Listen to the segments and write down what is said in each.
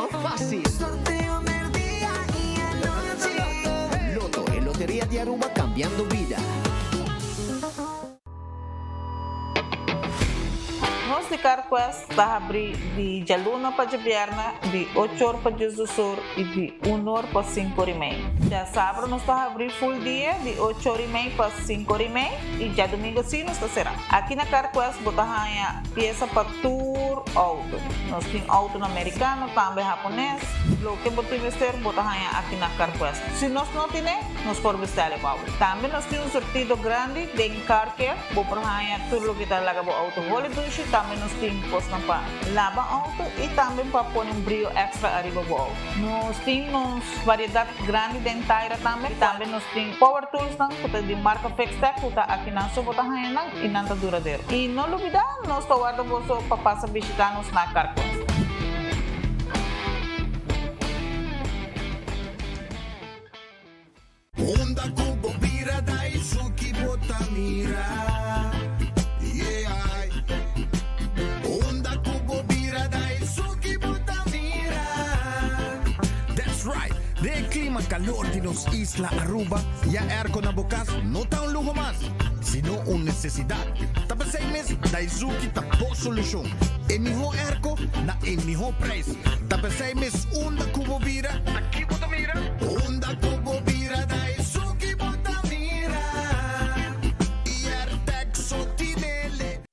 Loto facil. Sorteo merdia y anochi. Lotto, e loteria di Aruba cambiando bida. Nos di CarQuest ta habri di djaluna pa djabièrnè di ocho or pa diesdos or i di un or pa sinku or i mei. Djasabra nos ta habri full dia di ocho or i mei pa sinku or i mei i djadumingu si nos ta será. Aki na CarQuest bo ta haña piesa pa tur outo. Nos tin outonan merikano, tambe hapones. Loke bo tin mester bo ta haña aki na CarQuest. Si nos no tine, nos por bestèl e pa bo. Tambe nos tin un surtido grandi den Car Care. Bo por haña tur loke ta laga bo outo holi dushi. Tambe nos tin kosnan pa laba outo i tambe pa pone un brio èkstra ariba bo outo. Nos tin nos variedat grandi den taira tambe. Tambe nos tin power toolsnan ku ta di marka Fixtech ku ta akinan so bo ta haña nan i nan ta duradero. I no lubidá nos ta warda boso pa pasa bishitá nos na Carquest. Unda ku bo bira Daisuki bo ta mira Yeah Unda ku bo bira Daisuki bo ta mira That's right! Den e klima kalor di nos isla Aruba, ya airco na bo kas no ta un luho mas, sino un nesesidat. Ta p'esei mes Daisuki ta bo solushon. E mihó airco na e mihó prijs. Ta p'esei mes unda ku bo bira, ta ki bo ta mira? Unda ku bo bira ta esun ki bo ta mira. Airtag so tinele.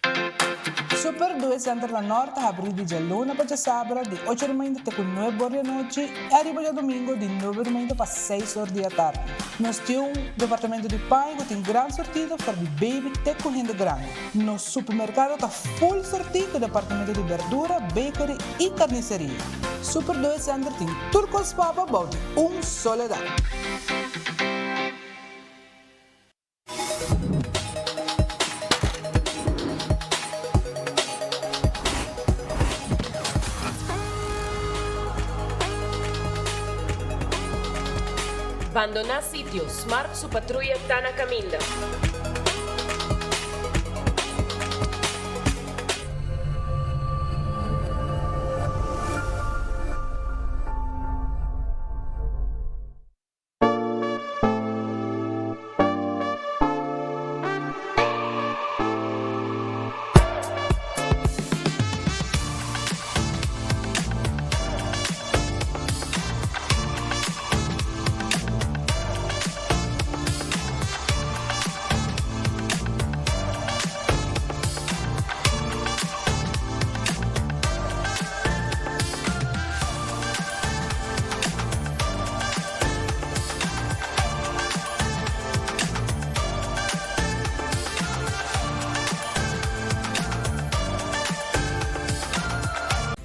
Super Due Center na Nort ta habrí di djaluna pa djasabra di ocho di mainta te ku nuebe or di anochi i ariba djadumingu di nuebe di mainta pa seis or di atardi. Nos tin un departamento di paña ku tin gran surtido for di baby te ku hende grandi. Nos supermerkado ta full surtí ku departamento di berdura, bakery i karniseria. Super Due Center tin tur kos pa bo bou di un solo dak. Bandoná sitio, Smart su patruya ta na kaminda.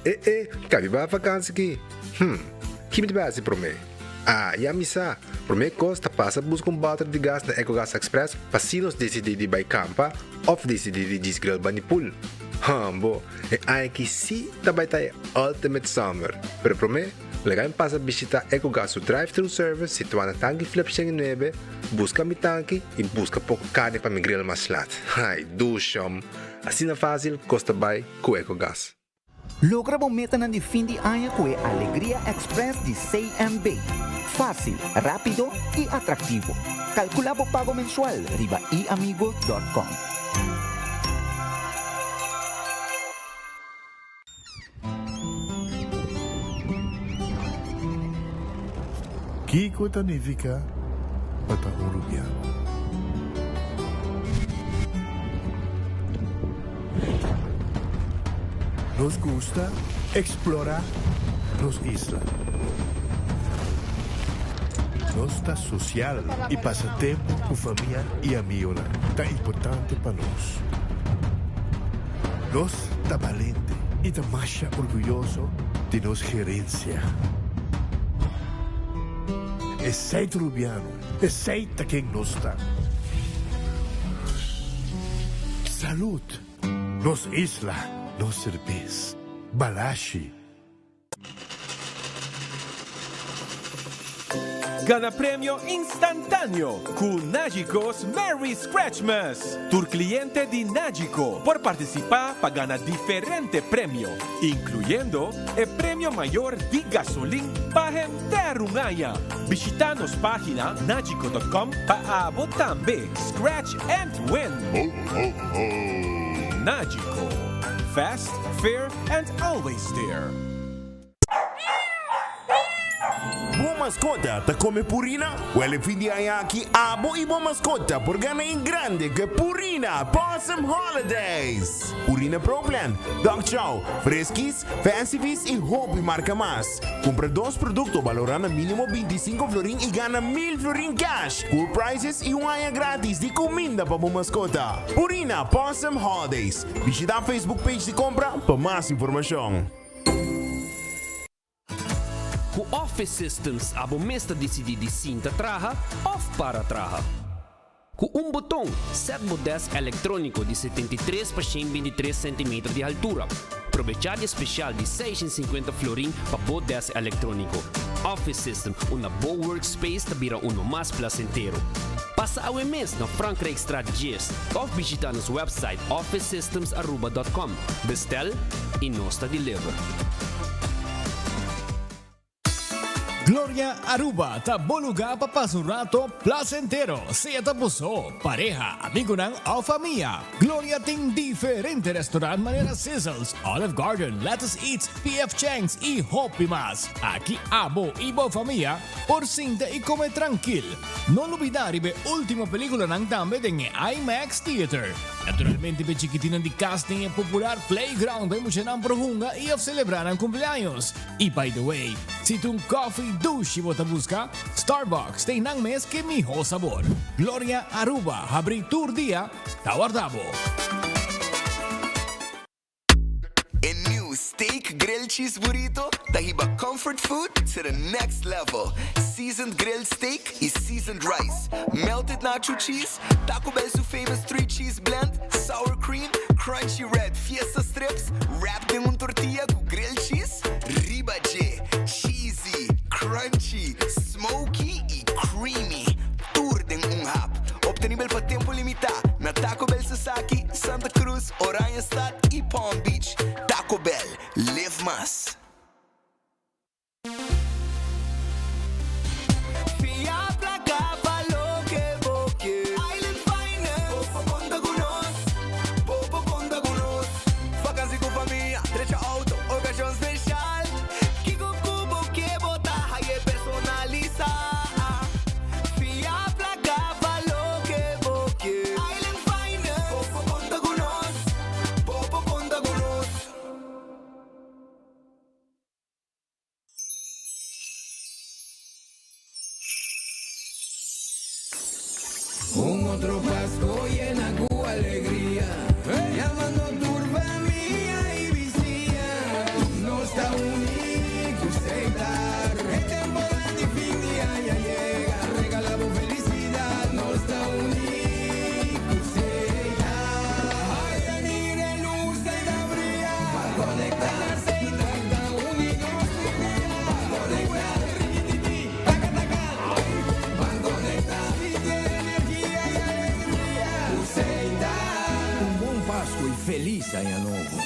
E e, kabi ba vakansi ki? Hm, ki mi ta bai hasi promé? Ah, ya mi sa! Promé kos ta pasa buska un bòter di gas na Ecogas Express pa si nos disidí di bai kampa òf disidí di djis grill bani pool. Hambo, e aña aki sí ta bai ta e ultimate summer! Pero promé, laga mi pasa bishitá Ecogas su drive-thru service situá na Tanki Flip 109, buska mi tanki i buska poko karni pa mi grill mas lat. Ai, dushom! Asina fásil kos ta bai ku Ecogas. Logra bo metanan di fin di aña ku e Alegria Express di CMB. Fásil, rápido i atraktivo. Kalkulá bo pago mensual riba iamigo dòt kòm. Kiko ta nifiká pa ta un rubiano? Nos gusta eksplorá nos isla. Nos ta sosial i pasa tempu ku famia i amigonan ta importante pa nos. Nos ta balente i ta masha orguyoso di nos gerensia. Esei ta Rubiano, esei ta ken nos ta. Salud! Nos isla, nos serbes. Balashi. Gana premio instantáneo ku Nagico's Merry Scratchmas! Tur kliente di Nagico por partisipá pa gana diferente premio, inkluyendo e premio mayor di gasolin pa henter un aña. Bishitá nos página nagico dot com pa abo tambe scratch and win! Nagico, fast, fair and always there! Bo maskota ta kome Purina? Wèl e fin di aña aki abo i bo maskota por gana en grande ku e Purina Pawsome Holidays! Purina Pro Plan, Dog Chow, Friskies, Fancy Feast i hopi marka mas. Kumpra dos produkto balorá na mínimo 25 florin i gana 1000 florin cash, cool prizes i un aña gratis di kuminda pa bo maskota. Purina Pawsome Holidays. Bishitá Facebook page di kompra pa mas informashon. Ku Office Systems abo mes ta disidí di sinta traha òf para traha. Ku un boton, sèt bo dèsk elektróniko di 73 pa 123 sentimeter di haltura. Probechá di e spesial di 650 florin pa bo dèsk elektróniko. Office System, unda bo workspace ta bira uno mas plasentero. Pasa awe mes na Frankrijkstraat 10 òf bishitá nos wèpsait officesystemsaruba.com. Bestel y nos ta deliver. Gloria Aruba ta bo lugar pa pasa un rato placentero, sea ta bo so, pareha, amigonan of famia. Gloria tin diferente restaurant manera Sizzles, Olive Garden, Lettuce Eats, PF Chang's y hopi mas. Aki abo y bo famia por sinta y come trankil. No lubida riba e ultimo peliculanan tambe den e IMAX Theater. Naturalmente p'e chikitinnan di kas tin e popular playground pa e muchanan por hunga i of selebrá nan kumpleaños. I by the way, si ta un kòfi dushi bo ta buska, Starbucks ta einan mes ku e mihó sabor. Gloria Aruba habrí tur dia ta warda bo. E new Steak Grilled Cheese Burrito ta hiba comfort food to the next level. Seasoned grilled steak y seasoned rice, melted nacho cheese, Taco Bell su famous three cheese blend, sour cream, crunchy red fiesta strips, wrapped den un tortilla cu grilled cheese riba dje. Cheesy, crunchy, smoky y creamy. Tur den un hap. Obtenibel pa tempo limita na Taco Bell Sasaki, Santa Cruz, Oranjestad y Palm Beach. Taco Bell, live mas. Fia placa pa loke bo ke. Island Finance. Bo por conta cu nos. Bo por conta cu nos. Vakantie cu famia, drecha auto, ocasion special. Kico cu bo ke bo ta haye personalisa. Fia placa pa loke bo ke. Island Finance. Bo por conta cu nos. Bo por conta cu nos. Un otro Pasco yena cu alegria Yamando tur famia y bisiña Nos ta uni cu Setar E temporada di fin di aña yega Regala bo felicidad Nos ta uni cu Setar Ay mira e luz ta ta bria Conecta Setar ta uni nos tur dia Conecta Rikititi Taka taka Ban conecta Sinti energia y alegria Cu Setar. Un bon Pasco y feliz aña nobo.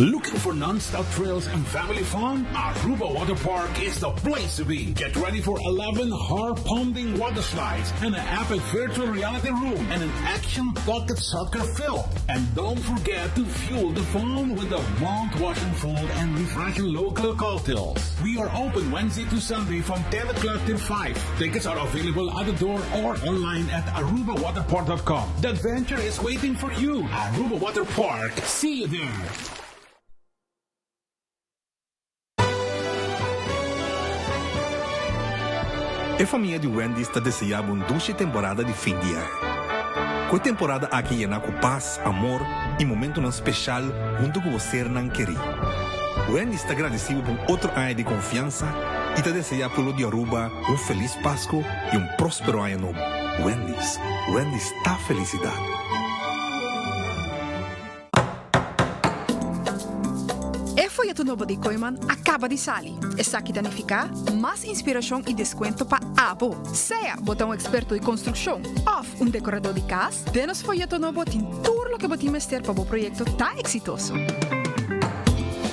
Looking for non-stop thrills and family fun? Aruba Water Park is the place to be. Get ready for 11 heart-pounding water slides and an epic virtual reality room and an action pocket soccer field. And don't forget to fuel the fun with the mouth-watering food and refreshing local cocktails. We are open Wednesday to Sunday from 10 o'clock till 5. Tickets are available at the door or online at arubawaterpark.com. The adventure is waiting for you. Aruba Water Park. See you there. E famia di Wendy's ta deseá bo un dushi temporada di fin di aña. Ku e temporada aki yená ku pas, amor i momentunan speshal huntu ku bo sernan kerí. Wendy's ta gradisí bo pa un otro aña di konfiansa i ta deseá pueblo di Aruba un felis Pasku i un próspero aña nobo. Wendy's, Wendy's ta felisidat. E foyeto nobo di Kooyman a kaba di sali. Esaki ta nifiká mas inspirashon i deskuento pa abo. Sea bo ta un eksperto di konstrukshon òf un dekoradó di kas, den nos foyeto nobo tin tur loke bo tin mester pa bo proyekto ta eksitoso.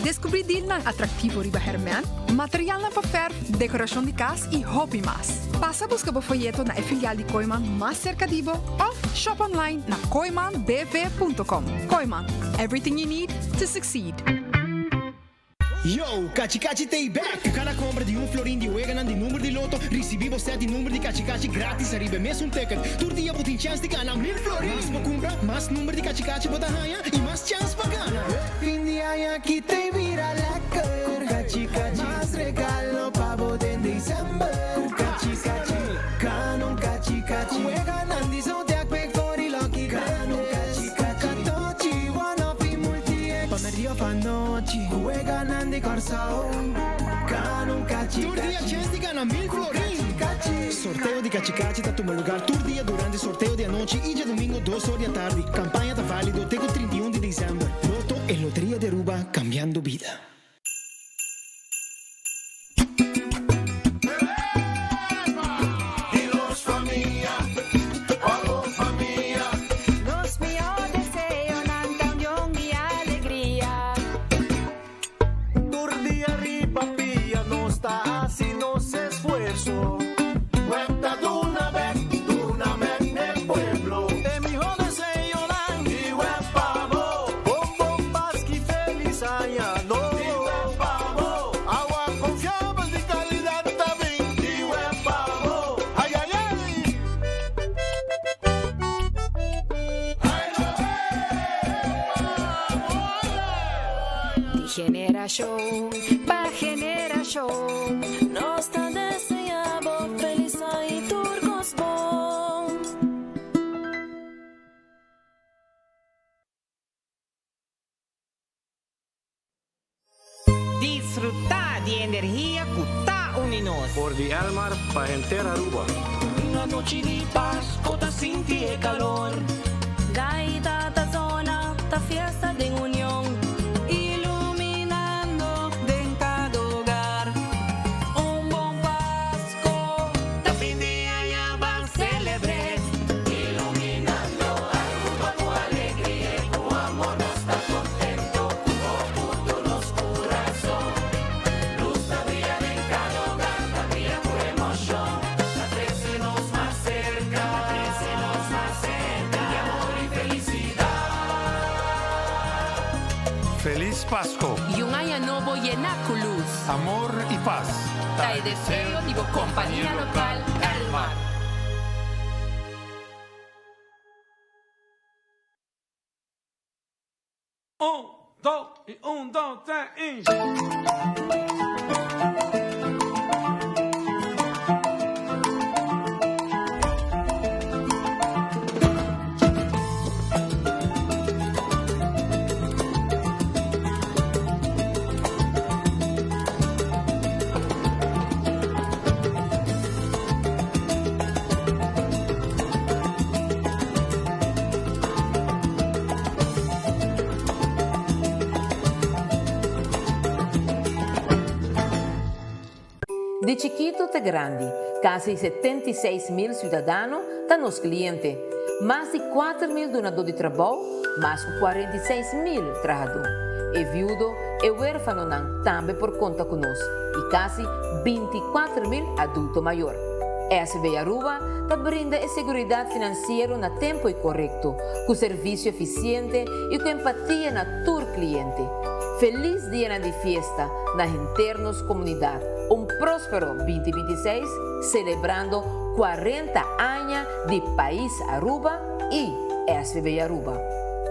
Deskubrí dilnan atraktivo riba hèrmèn, materialnan pa fèrf, dekorashon di kas i hopi mas. Pasa buska bo foyeto na e filial di Kooyman mas serka di bo òf shop online na kooymanbv.com. Kooyman, everything you need to succeed. Yo, Kachi Kachi t'ei bek! Ku kada kompra di un florin di weganan di number di loto, risibí bo sèt di number di Kachi Kachi grátis ariba e mesun ticket. Tur dia bo tin chèns di gana mil florin! Mas bo kumpra, mas number di Kachi Kachi bo ta haña i mas chèns pa gana! Fin di aña aki t'ei bira lekker! Ku Kachi Kachi, mas regalo pa bo den december! Ku Kachi Kachi, gana un Kachi Kachi! Ku weganan di Zodiac, Big Four i Lucky Tres! Ku Katochi, One Off i Multi X! Pa merdia of anochi, ku weganan di Kòrsou, gana un Kachi Tur dia Kachi! chèns di gana mil Ku florin! Kachi Kachi! Sorteo di Kachi Kachi ta tuma lugar tur dia durante sorteo di anochi i djadumingo dos or di atardi. Kampaña ta válido te ku 31 di desèmber. Lotto e loteria di Aruba, kambiando bida. Di nos famia, pa bo famia. Nos mihó deseonan ta union i alegria. Tur dia riba pia nos ta hasi nos esfuerso. Web ta duna bek, duna bek n'e pueblo. E mihó deseonan di web pa bo. Bon bon Paski felis aña nobo. Di web pa bo. Awa konfiabel di kalidat ta bin. Di web pa bo. Ai ai ai. Di generashon pa generashon. Nos ta deseá bo felis aña i tur kos bon. Disfrutá di e energia ku ta uni nos. For di Elmar pa henter Aruba. Un anochi di pas, bo ta sinti e calor. Gaita ta zona, ta fiesta den union. Iluminando den cada hogar. Un bon Pasco. Ta fin di aña, ban celebre. Iluminando Aruba cu alegria y cu amor. Nos ta contento cu bo punto nos curazon. Luz ta bria den cada hogar, ta bria cu emocion. Ta trece nos mas cerca, ta trece nos mas cerca. Di amor y felicidad. Feliz Pasco! Y un aña nobo yena cu luz. Amor y paz. Ta e deseo di bo compania local Elmar. Un, dos y un, dos, tres y. Di chikito te grandi, kasi 76 mil siudadano ta nos kliente. Mas di 4 mil dunadó di trabou, mas ku 46 mil trahadó. E viudo i huérfanonan tambe por konta ku nos i kasi 24 mil adulto mayó. SVB Aruba ta brinda e seguridat finansiero na tempu i korekto, ku servisio efisiente i ku empatia na tur kliente. Felis dia di fiesta na henter nos komunidat. Un próspero 2026, selebrando 40 aña di Pais Aruba i SVB Aruba.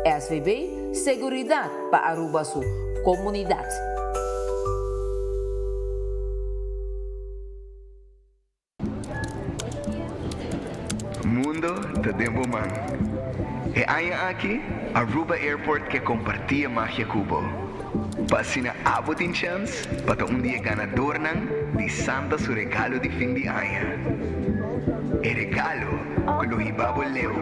SVB, seguridat pa Aruba su komunidat. Mundo ta den bo man. E aña aki, Aruba Airport ke kompartí e magia ku bo. Pa asina abo tin chèns pa ta un di e ganadornan di Santa su regalo di fin di aña. E regalo ku lo hiba bo leu.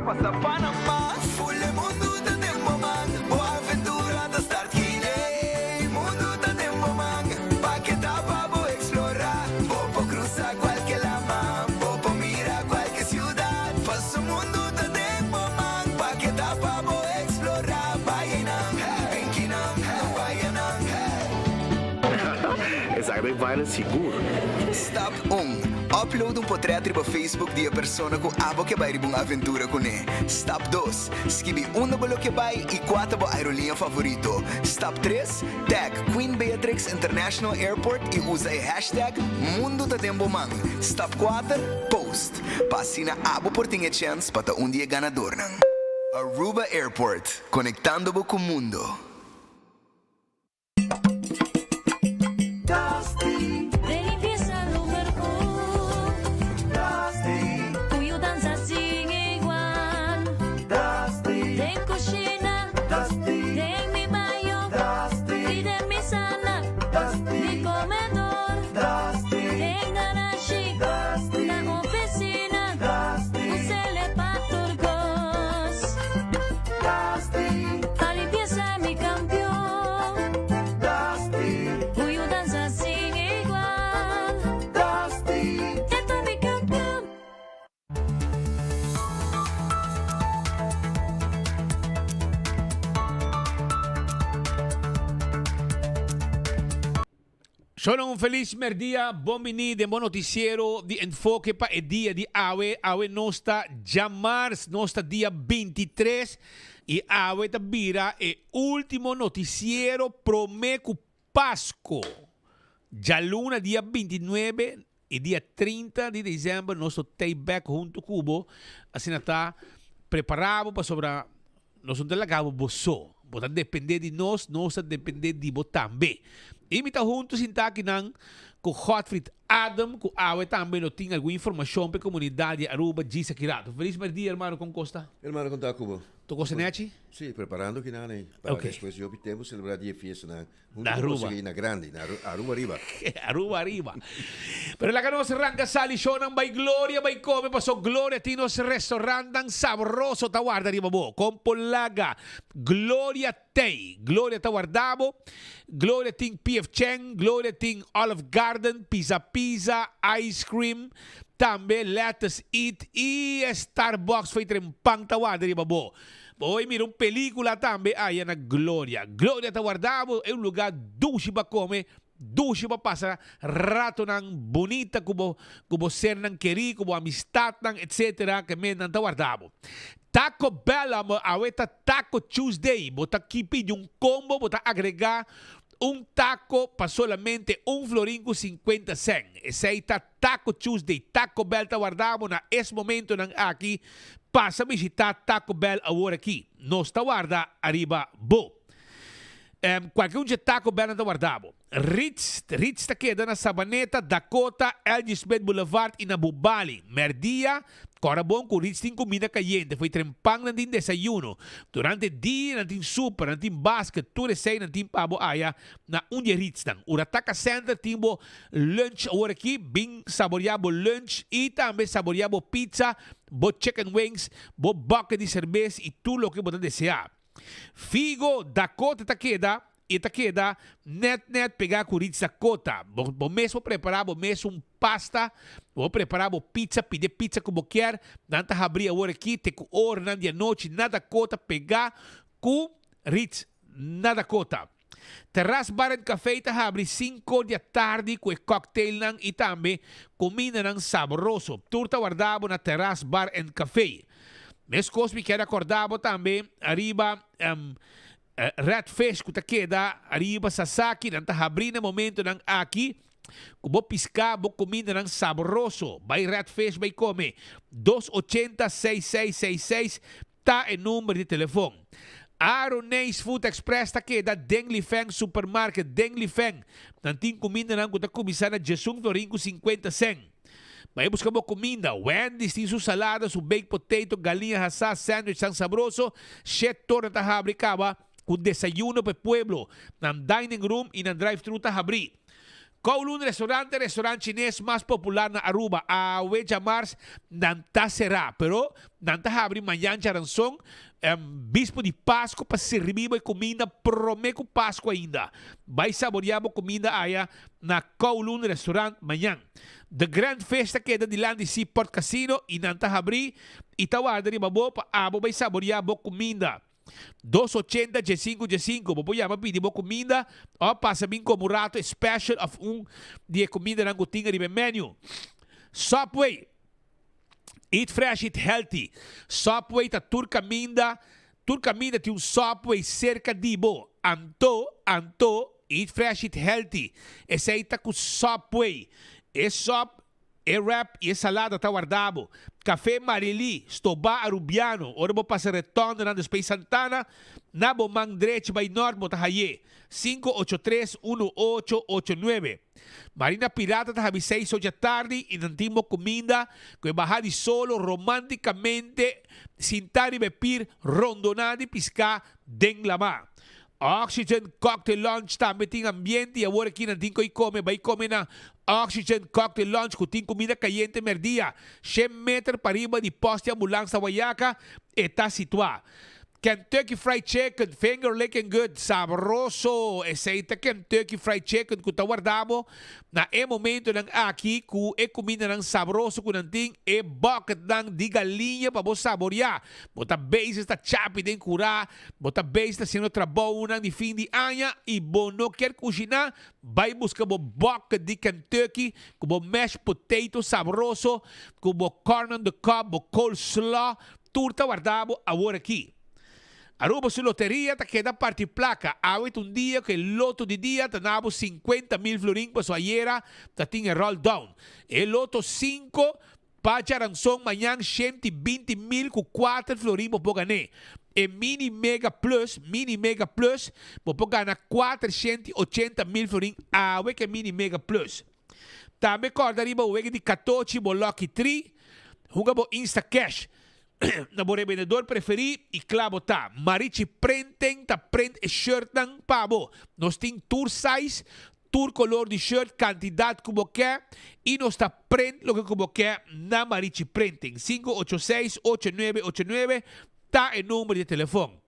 Pasa Panama, Full mundo ta den bo man, bo aventura ta start hier. Esaki bai viral sigur. Stap un, Upload un potret riba Facebook di e persona ku abo ke bai riba un aventura kuné. Stap dos, Skibi unda bo lo ke bai i kua ta bo aerolínea favorito. Stap tres, Tag Queen Beatrix International Airport i usa e hashtag Mundu ta den bo man. Stap kuater, Post. Pa asina abo por tin e chèns pa ta un di e ganadornan. Aruba Airport, konektando bo ku mundo. De limpieza lo mejor. Cu yudanza sin igual. Den cushina. Den mi baño. Y den mi sala. Mi comedor. Den garashi. Na oficina. Usele pa tur cos. Pa limpieza mi campeon. Cu yudanza sin igual. E ta mi campeon. Shona un felis merdia, bon bini den bo noticiero di Enfoke pa e dia di awe. Awe nos ta djamars, nos ta dia 23 y awe ta bira e ultimo noticiero prome cu Pasco. Djaluna dia 29 y dia 30 di december nos lo tey bek hunto cu bo, asina ta prepara bo pasobra Nos no ta laga bo bo so. Bo ta depende di nos, nos ta depende di bo tambe. I mi ta huntu sinta akinan ku Godfried Adam, ku awe tambe lo tin algun informashon pa e komunidat di Aruba djis aki rato. Felis merdia hermano, kon kos ta? Hermano, kon ta ku bo? Tur kos ta nechi? Si, preparando kinan ei pa despues di hopi tempu selebrá di e fiestanan Na Aruba. Na grandi, na Aruba ariba. Aruba ariba. Pero laga nos ranca sali shownan bay Gloria bay come paso Gloria tin nos restaurantnan sabroso ta warda riba bo. Con por laga Gloria tey. Gloria ta warda bo. Gloria tin PF Chang, Gloria tin Olive Garden, Pizza Pizza, Ice Cream, tambe Lettuce Eat y Starbucks fey tren pan ta warda riba bo. Bo hoy mira un pelicula tambe aya na Gloria. Gloria ta warda bo, e un lugar dushi pa come, dushi pa pasa ratonan bunita cu bo cu bo sernan keri, cu bo amistadnan etc. Ke men nan ta warda bo. Taco Bell amo awe ta Taco Tuesday, bo ta ki pidi un combo, bo ta agrega un taco pa solamente un florin cu 50 cent. Esey ta Taco Tuesday, Taco Bell ta warda bo na es momentonan aki. Pasa bishita Taco Bell awor aki. Nos ta warda ariba bo. Cualke un dje Taco Bellnan ta warda bo. Ritz, Ritz ta keda na Sabaneta, Dakota, LG Smith Boulevard y na Bubali. Merdia, Kòrda bon ku Ritz tin kumida kayente, fo'i trempan nan tin desayuno. Durante dia nan tin super, nan tin basket, tur esei nan tin pa bo aya na un di e Ritznan. Urataka Center tin bo lunch awor aki, bin saboreá bo lunch i tambe saboreá bo pizza, bo chicken wings, bo bucket di serbes i tur loke bo ta deseá. Figo Dakota ta keda i ta keda net net pegá ku Ritz Dakota. Bo bo mes por prepará bo mes un pasta, bo por prepará bo pizza, pidi e pizza ku bo kier, nan ta habrí awor aki te ku oranan di anochi na Dakota pegá ku Ritz na Dakota. Terras Bar and Café ta habri cinco di atardi cu e cocktailnan y tambe cumindanan sabroso. Tur ta warda bo na Terras Bar and Café. Mescos mi kier acorda bo tambe ariba Red Fish cu ta keda ariba Sasaki. Nan ta habri na momentonan aki cu bo pisca bo cumindanan sabroso. Bay Red Fish bay come. Dos ochenta seis seis seis seis Ta e number di telefon. Aroneis Food Express ta keda den Lifeng Supermarket den Lifeng. Nan tin kumindanan ku ta kuminsá na djesun florin ku sinkuenta sen. Bai buska bo kuminda. Wendy's tin su salada, su baked potato, galiña hasá, sandwichnan sabroso. Shet torna ta habri kaba ku desayuno pa e pueblo. Nan dining room i nan drive-thru ta habrí. Kowloon Restaurant e restaurant chines mas popular na Aruba. Awe djamars nan ta será, pero nan ta habri mañan djaranson, bispo di Pasco pa sirbi bo e kuminda promé ku Pasco ainda. Bai saboreá bo kuminda aya na Kowloon Restaurant mañan. The Grand Fish ta keda dilanti Seaport Casino i nan ta habri i ta warda riba bo pa abo bai saboreá bo kuminda. 280 15 15. Bo por yama pidi bo kuminda òf pasa bin kome un rato e special òf un di e kumindanan ku tin ariba e menu. Subway, Eat fresh, eat healthy. Subway ta tur kaminda, tur kaminda tin un Subway serka di bo. Anto, anto, eat fresh, eat healthy. Esei ta ku Subway. E sub, e wrap i e salada ta warda bo. Café Marily, Stobá Arubiano, ora bo pasa retondanan despues Santana, na bo man drechi bai nort bo ta hay'é. 583 1889. Marina Pirata ta habi seis ocha tardi i nan tin bo kuminda ku e baha di solo romantikamente sintá riba e pir rondoná di piská den lamá. Oxygen Cocktail Lounge tambe tin ambiente i awor aki nan tin ku i kome. Bai kome na Oxygen Cocktail Lounge ku tin kuminda kayente merdia. Shen meter pariba di pòst di ambulans na Wayaca e ta situá. Kentucky Fried Chicken, finger licking good, sabroso! Esei ta Kentucky Fried Chicken ku ta warda bo na e momentonan aki ku e kumindanan sabroso ku nan tin, e bucketnan di galiña pa bo saboreá. Bo ta bezig ta chapi den kurá, bo ta bezig ta hasiendo trabounan di fin di aña i bo no kier kushiná, bai buska bo bucket di Kentucky ku bo mashed potato sabroso, ku bo corn on the cob, bo coleslaw, Tur ta warda bo awor aki. Aruba su loteria ta keda parti placa. Awe ta un dia cu e loto di dia ta na bo 50 mil florin paso ayera ta tin e roll down. E loto 5 pa djaranson mañan 120 mil cu 4 florin bo por gane. E mini mega plus, mini mega plus, bo por gana 480 mil florin awe cu e mini mega plus. Tambe corda riba wega di 14 bo lucky 3. Hunga bo Insta Cash na bo rebendedor preferi y cla bo ta. Marichi Printing ta print e shirtnan pa bo. Nos tin tur size, tur color di shirt, cantidad cu bo ke y nos ta print loke cu bo ke na Marichi Printing. 586-8989 ta e number di telefon.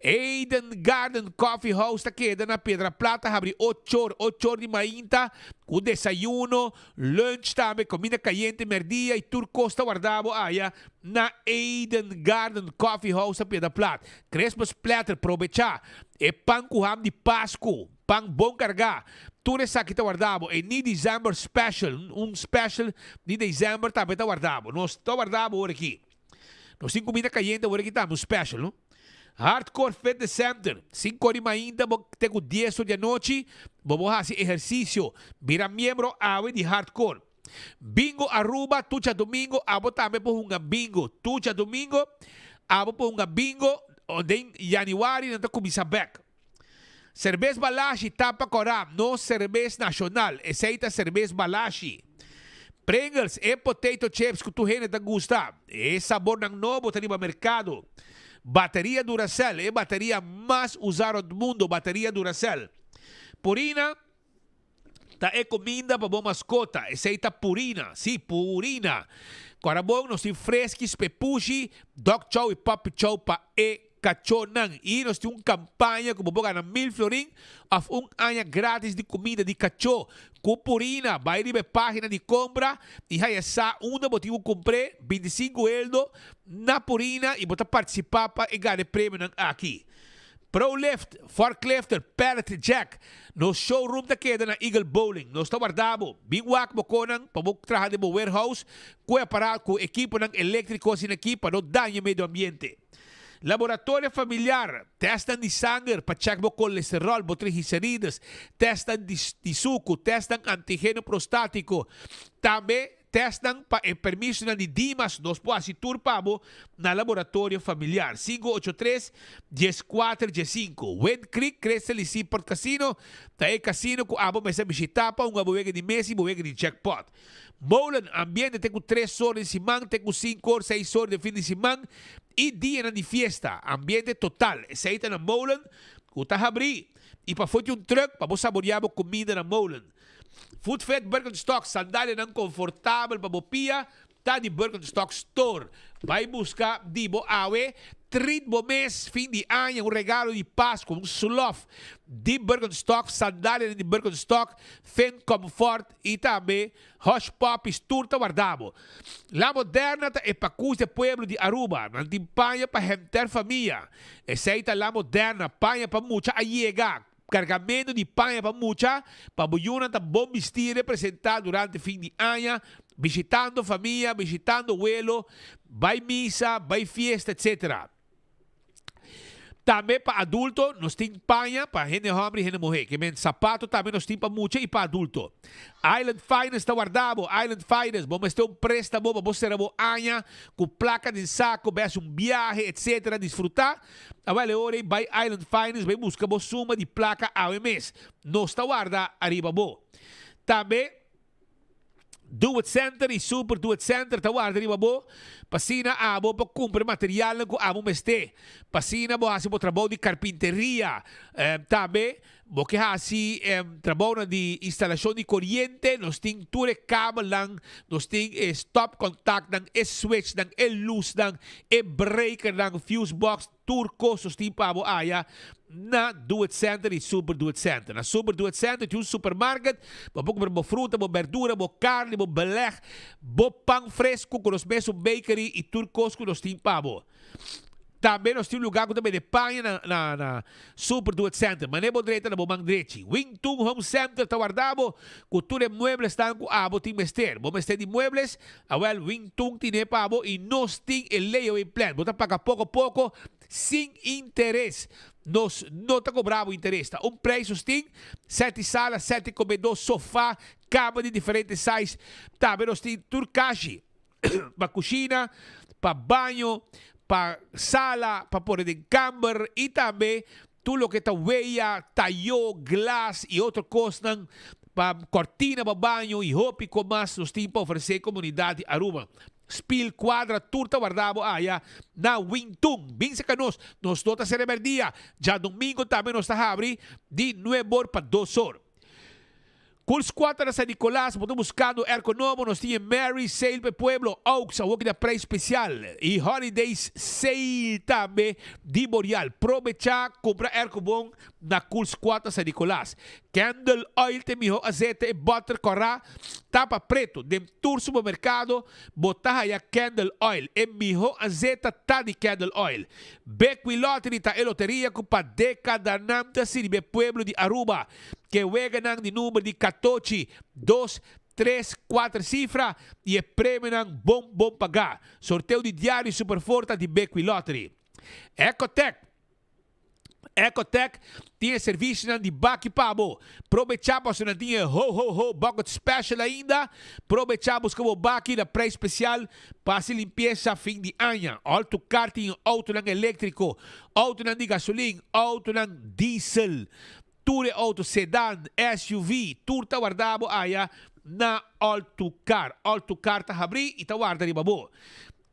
Eden Garden Coffee House ta keda na Piedra Plata habri 8 or, 8 or di mainta cu desayuno, lunch tambe, comida cayente merdia y tur cos ta warda bo aya na Eden Garden Coffee House na Piedra Plat. Christmas platter, probecha e pan cu ham di Pasco, pan bon carga. Tur esaki ta warda bo. E ni December special, un special di December tambe ta warda bo. Nos ta warda bo aki. Nos tin comida cayente awor aki tambe, un special, no? Hardcore Fitness Center, 5 or di mainta bo te cu 10 or di anochi, bo por haci ehercicio. Bira miembro awe di Hardcore. Bingo Aruba, tur djadomingo, abo tambe por hunga bingo. Tur djadomingo, abo por hunga bingo, den januari nan ta cuminsa bek. Cerbes Balashi, tapa cora, nos cerbes nacional, esey ta Cerbes Balashi. Pringles, e potato chips cu tur hende ta gusta, e sabornan nobo ta riba mercado. Bateria Duracell, e bateria mas usa rond mundo, bateria Duracell. Purina ta e cuminda pa bo mascota, esey ta Purina, si, Purina. Corabon nos tin Friskies, Pepushi, Dog Chow y Puppy Chow pa e cachonan. Y nos tin un campaña cu bo por gana 1000 florin of un aña gratis di cuminda di cacho cu Purina. Bay riba e pagina di compra y haya sa unda bo tin cu cumpre 25 eldo na Purina y bo ta participa pa e gana e premionan aki. ProLift, Forklifter, Pallet Jack. Nos showroom ta keda na Eagle Bowling. Nos ta warda bo. Bin wak bo conan pa bo traha den bo warehouse cu e aparato cu equiponan electrico asina aki pa no daña medio ambiente. Laboratorio familiar, testnan di sanger pa check bo colesterol, bo triglicerides, testnan di, di sucu, testnan antigeno prostatico. Tambe testnan pa e permisonan di Dimas, nos por haci tur pa bo na laboratorio familiar. 583 14 15. Wind Creek Crystal y Seaport Casino ta e casino cu abo mester bishita pa hunga bo wega di mesa y bo wega di jackpot. Molen, ambiente te cu 3 or di siman, te cu 5 or, 6 or di fin di siman y dianan di fiesta. Ambiente total. Esey ta na Molen cu ta habri y pafo di un truck pa bo saborea bo comida na Molen. Foot Fit Birkenstock, sandalianan confortabel pa bo pia, ta di Birkenstock Store. Bay busca di bo awe. treat bo mes fin di aña, un regalo di Pascu, un slof di Birkenstock, sandalianan di Birkenstock, Finn Comfort y tambe Hush Puppies tur ta warda bo. La Moderna ta e pakus di e pueblo di Aruba. Nan tin paña pa henter famia. Esey ta La Moderna, paña pa mucha a yega. Cargamento di paña pa mucha, pa bo yunan ta bon bisti representa durante fin di aña, bishitando famia, bishitando welo, bay misa, bay fiesta etc. Tambe pa adulto nos tin paña pa hende homber y hende muhe. Ke men sapato tambe nos tin pa mucha y pa adulto. Island Finance ta warda bo. Island Finance, bo mester un prestamo pa bo sera bo aña cu placa den saco, bay haci un biahe etc. Disfruta. Awel e ora ei bay Island Finance bay busca bo suma di placa awe mes. Nos ta warda ariba bo. Tambe Do It Center y Super Do It Center ta warda riba bo pa asina abo por cumpra e materialnan cu abo mester pa asina bo haci bo trabou di carpinteria. Tambe bo ke haci trabounan di instalacion di coriente, nos tin tur e kabelnan, nos tin e stopcontactnan, e switchnan, e luznan, e breakernan, fuse box, tur cos nos tin pa bo aya na Do It Center y Super Do It Center. Na Super Do It Center tin un supermarket, bo por cumpra bo fruta, bo berdura, bo carni, bo beleg, bo pan fresco cu nos mesun bakery y tur cos cu nos tin pa bo. Tambe nos tin un lugar cu ta bende paña na na na Super Do It Center. Mane bo drenta na bo man drechi. Wing Tun Home Center ta warda bo cu tur e mueblesnan cu abo tin mester. Bo mester di muebles? Awel, Wing Tun tine pa bo y nos tin e layaway plan. Bo ta paga poco poco sin interes. Nos no ta cobra bo interes. Ta un prijs nos tin, seti sala, seti comedor, sofa, cama di diferente size. Tambe nos tin tur kashi. pa kushina, pa baño, pa sala, pa pone den kamber i tambe tur loke ta weya, tayó, glas i otro kosnan pa kòrtina pa baño i hopi kon mas nos tin pa ofresé komunidat di Aruba. Spil, kuadra, tur ta warda bo aya na Wintun. Bin seka nos, nos no ta sera mèrdia. Djadumingu tambe nos ta habri di nuebor pa dosor. Cool Squad ta na San Nicolas, bo ta buscando airco nobo, nos tin e Merry Sale pa e pueblo, Oaks awor ki ta prijs special y Holidays Sale tambe di Boreal. Probecha cumpra airco bon na Cool Squad na San Nicolas. Candle Oil ta e miho azete, e boter cora, tapa preto, den tur supermercado bo ta haya Candle Oil. E miho azeta ta di Candle Oil. Bequi Lottery ta e loteria cu pa decadanan ta sirbi e pueblo di Aruba. Ke weganan di number di katochi, dos, tres, kuater sifra i e premionan bon bon pagá. Sorteo di diario Superfor ta di Bequi Lottery. Ecotec Ecotec tin e servisionan di baki pa bo. Probechá pasobra nan tin e Ho Ho Ho Bucket Special ainda. Probechá buska bo baki na prijs spesial pa hasi limpiesa fin di aña. All to Car tin autonan eléktriko, autonan di gasolin, autonan diesel. Tur e auto sedan, SUV, tur ta warda bo aya na All-to-Car. All-to-Car ta habri y ta warda riba bo.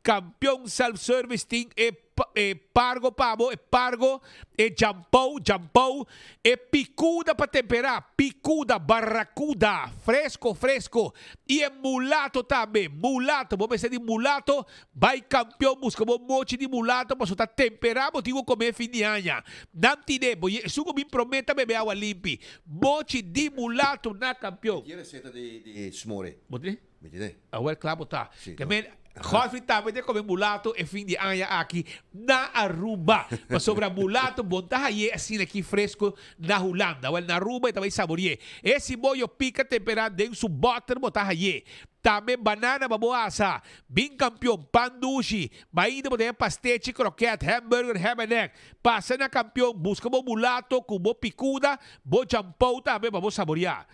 Campeon Self Service tin e e pargo pa bo, e pargo, e jampou, jampou, e picuda pa tempera, picuda, barracuda, fresco, fresco, y e mulato tambe, mulato, bo mester di mulato, Bai kampion buska bo mochi di mulato paso ta tempera bo tin ku kome fin di aña. Nan tine bo ye esun ku bin prome ta bebe awa limpi. Mochi di mulato na kampion. Mi tin receta di di smore. Bo tin? Mi tin. Awel kla bo ta. Si. Ke men Godfrey tambe ta kome mulato e fin di aña aki na Aruba. Pasobra mulato bon ta haye asina aki fresco na Hulanda. Awel na Aruba e ta bai sabori'e. E siboyo pika tempera den su boter bo ta haye. Tambe banana pa bo asa. Bin kampion, pan dushi, mainta bo ta haña pastechi, kroket, hamburger, ham and egg. Pasa na kampion, buska bo mulato ku bo pikuda, bo jampou tambe pa bo saboriá.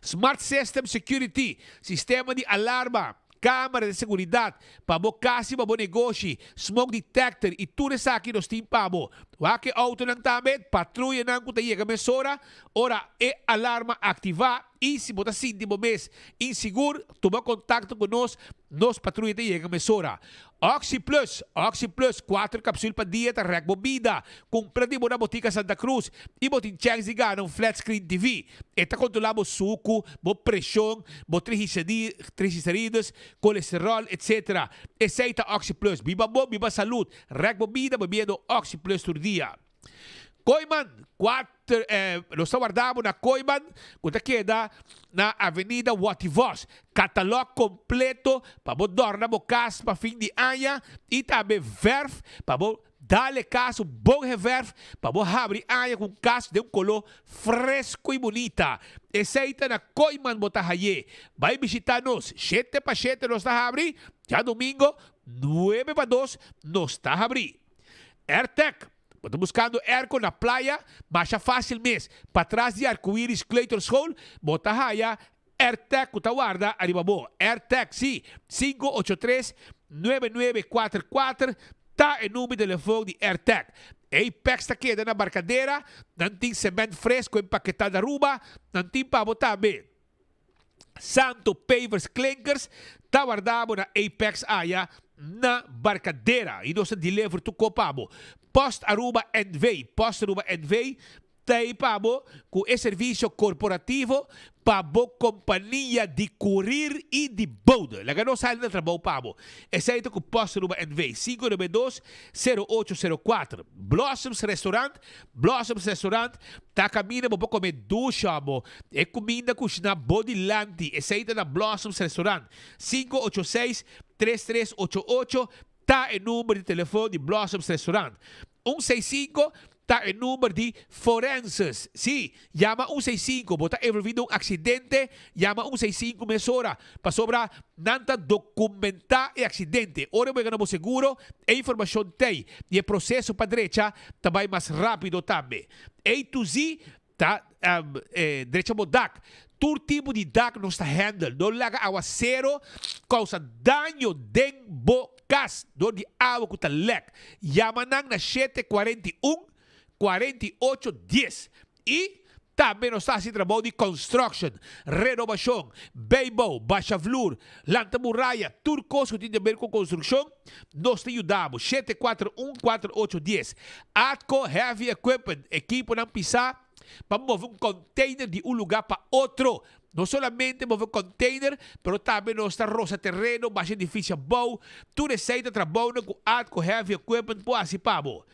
Smart System Security, sistema di alarma, kamera di seguridat pa bo kas i pa bo negoshi, smoke detector i tur esaki nos tin pa bo. Wak e autonan tambe, patruyanan ku ta yega mesora ora e alarma aktivá i si bo ta sinti bo mes insigur, tuma kontakto ku nos, nos patruya ta yega mesora. Oxi Plus, Oxi Plus, kuater kapsul pa dia ta rèk bo bida. Kumpra di bo na Botika Santa Cruz i bo tin chèns di gana un flat screen TV. E ta kontrolá bo suku, bo preshon, bo triglicérides, kolesteròl, etc. Esei ta Oxi Plus. Biba bon, biba salud. Rèk bo bida bebiendo Oxi Plus tur dia. Kooiman, kuater, nos ta warda bo na Kooiman ku ta keda na Avenida Watty Vos. Katalòg kompleto pa bo dòrna bo kas pa fin di aña i tambe vèrf pa bo dal e kas un bon hevèrf pa bo habri aña ku un kas den un koló fresku i bunita. Esei ta na Kooiman bo ta haye. Bai bishita nos, shete pa shete nos ta habri, djadumingo nuebe pa dos nos ta habri. Airtec, Bo ta buskando airco na playa? Masha fácil mes. Patras di Arcoiris Kleuterschool bo ta haya Airtec ku ta warda ariba bo. Airtec, sí, 583 9944 ta e number di telefon di Airtec. Apex ta keda na Barcadera, nan tin cement fresco empaketá na Aruba, nan tin pa bo tambe. Santo Pavers Klinkers ta warda bo na Apex aya na Barcadera y nos ta deliver tur ko pa bo. Post Aruba NV, Post Aruba NV ta ey pa bo cu e servicio corporativo pa bo compania di curir y di bode. Laga nos sali na trabou pa bo. Esey ta cu Post Aruba NV, 592 0804. Blossoms Restaurant, Blossoms Restaurant ta caminda bo por come dushi amo. E cuminda cushina bo dilanti. Esey ta na Blossoms Restaurant. 586 3388 ta e number di telefon di Blossoms Restaurant. Un seis sinku ta e number di Forenses. Sí, yama un seis sinku. Bo ta envolvi den un accidente, yama un seis sinku mesora. Pasobra nan ta documentá e accidente. Ora bo yega na bo seguro, e informacion t'ei y e proceso pa drecha ta bai mas rápido tambe. A to Z ta drecha bo dak. Tur tipo di dak nos ta handle. No laga awacero causa daño den bo cas dor di awa cu ta lek. Yama nan na 741 48 10 y tambe nos ta haci trabou di construction, renovacion, bijbouw, basha vloer, lanta muraya, tur cos cu tin di haber cu construccion nos ta yuda bo. 741 48 10 Atco Heavy Equipment, ekiponan pisa pa move un container di un lugar pa otro. No solamente move container, pero tambe nos ta rosa tereno, basha edificio abou. Tur esey ta trabounan cu Atco Heavy Equipment por haci pa bo.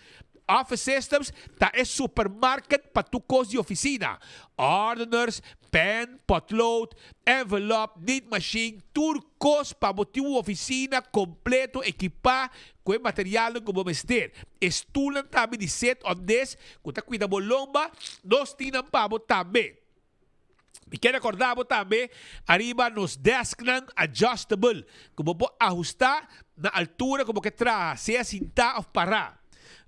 Office Systems ta e supermarket pa tur kos di oficina. Ordeners, pen, potlood, envelop, nietmachine, tur kos pa bo tin un oficina completo ekipa cu e materialnan cu bo mester. E stoelnan tambe di sit on desk cu ta cuida bo lomba, nos tin nan pa bo tambe. Mi kier recorda bo tambe ariba nos desknan adjustable cu bo por ahusta na altura cu bo ke traha, sea sinta of para.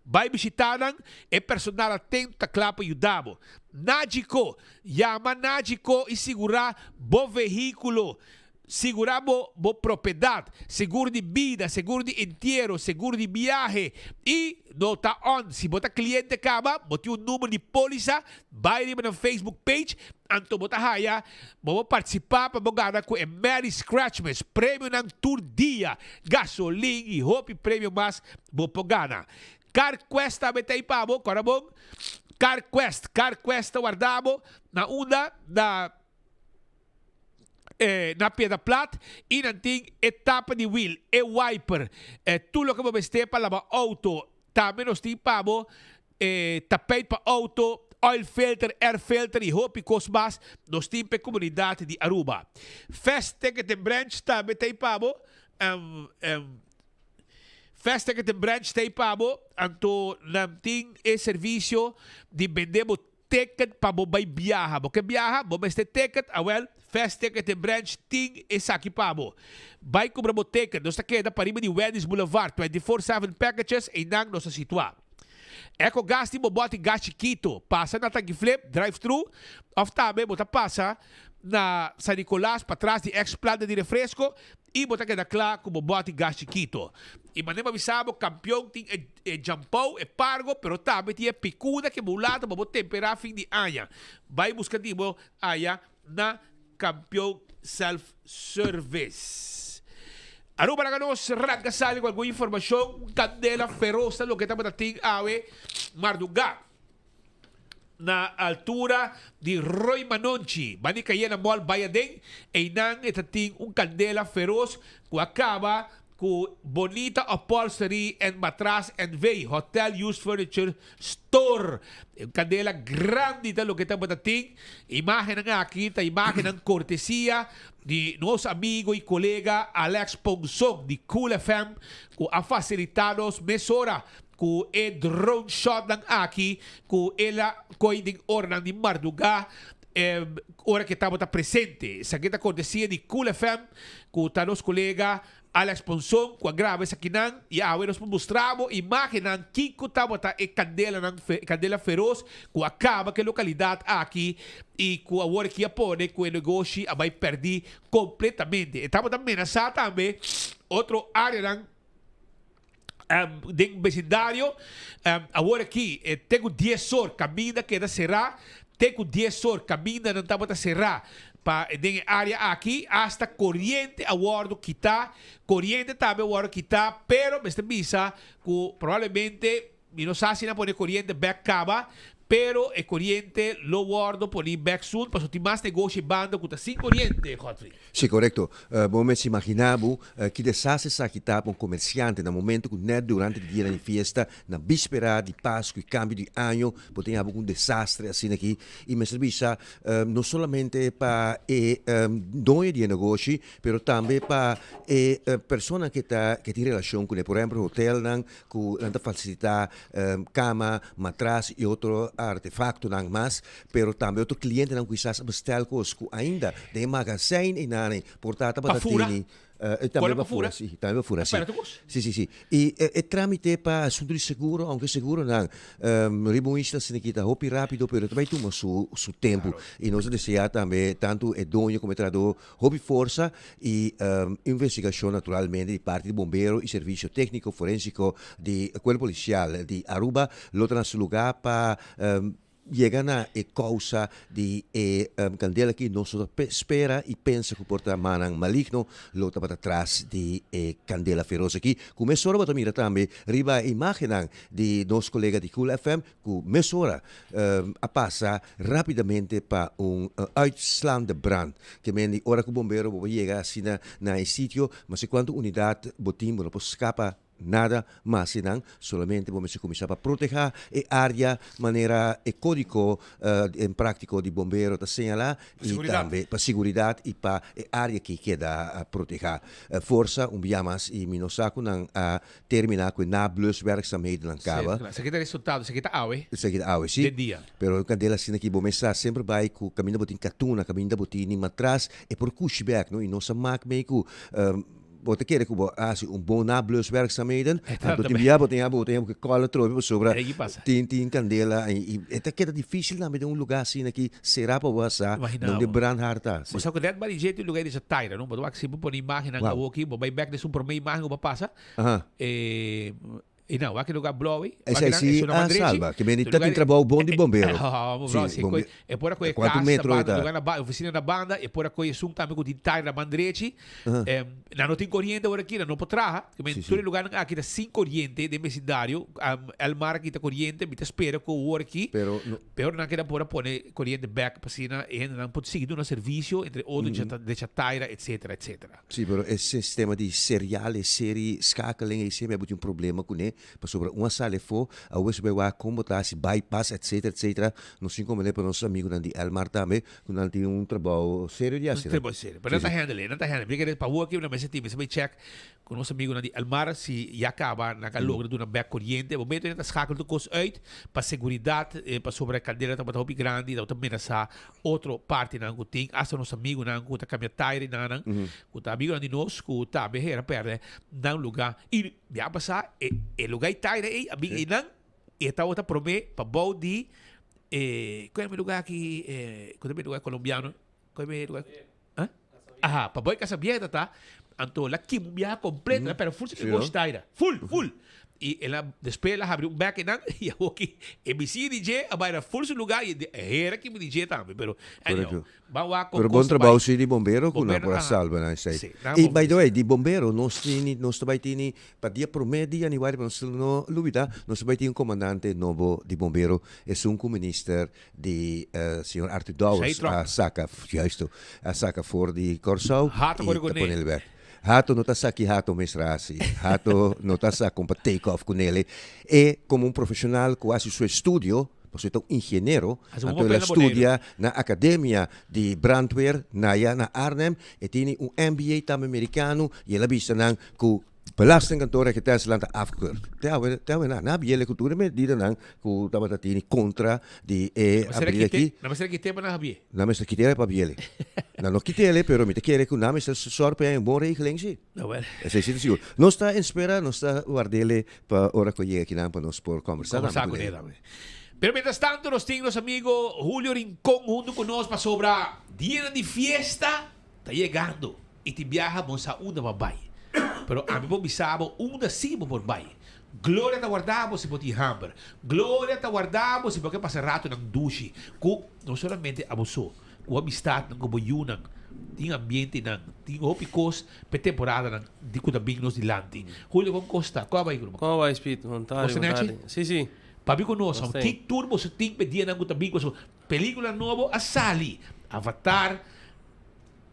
Bai bishita nan, e personal atento ta cla pa yuda bo. Nagico, Yama Nagico y sigura bo vehiculo. Sigurá bo bo propiedat, seguro di bida, seguro di entiero, seguro di biahe i no ta on. Si bo ta kliente kaba, bo tin un number di pólisa, bai riba nan Facebook page, anto bo ta haya bo por partisipá pa bo gana ku e Merry Scratchmas, premionan tur dia, gasolin i hopi premio mas bo por gana. CarQuest tambe ta ei pa bo, kòrda bon, CarQuest, CarQuest ta warda bo na unda? Na. na piedra plat y nan tin e tapa di wiel, e wiper, tur loke bo mester pa laba auto. Tambe nos tin pa bo e tapijt pa auto, oil filter, air filter y hopi cos mas nos tin pa e comunidad di Aruba. Fast Ticket and Branch tambe ta ey pa bo. Fast Ticket and Branch ta ey pa bo, anto nan tin e servicio di bende bo Ticket pa bo bai biaha. Bo ke biaha? Bo mester ticket? Awel, Fast Ticket en Branch tin esaki pa bo. Bai kumpra bo ticket. Nos ta keda pariba di Wendy's Boulevard, 24/7 Packages, einan nos ta situá. Ecogas tin bo bòt di gas chikito. Pasa na Tanki Flip, drive thru, òf tambe bo ta pasa na San Nicolas patras di ex planta di refresco. I bo ta keda kla ku bo bòti gas chikito. I manera bo a bisa bo, kampion tin e e djampou, e pargo, pero tambe tin e pikuda ke bo lata pa bo temperá fin di aña. Bai buska di bo aya na Kampion Self Service. Aruba laga nos ranka sali ku algun informashon, un kandela feros ta loke tabata tin awe mardugá. Na altura di Rooi Manonchi, bani Cayena Mall bai aden, einan e ta tin un candela feroz cu a caba cu Bonita Upholstery and Matras NV, Hotel Used Furniture Store. E un candela grandi ta loke tabata tin. Imagennan aki ta imagennan cortesia di nos amigo y colega Alex Ponson di Cool FM cu a facilita nos mesora Ku e drone shotnan aki ku el a koi den oranan di mardugá ora ku e tabata presente. Esaki ta kortesia di Cool FM ku ta nos kolega Alex Ponson ku a graba esakinan i awe nos por mustra bo imágennan kiko tabata e kandelanan kandela feros ku a kaba ku e lokalidat aki i ku awor aki a pone ku e negoshi a bai pèrdí kompletamente. E tabata menasá tambe otro áreanan. Den besindario awor aki te ku dies or kaminda keda será, te ku dies or kamindanan tabata será pa den e área aki, asta koriente a wòrdu kitá, koriente tambe a wòrdu kitá, pero mester bisa ku probablemente Mi no sa si nan pone coriente bek caba, pero e coriente lo wordo poni bek soon pasobra tin mas negoshi banda cu ta sin coriente, Godfrey. Si, corecto. Bo mester imagina bo ki desastre esaki ta pa un comerciante na momento cu net durante di dianan di fiesta, na bispera di Pascu y cambio di año, bo tin abo cu un desastre asina aki. Y mester bisa no solamente pa e doño di e negoshi, pero tambe pa e persona cu ta cu tin relacion cune, por ehempel hotelnan, ku nan ta fasilitá kama, matras i otro artefaktonan mas, pero tambe otro klientenan ku kisas a bestel kos ku ainda den e magasin einan por ta tabata tene. Tambe pafura, si, tambe pafura, si. Si, si, si. I e trámite pa asuntu di seguro, aunke seguronan riba un isla asina aki ta hopi rápido, pero ta bai tuma su su tempu. I nos ta deseá tambe tantu e doño komo e trahadó Hopi forsa y investigacion naturalmente di parti di bombero y servicio tecnico forensico di Cuerpo Policial di Aruba lo ta na su lugar pa yega na e causa di e candela aki. Nos no ta spera y pensa cu por ta mannan maligno lo tabata tras di e candela feroz aki. Cu mesora bo ta mira tambe riba e imagennan di nos colega di Cool FM cu mesora a pasa rapidamente pa un uitslaande brand. Ke men di ora cu bombero bo por yega asina na e sitio, masi cuanto unidad bo tin bo no por scapa nada mas enan, solamente bo mester cuminsa pa proteha e area manera e codigo en practico di bombero ta señala y tambe pa siguridad y pa e area ki keda proteha. Forsa un bia mas y mi no sa cu nan a Termina cu e nabluswerkzaamhedennan caba. Sí, claro. Esaki ta resultado, esaki ta awe. Esaki ta awe, sí. Den dia. Pero e candela asina ki bo mes sa, semper bay cu caminda bo tin catuna, caminda bo tin matras, e por cushi bek, no? Y nos a mak mee cu bo ta kere cu bo a haci un bon nabluswerkzaamheden, anto tin bia bo tin bo tin ke cola atrobe pasobra tin tin candela y e ta keda dificil tambe den un lugar asina ki cera pa bo hasa donde brandhaard ta. Bo sa cu net bari dje tin lugar di Taira, no? Bo ta wak si bo pone imagennan awoki, bo bay bek den su prome imagen cu bo a pasa. Aha. E, e nou, wak e lugar blauw ei. Esei si a salba. Ke men ta tin trabou bon di bombero. Si, bombe. E por a koe Kuantu kas na metro e banda, ta? lugar na ba, oficina na banda, e por a koe esun tambe ku tin tayer na man drechi. Aha. Em, nan no tin koriente awor aki, nan no por traha. Ke men Si, si. tur e lugarnan aki ta sin koriente den besindario. Am, Elmar aki ta koriente, mi ta spera ku awor aki. Pero no. Pero nan keda por a pone koriente bek pa asina e hendenan por sigui duna servisio, entre otro drecha taira, etcetera, etcetera. Sí, pero e sistema di serial, e serie schakeling ei semper bo tin un problema kuné, pasobra un a sali afó, awor si bo bai wak kon bo ta hasi bypass etcetera etcetera, nos tin komprendé pa nos amigunan di Elmar tambe ku nan tin un trabou serio di hasi. Un trabou serio, pero nan ta handle, nan ta handle. Mi kere pa awor aki nan mester tin, mester bai check ku nos amigunan di Elmar si ya kaba nan a logra duna bek koriente. E momento nan ta schakel tur kos uit pa seguridat, pasobra e kandela tabata hopi grandi, tabata menasá otro partinan ku tin, asta nos amigunan ku ta kambia taire nanan, ku ta amigunan di nos ku tambe hera pèrdè nan lugá. I bia pasá e e lugá i taire ei a bin einan i e tabata promé pa bou di e ku e lugá aki ku ta e lugá kolombiano? Ku e lugá? Aha, pa bou e Casa Vieja ta. Anto el a kima un biaha completo, el a perde full su negoshi taira. Full, full. Y el a, despues el a habri un bek einan y awoki e bisiña di dje a bai na full su lugar y e hera kima di dje tambe. Pero anyhow, ban wak con Pero bon cos ta trabou bai. si di bombero cu nan Bombero, por a aha. salba nan esey. Si, nan Y bon by the way, di bombero nos tini, nos ta bai tini pa dia prome di januari, pa nos no lubida, nos ta bai tin un comandante nobo di bombero, esun cu minister di señor Arthur Dowers a saca, juisto, a saca for di Kòrsou Hato y kore ta kuné. pone el bek. Hato no ta sa ki Hato mester a hasi. Hato no ta sa kon pa take off kunele. E komo un profeshonal ku hasi su estudio, pasobra e ta un ingeniero, Hasi un anto el a papel na Boneiru. studia na akademia di brandweer na ya na Arnhem. E tini un MBA tambe merikano y el a bisa nan ku Belastingkantoor Regetersland ta afkeurd. Te awe, te awe na, na biele ku tur e medidanan ku tabata tini kontra di e Na mester abri kite, aki. na mester kite pa nan habié. Na mester kite pa biele. Na no kitele, pero mi ta kere ku nan mester sòru pa e un bon regeling si. Nou wel. Esei si ta sigur. Nos ta en spera, nos ta wardele pa ora ku e yega akinan pa nos por kombersá tambe Kombersá kuné. kuné tambe. Pero mientras tanto nos tin nos amigo Julio Rincon huntu ku nos pasobra dianan di fiesta ta yegando. I tin biaha bo sa unda bo a bai. Pero ami por bisa bo unda sí bo por bai. Gloria ta warda bo si bo tin hamber. Gloria ta warda bo si bo ke pasa ratonan dushi ku no solamente abo so, ku amistatnan, ku bo yunan. Tin ambientenan, tin hopi kos p'e temporadanan di ku ta bin nos dilanti. Julio, kon kos ta? Kon a bai ku Kon a bai, Speed? Bon tardi, Bo bon sta tardi. nechi? Sí, sí. Papia ku nos, Nos ki tur boso tin p'e dianan ku ta bin pasobra pelikula nobo a sali, Avatar,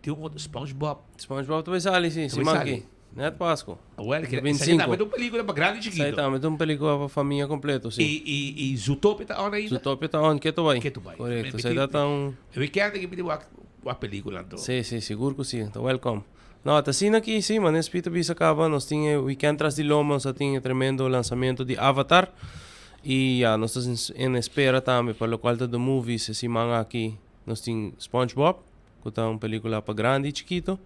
Tin un otro SpongeBob. SpongeBob ta bay sali, si. Ta bay Siman sali. aki. Net Pasco. Wel, que 25. Esaki tambe ta un pelicula pa grandi y chiquito. Esaki tambe ta un pelicula pa famia completo, si. Y, y, y Zootopia ta on ainda? Zootopia ta on, keto bay. Keto bay. Correcto. Esaki ta un... E weekend aki mi tin wak, wak pelicula anto. Si, si, sigur cu si. Ta welcome. No, ta asina aki, si, manera Speed a bisa caba, nos tin e weekend tras di loma, nos a tin e tremendo lanzamento di Avatar. Y ya, nos ta en espera tambe pa locual ta The Movies e siman aki. Nos tin SpongeBob, ku ta un pelikula pa grandi i chikito.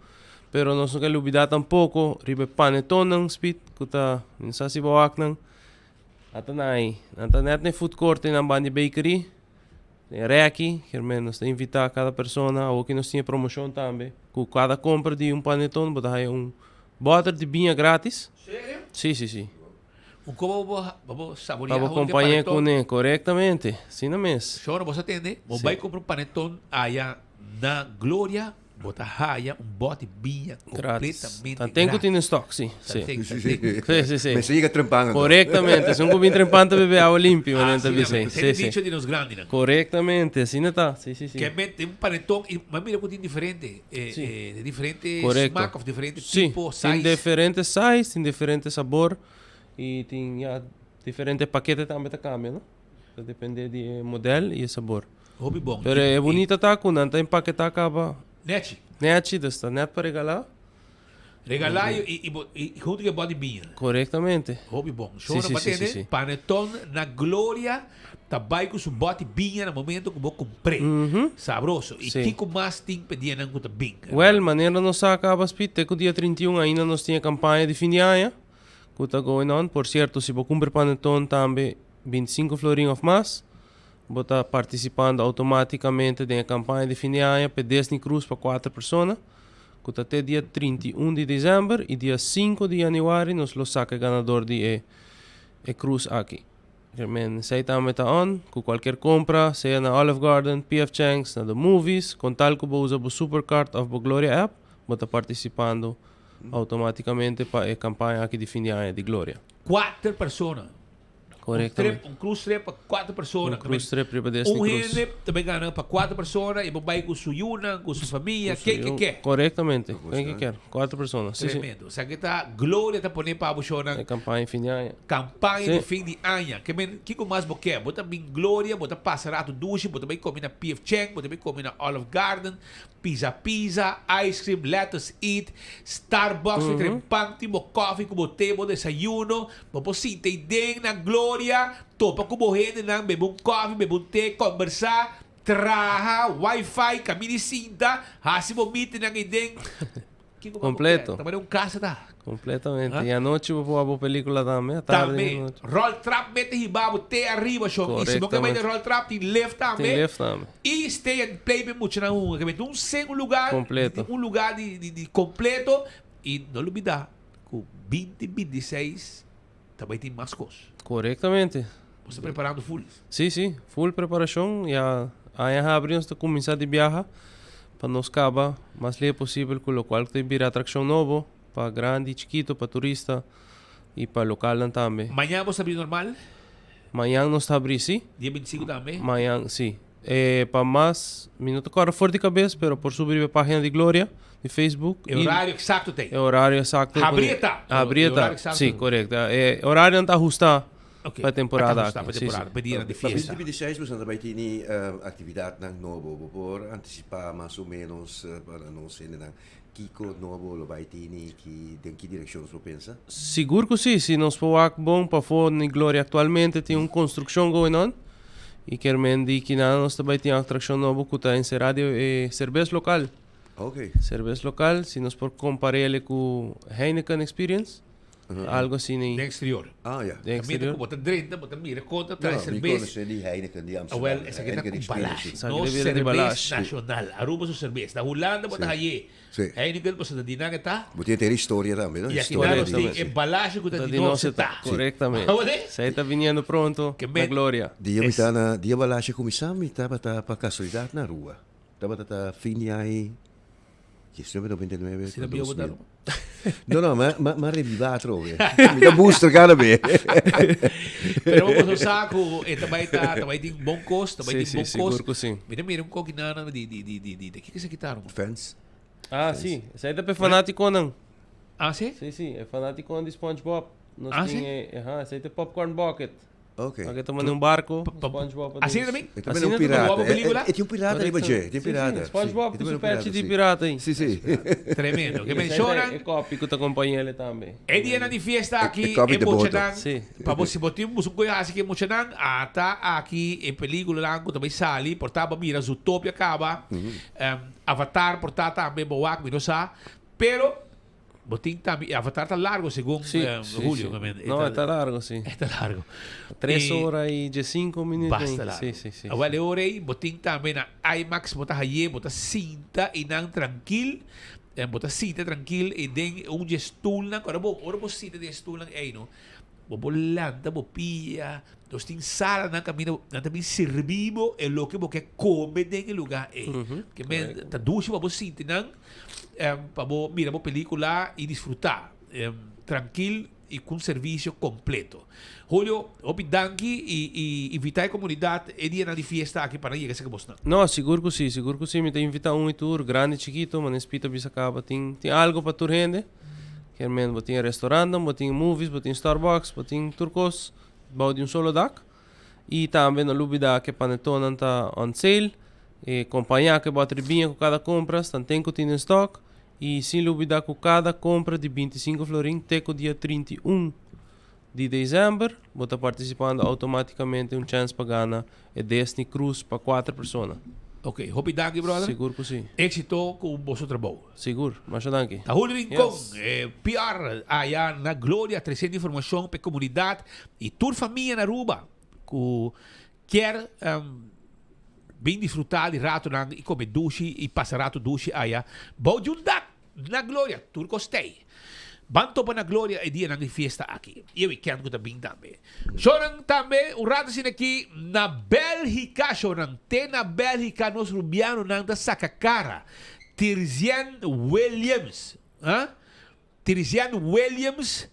Pero nos no ke lubida tampoko riba e panetonnan, Speed, ku ta, mi no sa si bo wak nan. Nan ta na ei. Nan ta nèt na e food court ei nan banda di bakery. Den rèki, kermen nos ta invitá kada persona. Awor ki nos tin e promoshon tambe, ku kada kompra di un paneton bo ta haña un bòter di biña gratis. Serio? Sí, sí, sí. Un koba bo bo bo saboreá Pa bo hopi di kompañ'é paneton. kuné, korektamente. Asina mes. Shor, bo sa tende? Bo Sí. bai kumpra un paneton aya na Gloria, bo ta haya un bòt di biña Gratis. kompletamente Tanten ku gratis. tin den stock, sí. Sí. Tanten, tanten. Sí, sí, sí. Mester yega trempan anto. Korektamente. Esun ku bin trempan ta bebe awa limpi, manera ta Asina bisa ei. mes. Sí, Esei ta sí. dicho di nos grandinan. Korektamente. Asina ta. Sí, sí, sí. Ke mete un paneton i mi a mira ku tin diferente, eh, Sí. eh, diferente Korekto. smak of diferente Sí, tipo, tin size. diferente size, tin diferente sabor. Y tin ya diferente pakete tambe ta cambia, no? Ta depende di e model y e sabor. Hopi bon. Pero e bunita ta cu nan ta empaketa caba. Nechi. Nechi, dus ta net pa regala. Regala y, y, y, y junto cu e body biña. Corectamente. Hopi bon. Sí, Shona sí, pa sí, tende, sí, sí. Paneton na Gloria ta bai cu su body biña na momento cu bo compr'e. Sabroso. Y Sí. kico mas tin pe dianan cu ta bin? Wel, manera nos sa caba, Speed, te cu dia 31 ainda nos tin e campaña di fin di aña. Cu ta going on. Por cierto, si bo cumpra paneton tambe 25 florin of mas, bo ta participando automaticamente den e campaña di fin di aña p'e Disney Cruise pa cuater persona, cu ta te dia 31 di december y dia 5 di januari nos lo saca e ganador di e e cruise aki. Men, esey tambe ta on, cu cualkier compra, sea na Olive Garden, PF Chang's, na The Movies, con tal cu bo usa bo Supercard of bo Gloria app, bo ta participando Automaticamente pa e campaña aki di fin di aña di Gloria. Cuater persona. Correctamente. Un trip, un cruise trip pa cuater persona. Un cruise trip riba Disney Un Cruise. hende ta bay gana pa cuater persona y bo bay cu su yunan, cu su famia, Cu su ken ke yu. ke. Correctamente. Ken ke kier. Cuater persona. Si, si. Tremendo. Sa ke ta Gloria ta pone pa bo shownan. E campaña di fin di aña. Campaña Si. di fin di aña. Ke men, kiko mas bo ke? Bo ta bin Gloria, bo ta pasa rato dushi, bo ta bay come na PF Chang, bo ta bay come na Olive Garden. Pizza Pizza, ice cream, let us eat, Starbucks, mm -hmm. pan, tin bo koffie ku bo te, bo desayuno, bo por sinta ei den na Gloria, topa ku bo hendenan, bebe un koffie, bebe un te, kombersá, traha, wifi, kaminda i sinta, hasi bo meetingnan ei den. Kiko bo Completo. Ta manera un casa ta. Completamente. Ah. Y anochi bo por wak bo pelicula tambe. Atardi Tambe. anochi. Roll trap mete hiba bo te arriba shon. Y si bo ke bai den Correctamente. roll trap tin lift tambe. Tin lift tambe. Y stay and play pe muchanan hunga. Ke mete un sen un lugar. Completo. Un lugar di, di, di completo. Y no lubida cu 2026 ta bay tin mas cos. Corectamente. Bo ta preparando full? Si, si. Full preparacion. Ya aña habri nos ta cuminsa di biaha pa nos caba mas lihe posibel cu locual cu ta bira atraccion nobo pa grandi y chikito, pa turista y pa localnan tambe. Mañan bo ta habri normal? Mañan nos ta habri, si. Dia 25 tambe? Mañan, si. E pa mas, mi no ta kòrda for di kabes, pero por subi riba e página di Gloria di Facebook. E horario eksakto ta ei. E horario eksakto. Habrí e ta. Habrí e ta, si, korekto. E horarionan ta ahustá pa e temporada aki. Ta ahustá pa e temporada, pa e dianan di fiesta. Pa 2026 boso ta bai tini aktividatnan nobo. Bo por antisipá mas o ménos pa nos hendenan kiko nobo lo bai tini, ki den ki direkshon nos por pensa? Sigur ku si. Si nos por wak bon pafó ni Gloria aktualmente tin un konstrukshon going on. I kier men di kina nos ta bai tin atraccion nobo cu ta encera di e cerbes local. Ok. Cerbes local, si nos por comparele cu Heineken Experience, algo asina ei. Den exterior. Ah, ya. Den exterior. Caminda cu bo ta drenta, bo ta mira con ta trae No, mi cerbes. conoce di Heineken di Amsterdam. Awel, esaki ta Heineken cu Experience, balash. si. Esaki Nos ta bira di cerbes balash. nacional. Aruba su cerbes. Na Hulanda bo ta Si. haye. Sí. Heineken pasobra di nan e ta. Bo tin henter historia tambe, no? I aki Historia nan nos di tin e balashi ku ta di nos e ta. Korektamente. Awor? Esei ta biniendo pronto na gloria. Dia mi ta na, dia balashi a kuminsá mi tabata pa kasualidat na Aruba. Tabata ta fin di aña 1999 Asina bieu bo ta Aruba? No, no, ma, ma, ma reviva atrobe. Mi ta booster kada be. Pero bo boso sa ku e ta bai ta, ta bai tin bon kos, ta bai Sí, tin bon sí, kos. sigur ku sí. Mi ta mira un koki nana di, di, di, di, di, di kiko esaki ta, ruman? Fans. Ah, sí. Esei ta p'e fanátikonan. Ah, sí? Sí, sí. E fanátikonan di SpongeBob. Nos Ah, tin sí? e, aha, esei ta e popcorn bucket. Ok. Aki ta manda un barco, SpongeBob a Asina dins. tambe? E ta manda un pirata. E tin un pirata riba dje. Tin pirata. SpongeBob cu su pechi di pirata ei. Si, si. Tremendo. Ke mencionan. E kopi cu ta acompañele tambe. E dianan di fiesta aki, e muchanan, pa bo si bo tin un koe hasi ku e muchanan, ata aki e peliculanan cu ta bay sali, por ta bo mira Zootopia caba, Avatar por ta tambe bo wak, mi no sa, pero Bo tin tambe, e Avatar ta largo segun Sí, eh, sí, Julio. sí. I mean, e No, e ta largo, sí. E ta largo. Tres E ora y diescinco minuut. Basta largo. Sí, sí, sí. Awel e ora ei, bo tin tambe na IMAX, bo ta haye, bo ta sinta einan trankil, en bo ta sinta trankil ei den un dje stoelnan, ora bo, ora bo sinta den e stoelnan ei no, bo por lanta bo pia, nos tin salanan kaminda nan ta bin sirbi bo e loke bo ke kome den e lugar ei. Ke men ta dushi pa bo sinti nan. Pa bo mira bo pelicula y disfruta trankil y cu un servicio completo. Julio, hopi danki y invita e comunidad e dianan di fiesta aki pa nan yega cerca bosnan. No, sigur cu si, sigur cu si. Mi ta invita un y tur, grandi y chikito, mane Spita bisa caba tin tin algo pa tur hende. Kier men bo tin e restaurantnan, bo tin e movies, bo tin Starbucks, bo tin tur cos bao di un solo dak. Y tambe no lubida ke panetonan ta on sale. E compaña ke bo a tribiña cu cada compra stan ten cu tin den stock. Y sin lubida cu cada compra di 25 florin te cu dia 31 di december bo ta participando automaticamente un chance pa gana e Disney Cruise pa cuater persona. Ok, hopi danki brother. Sigur cu si. Exito cu boso trabou. Sigur, masha danki. Ta Julio Rincon, Yes. eh, PR aya na Gloria treciendo informacion pa e comunidad y tur famia na Aruba cu kier bin disfruta di ratonan y come dushi y pasa rato dushi aya bou di un dak na Gloria. Tur cos tey. Ban topa na Gloria e dianan di fiesta aki y e weekend cu ta bin tambe. Shownan tambe un rato asina aki na Belgica shownan te na Belgica nos Rubianonan ta saca cara. Tirzian Williams, ha? Tirzian Williams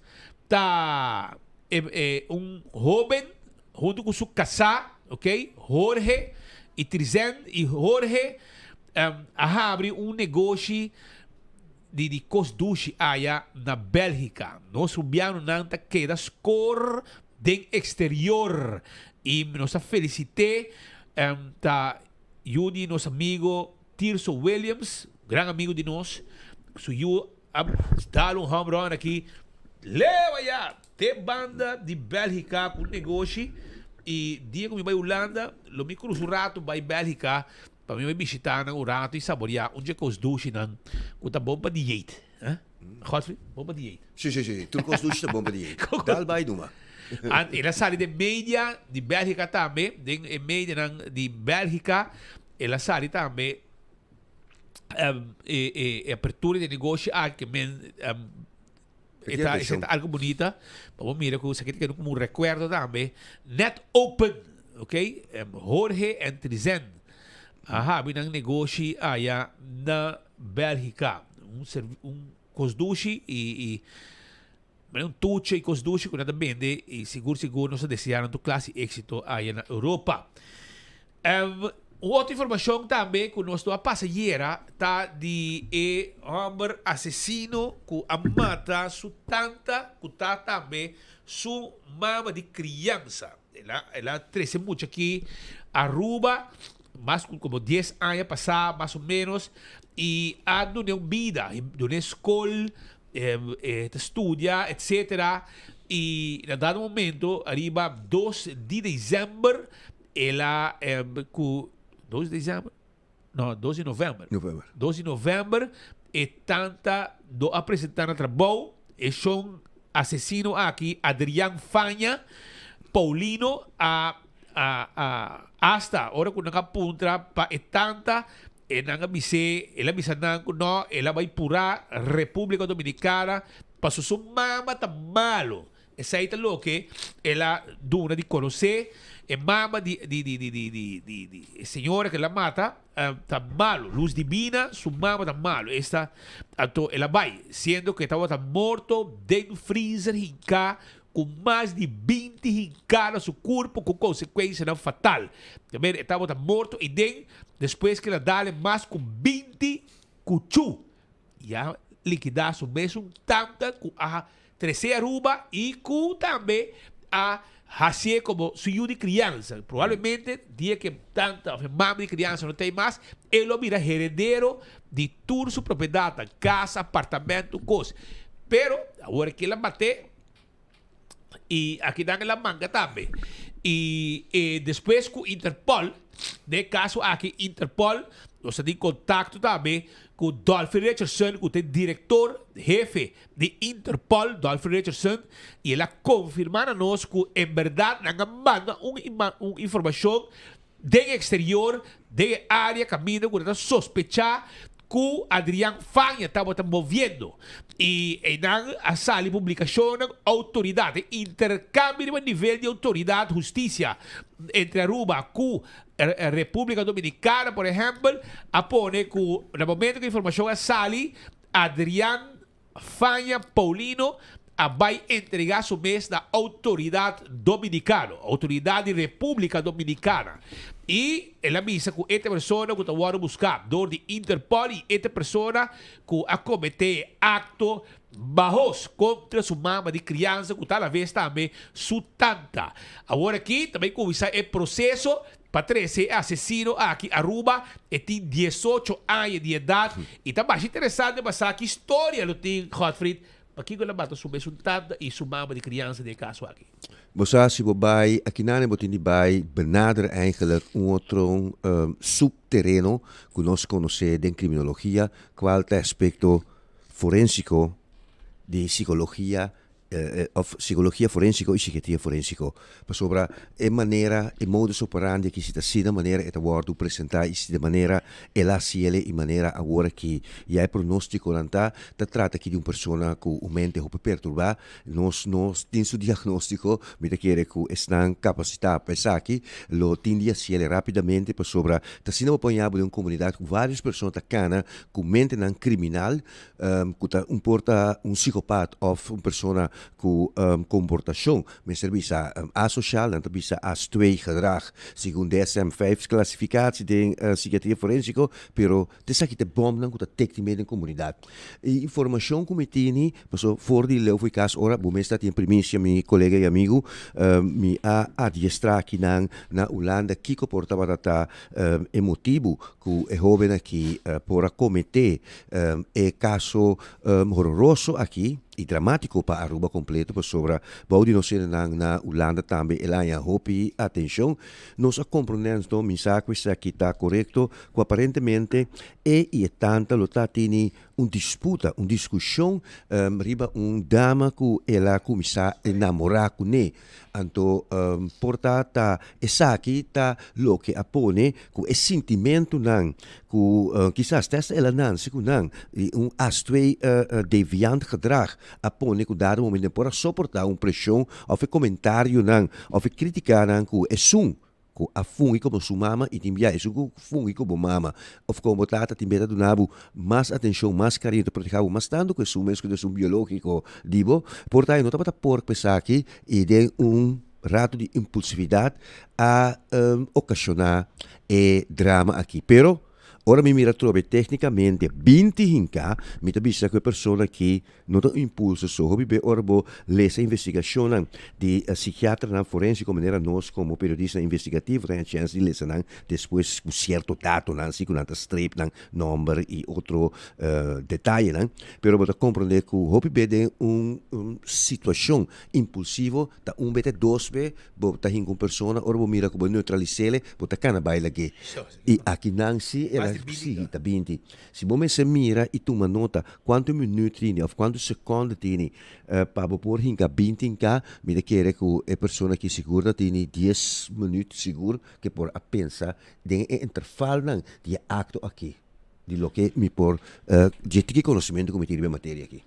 ta e, e, un hoben hunto cu su casá, ok, Jorge, y Tirzian y Jorge um, a habri un negoshi di di cos dushi aya na Belgica. Nos Rubianonan ta keda score den exterior y nos ta felicite um, ta yu di nos amigo Tirso Williams, gran amigo di nos, su yu a dal un home run aki, leu aya te banda di Belgica cu negoshi y dia cu mi bay Hulanda lo mi cruza un rato bay Belgica pa mi bay bishita nan un rato y saborea un dje cos dushinan cu ta bon pa dieet. Godfrey, bon pa dieet. Si, si, si. Tur cos dushi ta bon pa dieet. Dal bay numa. Ant el a sali den media di Belgica tambe, den e medianan di Belgica. El a sali tambe E, e, e apertura di negoshi aki, men, Ki eta, atenshon. ta algo bunita. Ban mira ku esaki ta komo un rekuerdo tambe. Net open, ok? Jorge en Trizen. Aha, bin nan negoshi aya na Bélgika. Un kos dushi i un tuche i kos dushi ku nan ta bende i sigur sigur nos ta deseá nan tur klas di éksito aya na Europa. Un otro informashon tambe ku nos no a pasa yera ta di e hòmber asesino ku a mata su tanta ku ta tambe su mama di kriansa. El a trese mucha aki Aruba mas ku komo dies aña pasá mas o ménos i a dun'é un bida, dun'é skol, e ta studia etcetera i na dado momento ariba dos di december el a ku dos di december no dos di november November. dos di november e tanta no a presenta na trabou e shon asesino aki Adrian Faña Paulino a a a hasta ora ku nan a puntra pa e tanta E nan a bis'é, el a bisa nan ku no, el a bai purá Repúblika Dominikana paso su mama ta malu. Esei ta loke el a duna di konosé. E mama di di di di di di di di e señora ku el a mata ta malu. Luz Divina, su mama ta malu. Esta, anto el a bai, siendo ku e tabata morto den freezer hinká ku mas di 20 hinká na su kurpo ku konsekuensianan fatal. Tamen e tabata morto i den despues ku el a dale mas ku 20 kuchú i a likidá su mesun tanta ku a tres'é Aruba i ku tambe a hasié komo su yu di kriansa. Probablemente dia ku e tanta òf e mama di kriansa no ta ei mas, e lo bira heredero di tur su propiedatnan, kas, apartamento, kos. Pero awor ku el a mat'é, Y aki nan el a manga tambe. Y eh, despues cu Interpol, den e caso aki Interpol, nos a tin contacto tambe cu Dolphy Richardson, cu ta e director, hefe di Interpol, Dolphy Richardson, y el a confirma na nos cu en berdad nan a manda un un informacion Den exterior, den e area caminda cu nan ta sospecha cu Adrian Faña tabata moviendo. Y eynan a sali publicacionnan autoridad, e intercambio riba nivel di autoridad husticia entre Aruba cu Republica Dominicana, por ehempel, a pone cu na momento cu e informacion a sali, Adrian Faña Paulino a bai entregá su mes na outoridat dominikano, outoridat di Repúblika Dominikana, i el a bisa ku e ta e persona ku ta wòrdu buská dor di Interpol i e ta e persona ku a kometé e akto bahos kontra su mama di kriansa ku ta alaves tambe su tanta. Awor aki ta bai kuminsá e proseso Pa trece e asesino aki Aruba, e tin 18 aña di edad y ta masha interesante pa sa ki storia lo tin Godfried, pakico el a mata su mesun tanta y su mama di crianza den e caso aki. Bo sa si bo bai akinane bo tin di bai benader eigenlijk un otro subtereno cu nos conoce den criminologia cual ta e aspecto forensico di psicologia of psicologia forensico y psiquiatria forensico pasobra e manera e modus operandi aki si ta asina manera e ta wordo presenta y si de manera el a haciele y manera awor aki ya e pronosticonan ta ta trata aki di un persona cu un mente hopi perturba nos no tin su diagnostico mi ta kere cu esnan capacita pa esaki lo tin di haciele rapidamente pasobra ta asina bo por haña bo den un comunidad cu varios persona ta cana cu mentenan criminal ku ta un por ta un psikopat òf un persona ku komportashon mester bisa asosial, nan ta bisa as twee gedrag segun DSM 5 klasifikatie den psikiatria forensiko, pero ta esaki ta e bòmnan ku ta tek tin den komunidat. E informashon ku mi tini, paso for di leu for kas ora bo mes ta tin primisia mi kolega i amigu, mi a adiestrá akinan na Hulanda kiko por tabata ta e motibu ku e hóben aki por a kometé e kaso hororoso aki. y dramatico pa Aruba completo pasobra bou di nos hendenan na Hulanda tambe el a haña hopi atencion. Nos a comprende anto mi sa cu esaki ta corecto cu aparentemente e y e tanta lo ta tini un disputa, un discusion riba un dama cu el a cuminsa enamora cune. Anto por ta ta esaki ta loke a pone cu e sintimentonan cu kisas te hasta el a nanse cu nan di un astwee deviant gedrag a pone cu dado momento nan por a soporta un presion of e comentarionan of e criticanan cu esun cu a fungi como su mama y tin bia esun cu fungi como mama of como bo tata tin bia ta duna bo mas atencion, mas cariño, ta proteha bo mas tanto cu esun mes cu ta esun biologico di bo. Por ta e no tabata por cu esaki y den un rato di impulsividad a ocasiona e drama aki. Pero ora mi mira atrobe tecnicamente binti hinca mi ta bisa cu e persona aki No ta un impulso so. Hopi be ora bo lesa investigacionnan di psikiaternan forensico manera nos como periodistanan investigativo ta haña chens di lesa nan despues cu cierto datonan si cu nan ta streep nan nomber y otro detayenan. Pero bo ta comprende cu hopi be den un situacion impulsivo ta un be te dos be bo ta hinca un persona ora bo mira cu bo neutralisele bo ta cana bay lag'e. Y aki nan si el a sigui ta binti. Si bo mester mira i tuma nota kuantu minüt tini òf kuantu sekònde tini pa bo por hinka binti hinká, mi ta kere ku e persona aki sigur ta tini dies minüt sigur ke por a pensa den e intervalnan di e akto aki, di loke mi por dje tiki konosementu ku mi tin riba e materia aki.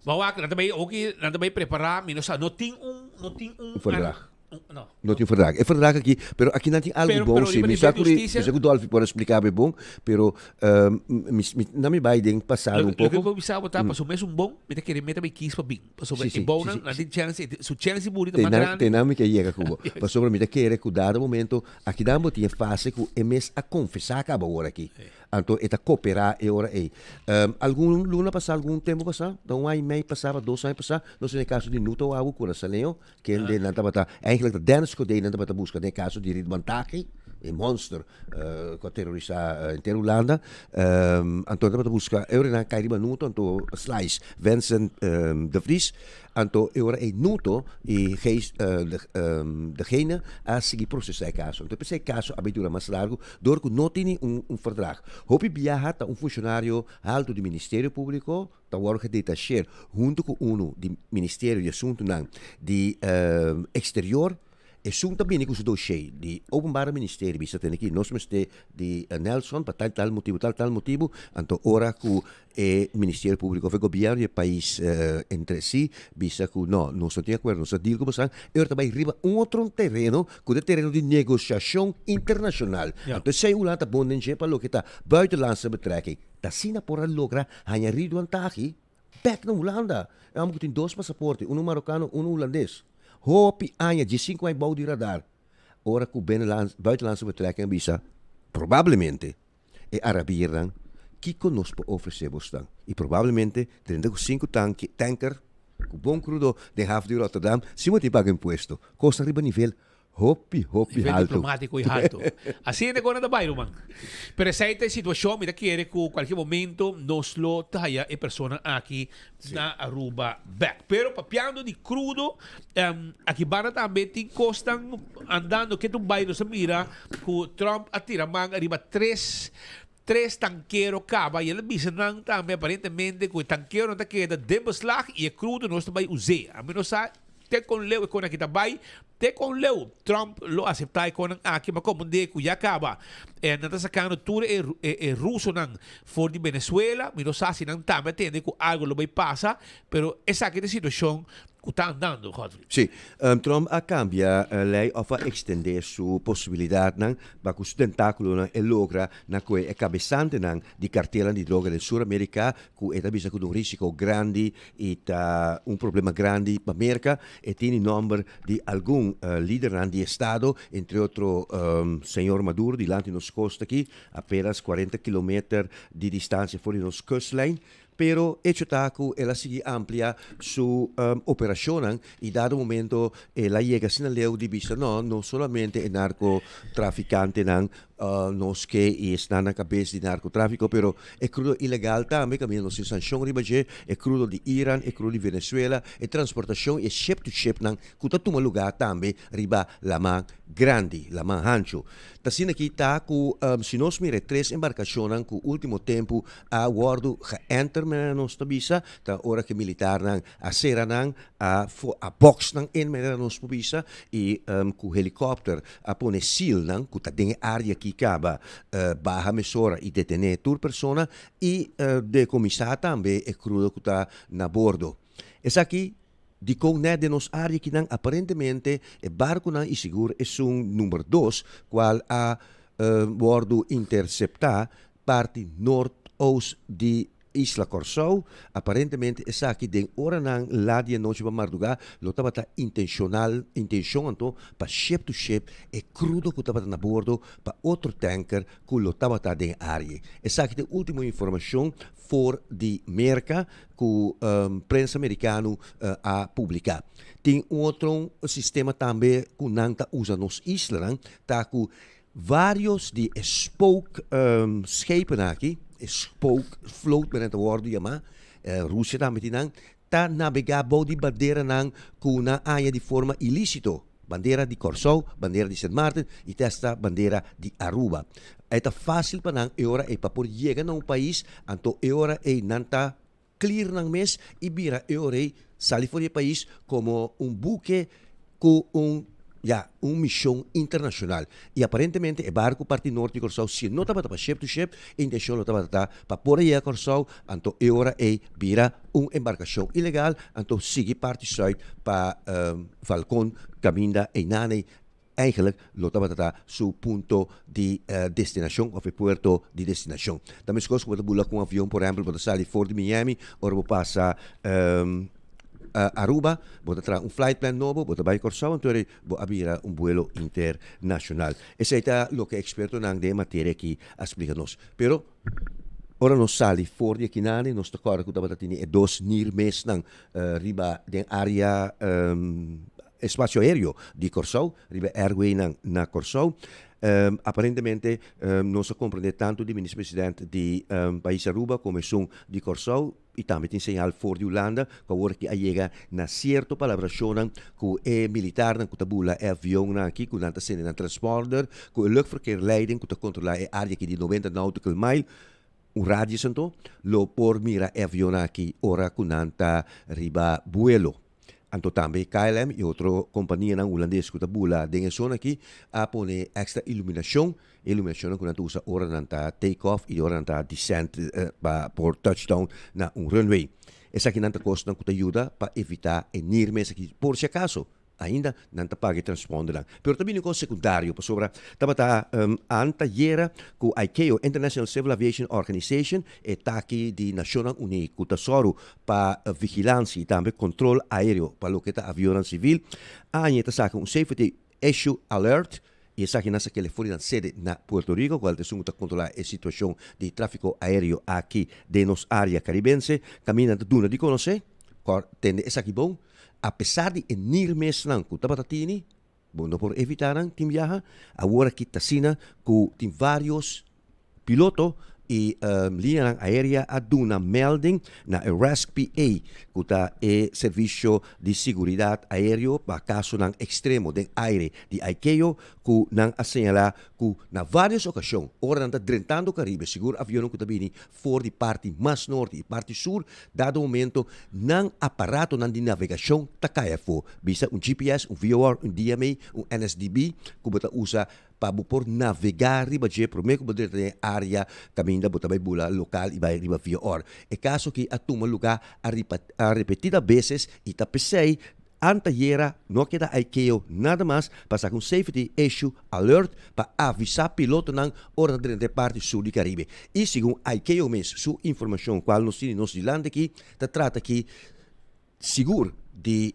Bo wak, nan ta bai oki, nan ta bai prepará, mi no sa, no tin un, no tin un. Un verdrag. No tin verdrag. E verdrag aki, pero aki nan tin algo bon si. Mi sa ku mi sa ku Dolfi por explica be bon, pero mi nan mi bai den pasado un poco. Loke mi bisa bo ta, pasobra mes un bon, mi ta kere meta mi kies pa bin. Pasobra e bonnan nan tin chance, su chance di muri ta mas grandi. Te nan mi ke yega ku bo. Pasobra mi ta kere ku dado momento, aki nan bo tin e fase ku e mes a confesa kaba ora aki. Anto e ta cooperá e ora ei. Algun luna pasá, algun tempo pasá, ta un aña y mei pasá, dos aña pasá, nos tin e caso di Nuto Abu Curaçaoleño, Kende nan tabata, eigenlijk ta Dennis Codé nan tabata buska den e kaso di Ridwan Taghi, e monster ku a terorisá henter Hulanda. Anto nan tabata buska, e ora nan a kai riba Nuto, anto Slice, Vincent de Vries, anto e ora ei Nuto i Gijs degene a sigui prosesá e kaso. Anto p'esei e kaso a bai dura mas largu dor ku no tini un verdrag. Hopi biaha ta un funshonario haltu di Ministerio Públiko, ta wòrdu gedetacheer huntu ku unu di Ministerio di Asuntunan di Eksterior, esun ta bini ku su doshé di Openbare Ministerie bisa tene ki nos mester di Nelson pa tal tal motibu tal tal motibu, anto ora ku e Ministerio Públiko òf e gobièrnu di e pais entre si bisa ku no nos no tin akuerdo nos ta deal ku bosan, e ora ta bai riba un otro tereno ku ta e tereno di negosiashon internashonal. Anto esei Hulanda ta bon den dje pa loke ta buitenlandse betrekking. Ta asina por a logra haña Ridwan Taghi bek na Hulanda. E homber ku tin dos pasaporte, unu marokano, unu hulandes. Hopi aña, diesinku aña bou di radar. Ora ku Buitenlandse Betrekking a bisa, probablemente e arabiernan, kiko nos por ofresé bosnan? I probablemente 35 tanki, tanker ku bon krudo den haf di Rotterdam, sin bo tin paga impuesto. Kosnan riba nivel Hopi, hopi Nivel haltu. diplomatico y halto. Asina e cosnan ta bay, ruman. Pero esey ta e situacion. Mi ta kere cu cualkier momento nos lo ta haya e persona aki na Aruba bek. Pero papiando di crudo, aki banda tambe tin cosnan andando. Ke tur bay nos a mira cu Trump a tira man ariba tres tres tankero caba y el a bisa nan tambe aparentemente cu e tankeronan ta keda den beslag y e crudo nos ta bay us'e. Ami no sa te con leu e con aki ta bay, te con leu Trump lo acepta e connan aki, ma como de cu ya caba nan ta sacando tur e e rusonan for di Venezuela, mi no sa si nan tambe a tende cu algo lo bay pasa, pero esaki ta e situacion cu ta andando, Godfrey. Sí, Trump a cambia ley of a extende su posibilidadnan pa cu su tentaculonan e logra na coe e cabesantenan di cartelnan di droga den Sur America cu e ta bisa cu ta un risico grandi y ta un problema grandi pa Merca. E tini nomber di algun lidernan di estado, entre otro señor Maduro dilanti nos costa aki, apenas cuarenta kilometer di distancia for di nos kustlijn. Pero hecho ta cu el a sigui amplia su operacionnan y dado momento el a yega asina leu di bisa no, no solamente e narcotraficantenan Nos ke i esnan na kabes di narkotrafiko, pero e krudo ilegal tambe kaminda nos tin sanshon riba dje, e krudo di Iran, e krudo di Venezuela, e transportashon i e ship to shipnan ku ta tuma lugá tambe riba laman grandi, laman hanchu. Ta asina ki ta ku si nos mira e tres embarkashonnan ku último tempu a wòrdu geënter, manera nos ta bisa, ta ora ku e militarnan a sera nan, a a box nan in, manera nos por bisa, i ku helikòpter a pone sealnan ku ta den e área aki kaba baha mesora i detené tur persona i dekomisá tambe e krudo ku ta na bordo. Esaki dikon nèt den nos área akinan aparentemente e barkunan i sigur esun number dos kual a wòrdu interseptá parti noord-oost di Isla Kòrsou. Aparentemente esaki den oranan lat di anochi pa mardugá lo tabata intenshonal, intenshon anto pa ship to ship e krudo ku tabata na bordo pa otro tanker ku lo tabata den área. Esaki ta e último informashon for di Merka ku prensa merikano a publiká. Tin un otro sistema tambe ku nan ta usa nos islanan ta ku Varios di e spook schepen aki, e spook float menen ta wordo yama, Rusia tambe tin nan, ta nabega bou di banderanan ku nan haña di forma ilisito, bandera di Kòrsou, bandera di Sint Maarten i te hasta bandera di Aruba. E ta fásil pa nan e ora ei pa por yega na un pais, anto e ora ei nan ta clear nan mes i bira e ora ei sali for di e pais como un buke cu un ya un mision internacional. I aparentemente e barco parti noord di Corsou si no tabata pa ship to ship e intencion lo tabata ta pa por a yega Corsou anto e ora ei bira un embarcacion ilegal anto sigui parti zuid pa Falcon caminda einanei Eigenlijk lo tabata ta su punto di destinacion of e puerto di destinacion. Ta mescos cu bo ta bula cu un avion, por ehempel, bo ta sali for di Miami, ora bo pasa Aruba, bo ta traha un flight plan nobo, bo ta bay Corsou, anto eri bo a bira un buelo internacional. Esey ta loke expertonan den e materia aki a splica nos. Pero ora nos sali for di akinane, nos ta corda cu tabata tini e dos nirmesnan riba den area Espacio aereo di Kòrsou, riba e airwaynan na Kòrsou. Aparentemente nos a komprendé tantu di Minister President di pais Aruba komo esun di Kòrsou i tambe tin señal for di Hulanda ku awor aki a yega na sierto palabrashonnan ku e militarnan ku ta bula e avionnan aki ku nan ta sende nan transponder ku e luchtverkeerleiding ku ta kontrolá e área aki di 90 nautical mile un radius anto lo por mira e avionnan aki ora ku nan ta riba buelo. Anto tambe KLM y otro companianan Hulandes cu ta bula den e zona aki a pone extra iluminacion. E iluminacionnan cu nan ta usa ora nan ta take off y ora nan ta descend pa por touch down na un runway. Esakinan ta cosnan cu ta yuda pa evita e nirmes aki por si acaso. Ainda nan ta paga e transpondernan. Pero ta bini un kos sekundario pasobra tabata antayera ku ICAO, International Civil Aviation Organization, e taki di Nashonnan Uní ku ta sòru pa vigilansia i tambe kontrol aéreo pa loke ta avionnan sivil, aña ta saka un Safety Issue Alert i esaki nan sa kele for di nan sede na Puerto Rico kual ta esun ku ta kontrolá e situashon di tráfiko aéreo aki den nos área karibense. Kaminda nan ta duna di konosé, kòr tende esaki bon. Apesar di e nirmesnan ku tabata tini, bo no por evitá nan tin biaha. Awor aki ta asina ku tin vários piloto i liñanan aérea a duna melding na e RASC-PA, ku ta e servisio di siguridat aéreo pa kasonan ekstremo den aire di ICAO, ku nan a señalá ku na vários okashon ora nan ta drentando Karibe, sigur avionnan ku ta bini for di parti mas norte i parti sur, dado momento nan aparatonan di navegashon ta kai afó, bisa un GPS, un VOR, un DMA, un NSDB ku bo ta usa pa bo por navegá riba dje promé ku bo drenta den e área kaminda bo ta bai bula lokal i bai riba VOR. E kaso aki a tuma lugá a repetida beses i ta p'esei Antayera no a keda ICAO nada mas pa saka un safety issue alert pa avisá pilotonan ora ta drenta e parti sur di Caribe. I segun ICAO mes su informashon kual nos tini nos dilanti aki ta trata aki sigur di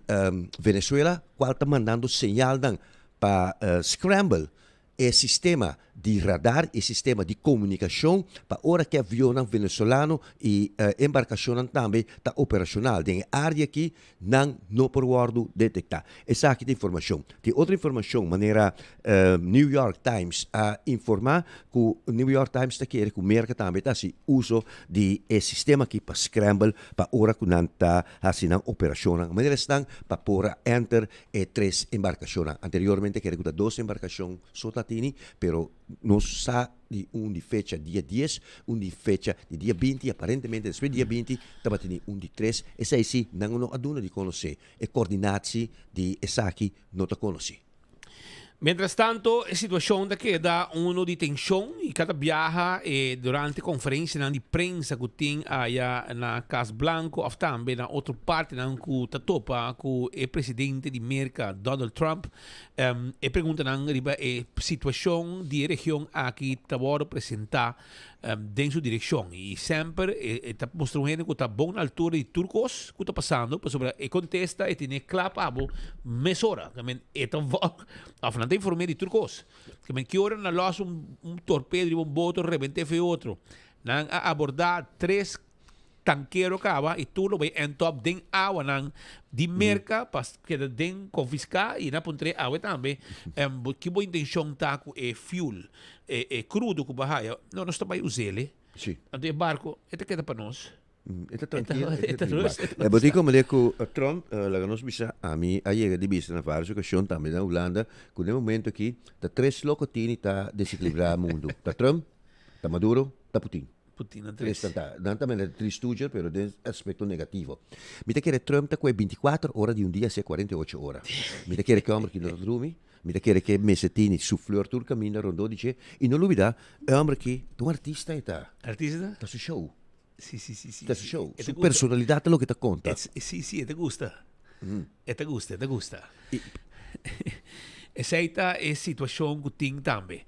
Venezuela kual ta mandando señalnan pa scramble e sistema. di radar i sistema di komunikashon pa ora ku e avionnan venezolano i embarkashonnan tambe ta operashonal den e área aki, nan no por wòrdu detektá. Esaki ta informashon. Tin otro informashon manera New York Times a informá ku New York Times ta kere ku Merka tambe ta hasi uso di e sistema aki pa scramble pa ora ku nan ta hasi nan operashonnan. Manera esnan pa por a enter e tres embarkashonnan. Anteriormente kere ku ta dos embarkashon so ta tini, pero nos sa di un di fecha dia dies, un di fecha di dia binti i aparentemente despues di dia binti tabatin un di tres. Esei si nan no a duna di konosé. E kordinatsi di esaki no ta konosí. Mientras tanto e situacion ta keda uno di tension y cada biaha e durante conferencianan di prensa cu tin aya na Cas Blanco of tambe na otro partinan cu ta topa cu e presidente di Merca Donald Trump e preguntanan riba e situacion di e region aki ta wordo presenta den su direccion y semper e ta mustra un hende cu ta bon na altura di tur cos cu ta pasando pasobra e contesta e tene cla pa bo mesora ke men e ta wak of nan ta informe di tur cos ke men ki ora nan los un torpedo riba un boto rebente fe otro nan a aborda tres tankero kaba y tur lo bay end up den awanan di Merca pa keda den confisca y na puntre awe tambe ki bo intencion ta cu e fuel e crudo cu bo a haya no nos ta bay usele anto e barco e ta keda pa nos. E ta trankil e ta rust e bo tin como ley cu Trump laga nos bisa ami a yega di bisa na varios ocasion tambe na Hulanda cu den momento aki ta tres loco tini ta desequilibra mundo ta Trump ta Maduro ta Putin. Putin na tres. Tres ta. Nan ta manda tres studio, pero den aspecto negativo. Mi ta kere Trump ta koe binticuater ora di un dia sea 48 ora. Mi ta kere ke homber ki no ta drumi, mi ta kere ke mester tini su fleur tur caminda rondó di dje. Y no lubida, e homber aki ta un artista e ta. Artista? Ta su show. Si, si, si, si. Ta su show. Su personalidad ta loke ta conta. Si, si, e ta gusta. E ta gusta, e ta gusta. Esei ta e situacion cu tin tambe.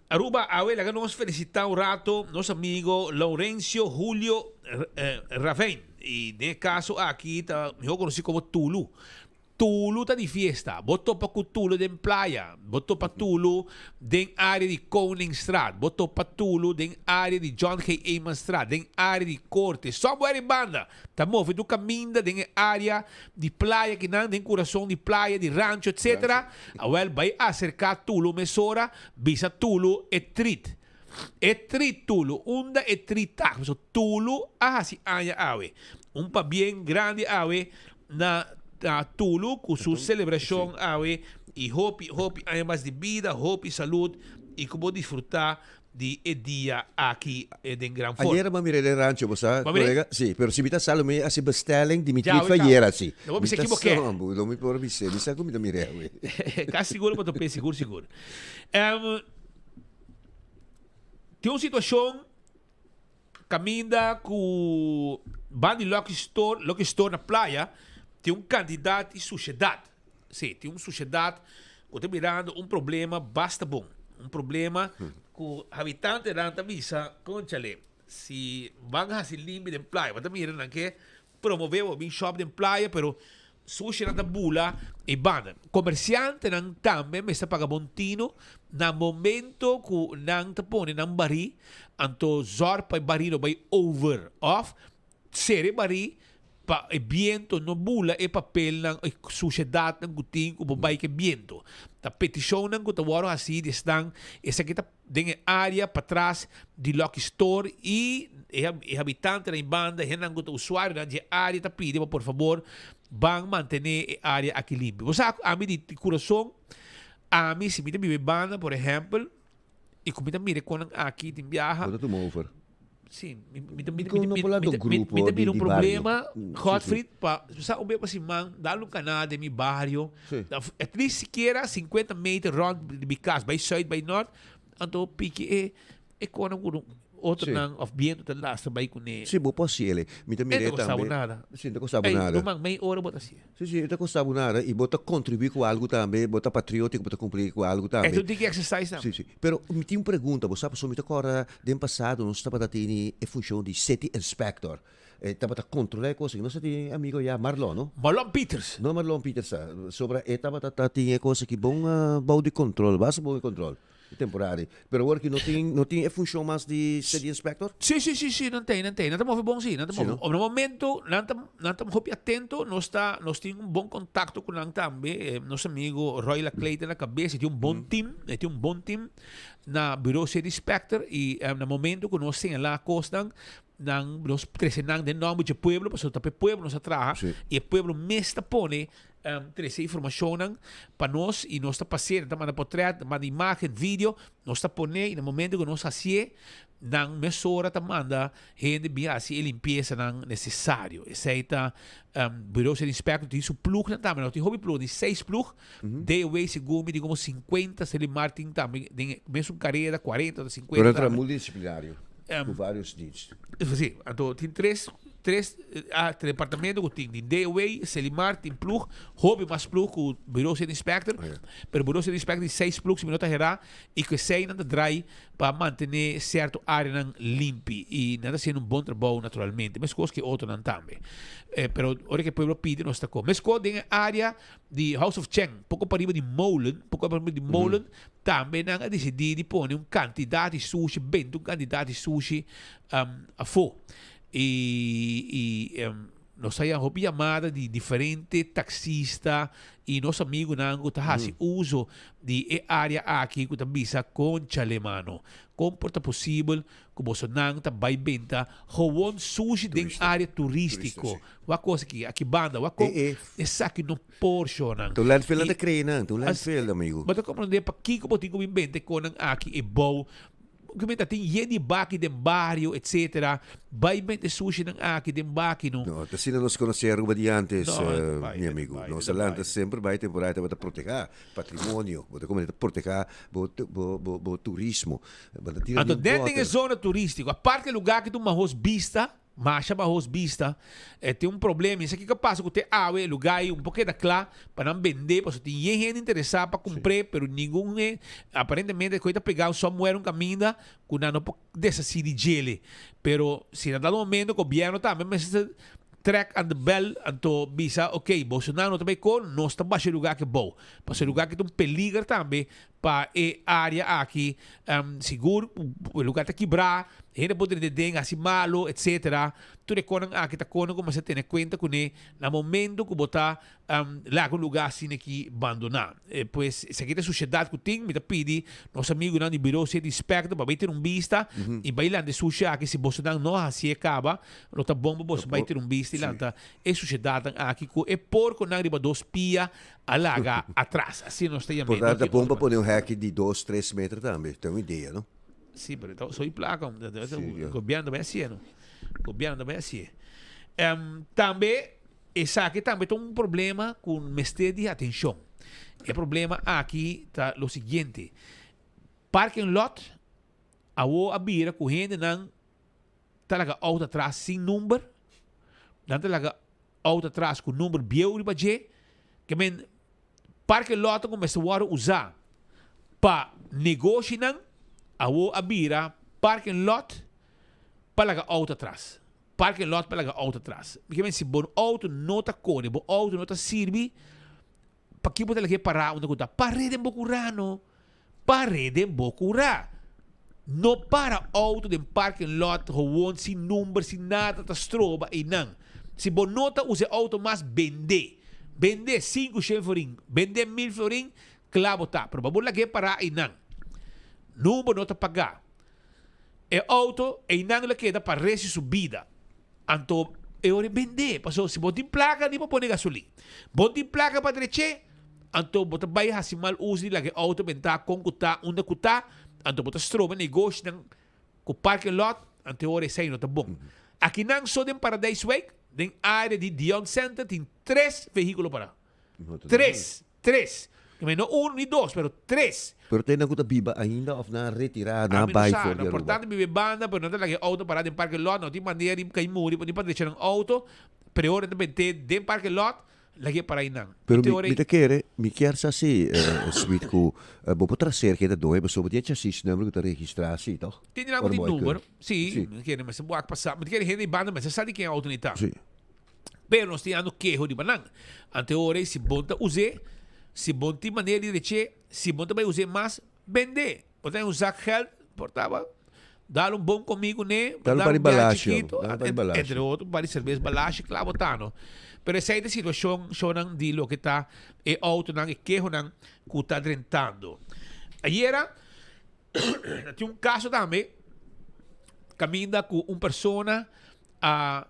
Aruba, awe laga nos felicita un rato nos amigo Laurencio Julio Ravijn. Y den e caso aki ta mihor conoci como Tulu. Tulu ta di fiesta. Bo topa ku Tulu den playa. Bo topa Tulu den área di Koningstraat. Bo topa Tulu den área di John G. Eemanstraat, den área di Korte. Somewhere in banda ta move tur kaminda den e área di playa kinan, den kurason di playa, di rancho, etcetera. Awel, bai aserká Tulu mesora, bisa Tulu e trit. E trit Tulu, unda e trit ta? Pasobra Tulu a hasi aña awe. Un pabien grandi awe na na Tulu cu su celebracion awe y hopi hopi aña mas di bida, hopi salud y cu bo disfruta di e dia aki den gran forma. Ayera bo a mira den rancho bo sa Bo a mira? colega? Si, pero si mi ta sa lo mi haci bestelling di mi Ya, trip awe ayera si. Lo bo Mi bisa ta ki bo ke. sombo, lo mi por bisa, mi sa cu mi ta mira awe. Casi sigur bo ta pe, sigur sigur. Tin un situacion Caminda cu ban di Lucky Store, Lucky Store na playa, tin un cantidad di sushedad. Si, tin un sushedad cu ta mirando un problema basta bon. Un problema cu habitantenan ta bisa, conchale, si ban haci limpi den playa, bo ta mira nan ke promove bo bin shop den playa, pero Sushinan ta bula e banda. Komersiantenan tambe mester paga bon tino na momento ku nan ta pone nan barí, anto zòrg pa e barí no bai over òf sera e barí pa e biento no bula e papelnan, e sushedatnan ku tin ku por bai ku e biento. Ta petishonnan ku ta wòrdu hasí di esnan, esaki ta den e área patras di Lucky Store i e habitantenan i banda, hendenan ku ta usuarionan di e área ta pidi pa por fabor ban mantené e área aki limpi. Bo sa ku ami di kurason, ami si mi ta biba e banda por ehèmpel i ku mi ta mira e konan aki tin biaha. Bo ta tuma over. Si, mi ta mi ta mira un problema, Godfried, pa sa un bes pa siman dal un kana den mi bario, at least sikiera sinkuenta meter rond di mi kas, bai sùit bai nòrt, anto piki e e kona ku otronan òf bientu ta lastra bai kuné. Si, bo por hasi el. Mi ta mir'é tambe. E ta kosta bo nada. Si, no ta kosta bo nada. Ey, ruman, mei ora bo ta hasié. Si, si, e ta kosta bo nada i bo ta kontribuí ku algu tambe, bo ta patriótiko, bo ta kumpli ku algu tambe. E ta un tiki exercise tambe. Si, si. Pero mi tin un pregunta, bo sa pasobra mi ta kòrda den pasado nos tabata tini e funshon di city inspector. E tabata kontrolá e kos aki. Nos ta tin e amigo ya, Marlon, no? Marlon Pieters. No Marlon Pieters ta. Sobra e tabata ta tin e kos aki bon bou di kontrol, basta bon di kontrol. E temporada. Pero awor ki no tin, no tin e funcion mas di city inspector? Si, si, si, si, nan tin, nan tin. Nan ta move bon si, nan ta Si, move. no? Op e momento nan ta, nan ta hopi atento, nos ta, nos tin un bon contacto cu nan tambe. Eh, nos amigo Roy Laclay ta na cabeza, e tin un bon team, e tin un bon team na bureau city inspector y eh, na momento cu nos señala cosnan, nan, nos trece nan den nomber dje pueblo, pasobra ta pa e pueblo nos a traha y e pueblo mes ta pone Trece informacionnan pa nos y nos ta pas'é, nan ta manda potret, nan manda imagen, video, nos ta pon'é y na momento cu nos hacié, nan mesora ta manda hende bin haci e limpiezanan necesario. Esey ta Bureau City Inspector tin su plugnan tambe, nos tin hopi plug, tin seis plug, DOW segun mi tin como cincuenta, Selimar tin tambe den e mesun carera, cuarenta ota cincuenta Pero nan tambe. ta multidisciplinario, cu varios dienst. Si, anto tin tres tres departamento ku tin di DOW, Selimar tin ploeg, hopi mas ploeg ku Bureau City Inspector, pero Bureau City Inspector tin seis ploeg si mi no ta herá, i ku eseinan ta drai pa mantené sierto áreanan limpi i nan ta hasiendo un bon trabou naturalmente, meskos ku e otronan tambe. Pero ora ku e pueblo pidi nos ta ko. Meskos den e área di House of Cheng, poko pariba di Molen, poko pariba di Molen, tambe nan a disidí di pone un kantidat di sushi, benta un kantidat di sushi afó. I i nos a haña hopi yamada di diferente taksista i nos amigunan ku ta hasi uso di e área aki ku ta bisa, Konchale mano, kon por ta posibel ku bosonan ta bai benta gewon sushi den área turístiko? Wak kos aki, aki banda, wak kon esaki no por shownan. Ta un landfill nan ta kree nan, ta un landfill, amigu. Bo ta komprondé pakiko bo tin ku bin benta e konan aki e bou Ku mi ta tin yen di baki den bario etc. Bai mete sushinan aki den baki no. No, ta asina nos konosé Aruba di antes, No, e ta bai, mi e ta amigu. bai, e Nos ta a lanta bai. semper bai temporada tabata protehá patrimonio. Bo ta komo ta protehá bo bo bo bo turismo. Bo ta tira Anto ni un den den e bòter. zona turístiko, aparte e lugá ki ta un mahos bista, Masha bahos bista e tin un problema esaki ka pasa ku te awe e luga ei un por keda kla pa nan bende pasobra tin yen hende interesa pa kumpr'é pero ningun hende aparentemente koe ta pega somewhere un kaminda ku nan no por deshasí di djele pero si na dado momento gobièrnu tambe mester trek aan de bel anto bisa ok bosonan no ta bai ko nos ta basha e luga aki abou pasobra e luga aki ta un peliger tambe Pa e area aki sigur e lugar ta kibrá, hende por drenta den, hasi malo, etcetera. Tur e konan aki ta konan ku mester tene kuenta kuné na momento ku bo ta laga un lugar asina aki bandoná. Pues esaki ta e sushedat ku tin. Mi ta pidi nos amigunan di Bureau City Inspector pa bai tene un bista i bai lanta e sushi aki. Si bosonan no a hasié kaba, lo ta bon pa boso bai tene un bista i lanta e sushedatnan aki ku e porkonan riba dos pia A laga atras, asina nos ta yam'é. Por ta bon pa pone un hèki di dos, tres meter tambe. Ta un idea, no? Sí, pero ta soy plaka. Gobierno ta bai hasié, no? Gobierno ta bai hasié. Tambe, esaki tambe ta un problema ku mester di atenshon. E problema aki ta lo siguiente. Parking lot awo a bira ku hendenan ta laga outo atras sin number, nan ta laga outo atras ku number bieu riba dje, ke men parke lòt ku mester wòrdu usá pa negoshinan awo a bira parking lot pa laga outo atras, parking lot pa laga outo atras. Ke men si bo outo no ta kore, bo outo no ta sirbi, pakiko bo ta lag'é pará unda ku ta? Par'é den bo kurá no. Par'é den bo kurá. No para outo den parking lot gewoon sin number sin nada ta stroba einan. Si bo no ta usa e outo mas bendé. Bendé sinku shen florin, bendé mil florin, kla bo ta. Pero pa bo lag'é pará einan. Number no ta pagá. E outo einan lo keda pa resti su bida. Anto e ora e bendé, pasobra si bo tin plaka ni pa pone gasolin. Bo tin plaka pa drech'é, anto bo ta bai hasi mal uso di laga e outo bentá kon ku ta, unda ku ta, anto bo ta stroba negoshinan ku parking lot, anto e ora esei no ta bon. Akinan so den Paradijswijk, den área di Dion Center tin tres vehíkulo pará. Tres! Tres! No uno ni dos, pero tres! Pero te nan ku ta biba ainda of nan a retirá, nan a Ami no bai sa, for di no Aruba? por tanto biba e banda, pero nan ta laga e outo pará den parking lot, no tin manera di kai muri ni pa drecha nan outo, pero e ora nan ta bent'é den parking lot, lag'é pará einan. Pero Te mi ora mi ta kere, mi kier sa si, Sweet, ku bo por traser ke ta doño pasobra bo tin e chasisnummer ku ta registrá si, tòg? Tin di nan ku Ora tin bo a number, kere. si, Si. mi kere mester wak pasá, mi ta kere hende di banda mester sa di ken e outo ni ta. Si. Pero nos tin ando keho riba nan. Ante ora ei si bon ta us'é, si bon tin manera di rech'é, si bon ta bai us'é mas, bend'é. Bo ta un zak geld, por taba dal un bon comí kuné, Dal un dal par di un biaha balashi, chikito, dal un par di balashi. entre otro, un par di cerveza, balashi, kla bo ta no. Pero esei ta e situacion, shownan, di loke ta e autonan, e kehonan ku ta drentando. Ayera, tin un caso tambe, caminda ku un persona a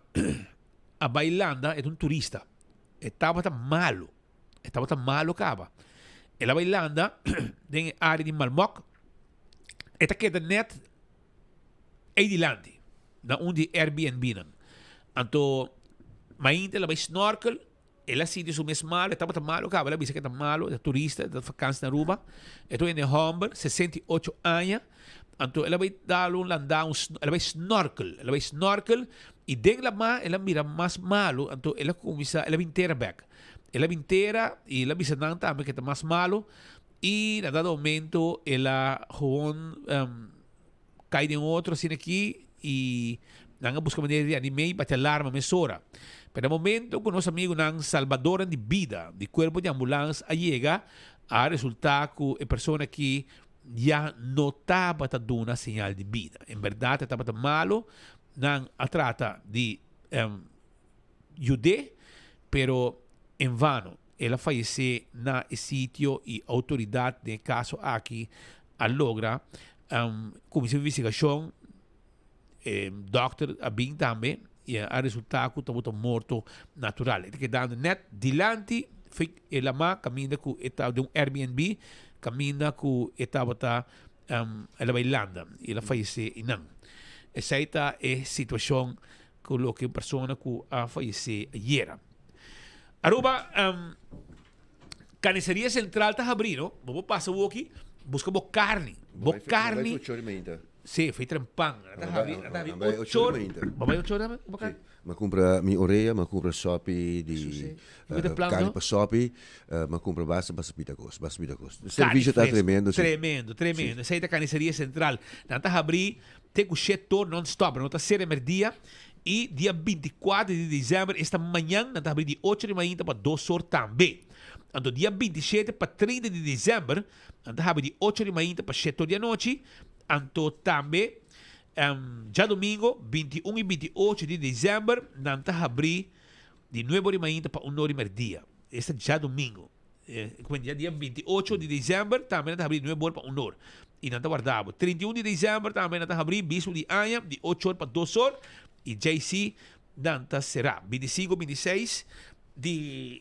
a bai landa, e ta un turista, e tabata malo. E tabata malo kaba. El a bai landa den e área di Malmok. E ta keda net ei dilanti, na un di e Airbnb-nan. Anto, mainta el a bai snorkel, el a sinti su mes malo, e tabata malo kaba, el a bisa ku e ta malo, e ta turista, e ta vakansi na Aruba. E ta un hende hòmber, 68 aña. Anto el a bai dal un landá, un el a bai snorkel, el a bai snorkel i den lamá el a mira mas malo, anto el a kuminsá, el a bin tera bèk. El a bin tera i el a bisa nan tambe ke ta mas malo i na dado momento el a gewoon kai den otro asina aki i nan a buska manera di anim'é i bati alarma mesora. Pero na momento ku nos amigunan salbadornan di bida di kuerpo di ambulans a yega a resulta ku e persona aki ya no tabata duna señal di bida. En berdad e tabata malo, nan a trata di yud'é, pero en vano. El a fayesé na e sitio i outoridat den e kaso aki a logra kuminsá investigashon. E dòkter a bin tambe i a resultá ku tabata morto natural. E ta kedando nèt dilanti e lamá kaminda ku e ta den un Airbnb kaminda ku e tabata el a bai landa i el a fayesé einan. Esei ta e situashon Cu loke un persona cu a fayece ayera. Aruba, Carniceria Central ta habri, no? Bo por pasa woki, busca bo carni. Bo carni. Si, fui trempan. Ta habri, ta habri ocho or. Bo bai ocho or tambe? Bo carni? Mi a cumpra mi orea, mi a cumpra sopi di carni pa sopi, mi a cumpra basta basta pita cos, basta pita cos. Servicio ta tremendo, si. Tremendo, tremendo. Esey ta Carniceria Central. Nan ta habri Te ku shetor non stop, no ta sera merdia i dia 24 di december esta mañan nan ta habri di ocho di mainta pa dos or tambe. Anto dia 27 pa 30 di december nan ta habri di ocho di mainta pa shetor di anochi. Anto tambe djadomingo 21 i 28 di december nan ta habri di nuebe or di mainta pa un or di merdia. Esta djadomingo. Kumen dia 28 di december tambe nan ta habri 9 or pa 1 or y nan ta warda bo. 31 di december tambe nan ta habri bispo di aña di 8 or pa 2 or y JC nan ta sera. 25, 26 di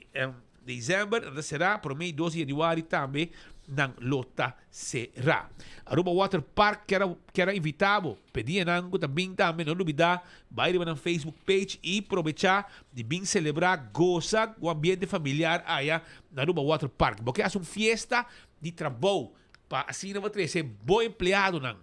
december nan ta sera, prome y 2 di januari tambe nan lo ta sera. Aruba Water Park kier a kier a invita bo p'e dianan ku ta bin tambe no lubida bai riba nan Facebook page y probecha di bin celebra goza cu ambiente familiar aya na Aruba Water Park. Bo ke haci un fiesta di trabou pa asina bo trece bo empleadonan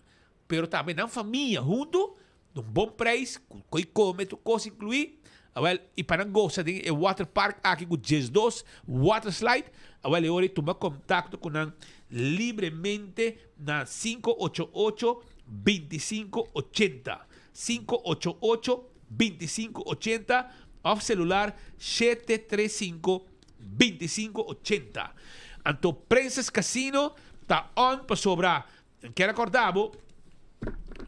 pero tambe nan famia hunto na un bon prijs cu coy come tur cos inclui awel y pa nan goza den e water park aki cu 12 water slide awel e ora y tuma contacto cu nan libremente na 588 2580 588 2580 of celular 735 2580. Anto Princess Casino ta on pasobra kier a corda bo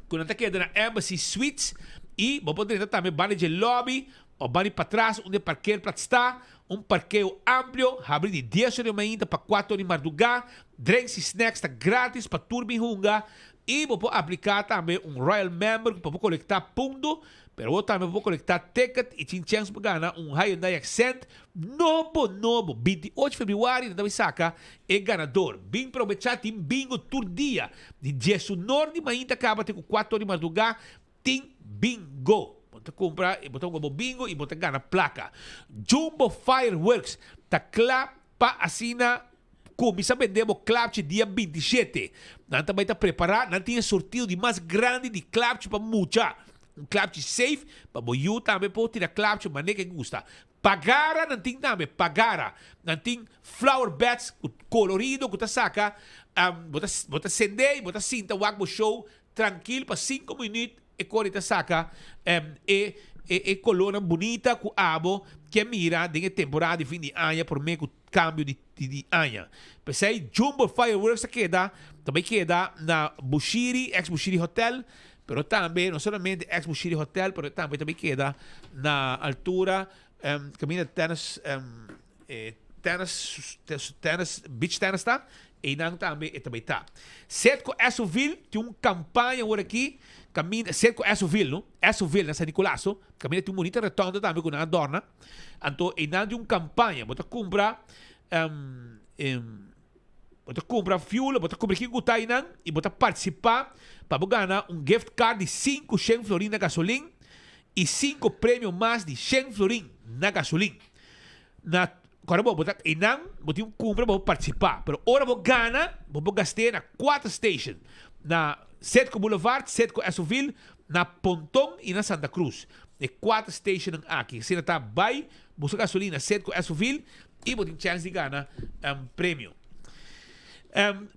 cu nan ta keda na Embassy Suites y bo por drenta tambe banda dje lobby of banda di patras unda e parkeerplaats ta, un parkeo amplio habri di dies ora di mainta pa cuatro ora di marduga, drinks y snacks ta gratis pa tur bin hunga Y bo por aplica tambe un Royal Member pa bo colecta punto, pero bo tambe por colecta ticket y tin chens pa gana un Hyundai Accent nobo nobo. 28 februari nan ta bay saca e ganador. Bin probecha tin bingo tur dia di diesunor di mainta caba te cu cuatro di marduga tin bingo. Bo ta cumpra y bo ta hunga bo bingo y bo ta gana placa. Jumbo Fireworks ta cla pa asina Kuminsá bende bo klapchi dia 27. Nan ta bai ta prepará, nan tin e sortido di mas grandi di klapchi pa mucha. Un klapchi safe pa bo yu tambe por tira klapchi manera ke gusta. Pagara nan tin tambe, pagara. Nan tin flower beds ku kolorido ku ta saka, bo ta bo ta sende i bo ta sinta wak bo show trankil pa sinku minüt e kori ta saka e. e e kolónan bunita ku abo ke mira den e temporada di fin di aña promé ku kambio di di aña. P'esei Jumbo Fireworks ta keda ta bai keda na Bushiri, ex Bushiri Hotel, pero tambe no solamente ex Bushiri Hotel, pero tambe ta bai keda na altura kaminda tennis tennis tennis beach tennis ta, einan tambe e ta bai ta. Setco Esoville tin un kampaña awor aki kaminda Setco Esoville no, Esoville na San Nicolas no, kaminda tin un bunita rotonda tambe ku nan a dòrna. Anto einan di un kampaña bo ta kumpra bo ta kumpra fuel, bo ta kumpra kiko ku ta einan i bo ta partisipá pa bo gana un gift card di 500 florin na gasolin i 5 premio mas di 100 florin na gasolin. Na kòrda bo, bo ta einan bo tin un kumpra pa bo partisipá, pero ora bo gana bo por gast'é na kuater station, na Cetco Boulevard, Cetco Esoville, na Ponton i na Santa Cruz. E kuater stationnan aki. Asina ta bai buska gasolina Cetco Esoville i bo tin chèns di gana premio.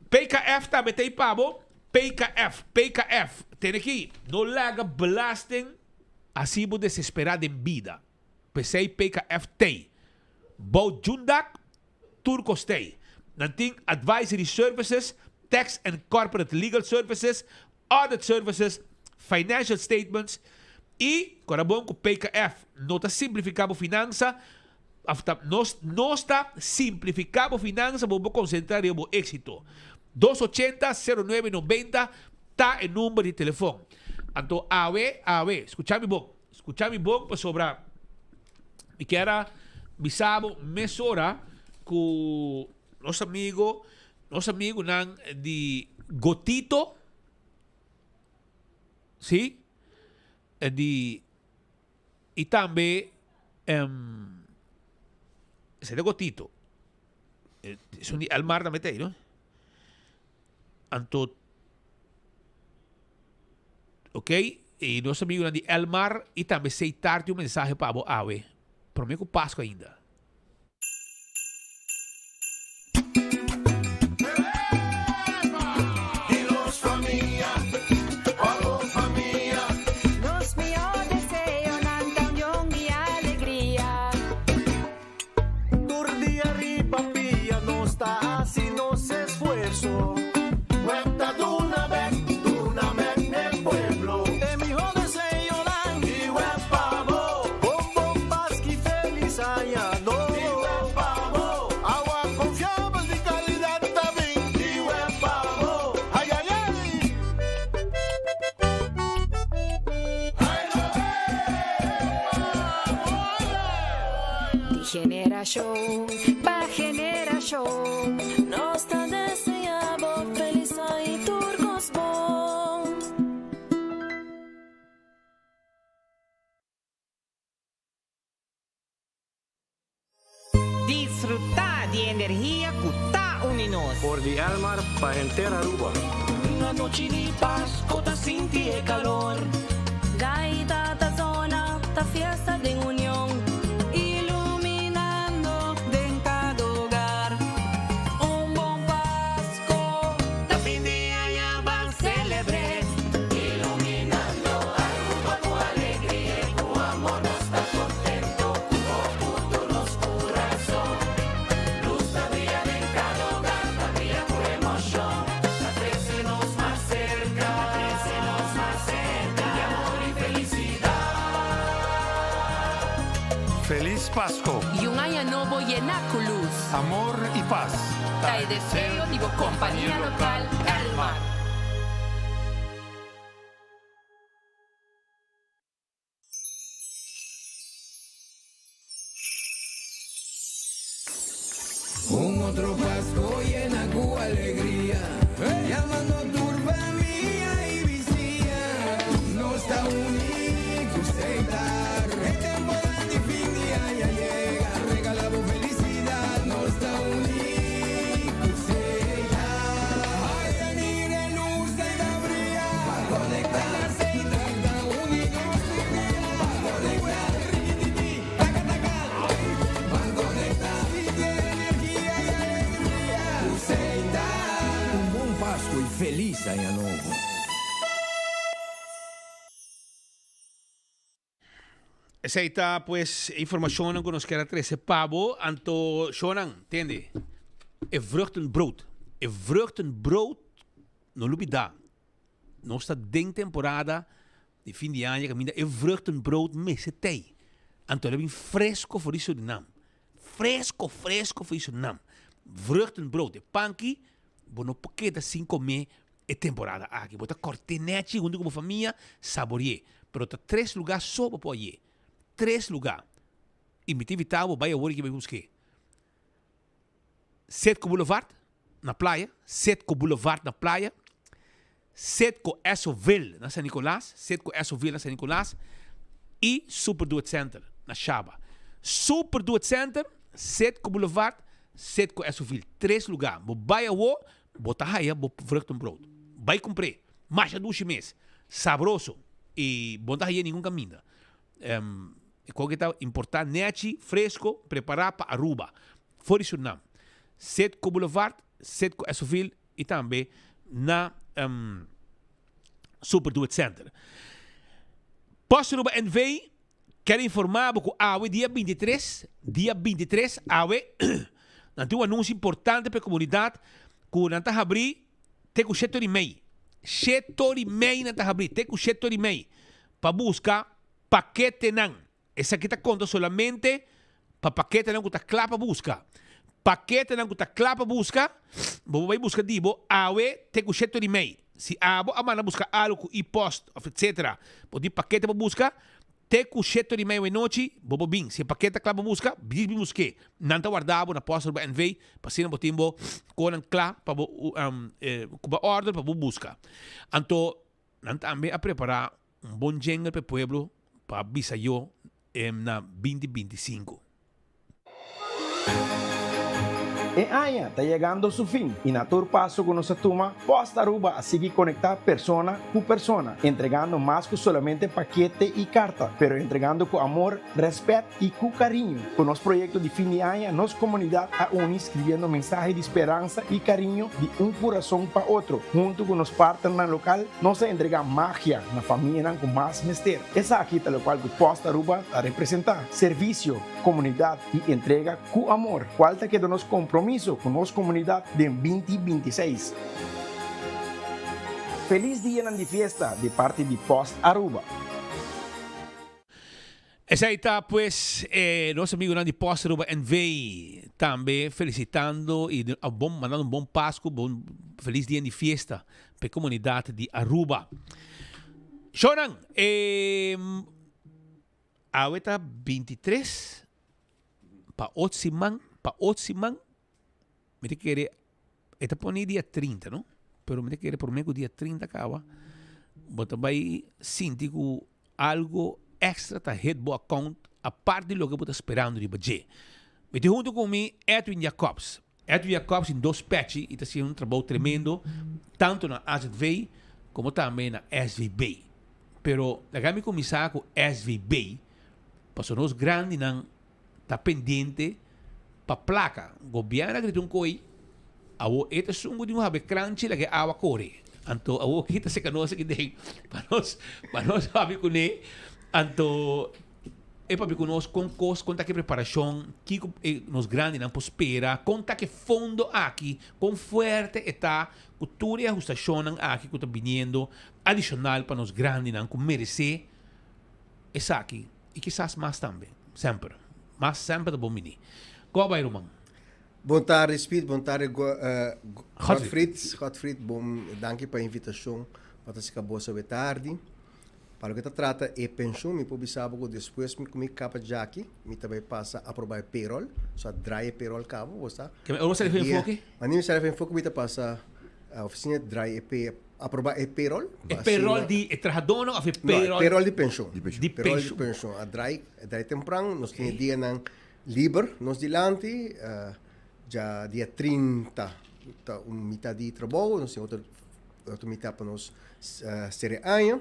PKF tambe ta ei pa bo. PKF, PKF. Tene aki, no laga belasting hasi bo desesperá den bida. P'esei PKF t'ei. Bou djundak, tur kos t'ei. Nan tin advisory services, tax and corporate legal services, audit services, financial statements i kora bon ku PKF no ta simplifiká bo finansa òf ta nos nos ta simplifiká bo finansa bo por konsentrá riba bo éksito. Dos ochenta, sero nuebe nobenta ta e number di telefòn. Anto awe awe skucha mi bon skucha mi bon pasobra mi kier a bisa bo mesora ku nos amigo nos amigunan di Gotito Sí, di y tambe esei ta Gotito. Esun di Elmar tambe ta ei, no? Anto, ok, y nos amigunan di Elmar y tambe Seitar tin un mensahe pa bo awe, prome cu Pascua ainda. Di nos famia, pa bo famia. Nos mihó deseonan ta union i alegria. Tur dia riba pia nos ta hasi nos esfuerso. Web ta duna bek, duna bek n'e pueblo. E mihó deseonan di web pa bo. Bon bon Paski felis aña nobo. Di web pa bo. Awa konfiabel di kalidat ta bin. Di web pa bo. Ai ai ai. Di generashon pa generashon. Nos ta deseá bo felis aña i tur kos bon. Disfrutá di e energia ku ta uni nos. For di Elmar pa henter Aruba. Un anochi di pas, bo ta sinti e calor. Gaita ta zona, ta fiesta den union. Iluminando den cada hogar. Un bon Pasco. Ta fin di aña ban celebr'é. Iluminando Aruba cu alegria y cu amor nos ta contento cu bo cu tur nos curason. Luz ta bria den cada hogar, ta bria cu emocion, ta trece nos mas cerca, ta trece nos mas cerca di amor y felicidad. Feliz Pasco! Y un aña nobo yena cu luz. Amor y paz. Ta e deseo di bo compania local Elmar. Un otro Pasco yena cu alegria, Yamando tur famia y bisiña. Nos ta uni cu Setar. E temporada di fin di aña yega, regala bo felicidad. Nos ta uni cu Setar. Ay, mira e luz ta ta bria. Ban conecta. Setar ta uni nos tur dia. Ban conecta. Rikititi, taka taka. Ban conecta. Sinti e energia y alegria cu Setar. Un bon Pasco y feliz aña nobo. Esei ta pues e informacionnan cu nos kier a trece pa bo. Anto shownan, tende, e vruchtenbrood, e vruchtenbrood, no lubida, nos ta den temporada di fin di aña caminda e vruchtenbrood mester tey. Anto el a bin fresco for di Surinam. Fresco, fresco for di Surinam. Vruchtenbrood, e panki, bo no por keda sin come e temporada aki. Bo ta corte nechi hunto cu bo famia, saborie. Pero ta tres lugar so bo por haye. Tres lugar. Y mi ta invita bo bay awor aki bay busque. Setco Boulevard na Playa, Setco Boulevard na Playa, Setco Essoville na San Nicolas, Setco Essoville na San Nicolas y Super Do It Center na Shaba. Super Do It Center, Setco Boulevard, Setco Essoville. Tres lugar. Bo bay awo, bo ta haya bo vruchtenbrood. Bay cumpr'e. Masha dushi mes. Sabroso. Y bo no ta haya ningun caminda. E koke ta importá nechi, fresco, prepará pa Aruba, for di Surinam. Setco Boulevard, Setco Essoville y tambe na Super Do It Center. Post Aruba NV kier informa bo cu awe dia 23, dia 23, awe, nan tin un anuncio importante pa e comunidad cu nan ta habri te cu shete ora y mei. Shete ora y mei nan ta habri, te cu shete ora y mei pa busca paketenan. Esaki ta konta solamente pa paketenan ku ta kla pa buska. Paketenan ku ta kla pa buska, bo por bai buska di bo awe te ku shete di mei. Si abo a manda buska algu ku e-post òf etsetera, bo tin pakete pa buska, te ku shete di mei awenochi bo por bin. Si e pakete ta kla pa buska, djis bin busk'é. Nan ta warda bo na Post Aruba NV. pa asina bo tin bo konan kla pa bo ku bo a order pa bo buska. Anto Nan tambe a prepará un bon djengel pa e pueblo pa bisa yo na binti 25. E aña ta yegando su fin y na tur paso cu nos a tuma, Post Aruba a sigui conecta persona cu persona, entregando mas cu solamente pakete y carta, pero entregando cu amor, respet y cu cariño. Cu nos proyecto di fin di aña, nos comunidad a uni scribiendo mensahe di speransa y cariño di un curason pa otro. Hunto cu nos partnernan local, nos a entrega magia na famianan cu mas mester. Esaki ta locual cu Post Aruba ta representa, servicio, comunidad y entrega cu amor, cual ta keda nos compromiso cu nos comunidad den 2026. Feliz dianan di fiesta di parti di Post Aruba. Esei ta pues e nos amigunan di Post Aruba NV tambe felicitando y bon mandando un bon Pascu, bon feliz dia di fiesta pa e comunidad di Aruba. Shownan, e awe ta 23 pa ot siman, pa ot siman mi ta kere e ta pone dia 30 no, pero mi ta kere prome ku dia 30 kaba bo ta bai sinti ku Algo extra ta hit bo account apart di loke bo ta sperando riba dje. Mi tin hunto cu mi Edwin Jacobs. Edwin Jacobs tin dos pechi y ta haciendo un trabou tremendo tanto na AZV como tambe na SVB. Pero laga mi cuminsa cu SVB pasobra nos grandinan ta pendiente pa placa. Gobierno a grita un coy, awo e ta esun cu tin un habe cranchi laga e awa core. Anto awo aki ta seca nos aki den pa nos pa nos papia cune. Anto e papia cu nos con cos, con ta ki preparacion, kico e nos grandinan por spera, con ta ki fondo aki, con fuerte e ta cu tur e ahustacionnan aki cu ta biniendo adicional pa nos grandinan cu merece esaki. I kisas mas tambe. Semper. Mas semper ta bon bini. Ko a bai ruman? Bon tardi Speed, bon tardi Godfried. Godfried, bon danki pa e invitashon pa ta sika boso awe tardi. Pa loke ta trata e penshun, mi por bisa bo ku despues ku mi kaba djaki, mi ta bai pasa aproba e payroll. So a draai e payroll kaba, bo sa. Ora bo sali for enfoke? Wanneer mi sali for enfoke mi ta pasa ofisina draai e pay. Aproba e payroll. E payroll di e trahadónan òf e payroll? No, e payroll di penshon. Di penshon. Payroll di penshon. A draai, a draai tempran. Nos tin e dianan liber nos dilanti. Dja dia 30 ta un mitad di trabou. Nos tin otro, otro mitad pa nos sera e aña.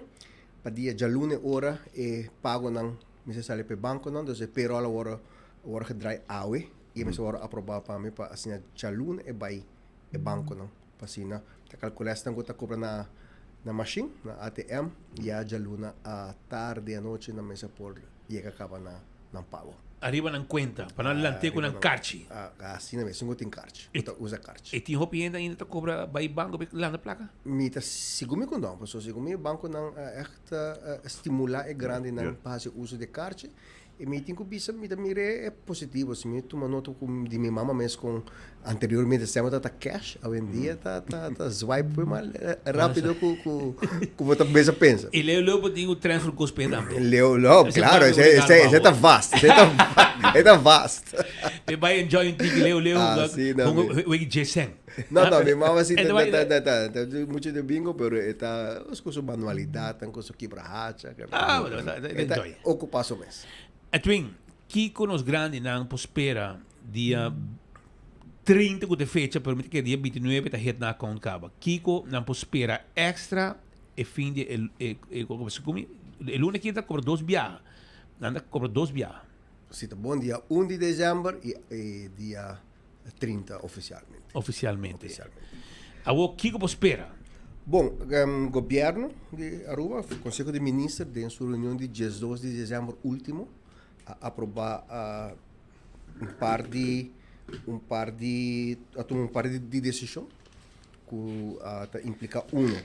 Pa dia djaluna e ora e pagonan mester sali pa e bankonan. Dus e payroll a wòrdu, a wòrdu gedraai awe i e mester wòrdu aprobá pa mi pa asina djaluna e bai e bankonan. Pa asina ta kalkulá esnan ku ta kobra na Na mashin, na ATM, ya djaluna a tardi anochi nan mester por yega kaba na nan pago. Ariba nan kuenta, pa nan lant'é ku nan karchi. Asina mes, esun ku tin karchi, ku ta usa karchi. E tin hopi hende ainda ta kobra bai banko pa lanta plaka? Mi ta sigun mi ku no, pasobra sigun mi e bankonan a ègt stimulá e grandinan pa hasi uso di e karchi. E mi tin ku bisa mi ta mira e positivo. Si mi tuma nota ku di mi mama mes kon anteriormente semper ta ta cash, awendia ta ta ta swipe pui mas rapido ku ku ku bo ta mester pensa. I Leo Leo bo tin ku transfer kos p'e tambe. Leo Leo, claro, ese ese ese ta vast, ese ta e ta vast. P'e bai enjoy un tiki Leo Leo Ah, si, no, hunga mi- wega djesen. No, no, mi mama si E ta ta bai- ta ta ta ta mucho de bingo, pero e ta ku su manualidadnan, ku su kibrahacha. Ah, bueno, ta E ta enjoy. ocupa su mes. Edwin, kiko nos grandinan por spera dia 30 ku ta e fecha, pero mi ta kere dia 29 ta hit na account kaba. Kiko nan por spera extra e fin di e e e e luna aki ta kobra dos biaha. Nan ta kobra dos biaha. Si ta bon dia un di december y e dia 30 oficialmente. Oficialmente. Awor kiko por spera? Bon, gobierno di Aruba, Conseho di Minister den su reunion di diesdos di december ultimo a aproba un par di un par di a tuma un par di decision cu ta implica uno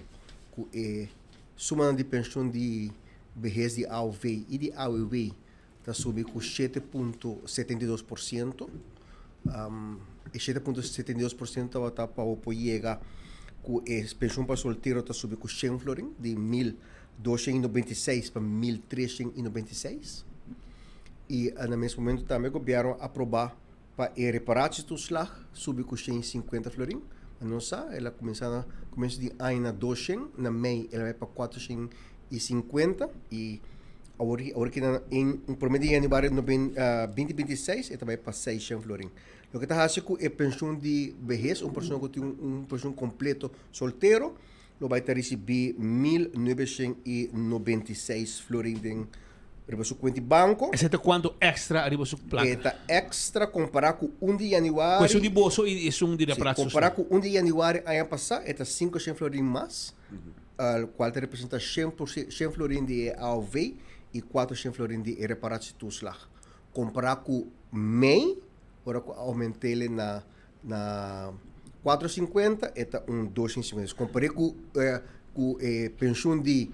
cu e sumanan di pensioen di behes di AOV y di AWW ta subi ku 7.72 por siento. E 7.72 por siento tabata pa bo por yega ku e penshun pa soltero ta subi ku shen florin, di 1296 pa 1396. I na mes momento tambe gobièrnu a aprobá pa e reparatietoeslag subi ku 150 florin. Ma nos sa, el a kuminsá na kuminsó di aña na 200, na mei el a bai pa 450 i awor awor ki na en promé di yanüari noben 2026 e ta bai pa 600 florin. Loke ta hasi ku e penshun di behes, un persona ku tin un penshun kompleto soltero lo bai ta risibí 1996 florin den riba su kuenta di banko. Esei ta kuantu èkstra ariba su plaka? E ta èkstra kompará ku un di yanüari. Ku esun di boso i esun di Reparatie Sí, kompará ku un di yanüari aña pasá e ta 500 florin mas, kual ta representá shen por shen florin di e AOV i 400 florin di e reparatietoeslag. Kompará ku mei, ora ku a oument'é na Na cuatro cincuenta e ta un dos shen cincuenta. Comparé cu cu e pensioen di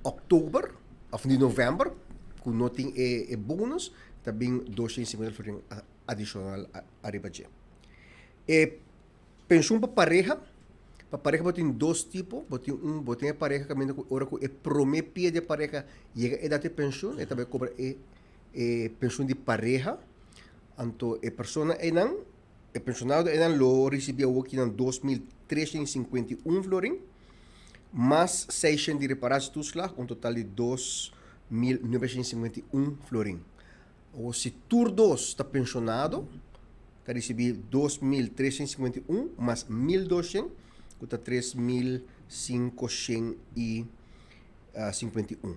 october of di november cu no tin e e bonus ta bin dos shen cincuenta florin adicional ariba dje. E pensioen pa pareha, pa pareha bo tin dos tipo, bo tin un bo tin e pareha caminda cu ora cu e prome pia di e pareha yega edad di pensioen e ta bay cobra e e pensioen di pareha. Anto e persona einan, e pensionado einan lo ricibi awoki nan 2351 florin, mas 600 di reparatietoeslag, un total di 2951 florin. Awo si tur dos ta pensionado, ta ricibi 2351 mas 1200, cu ta 3551.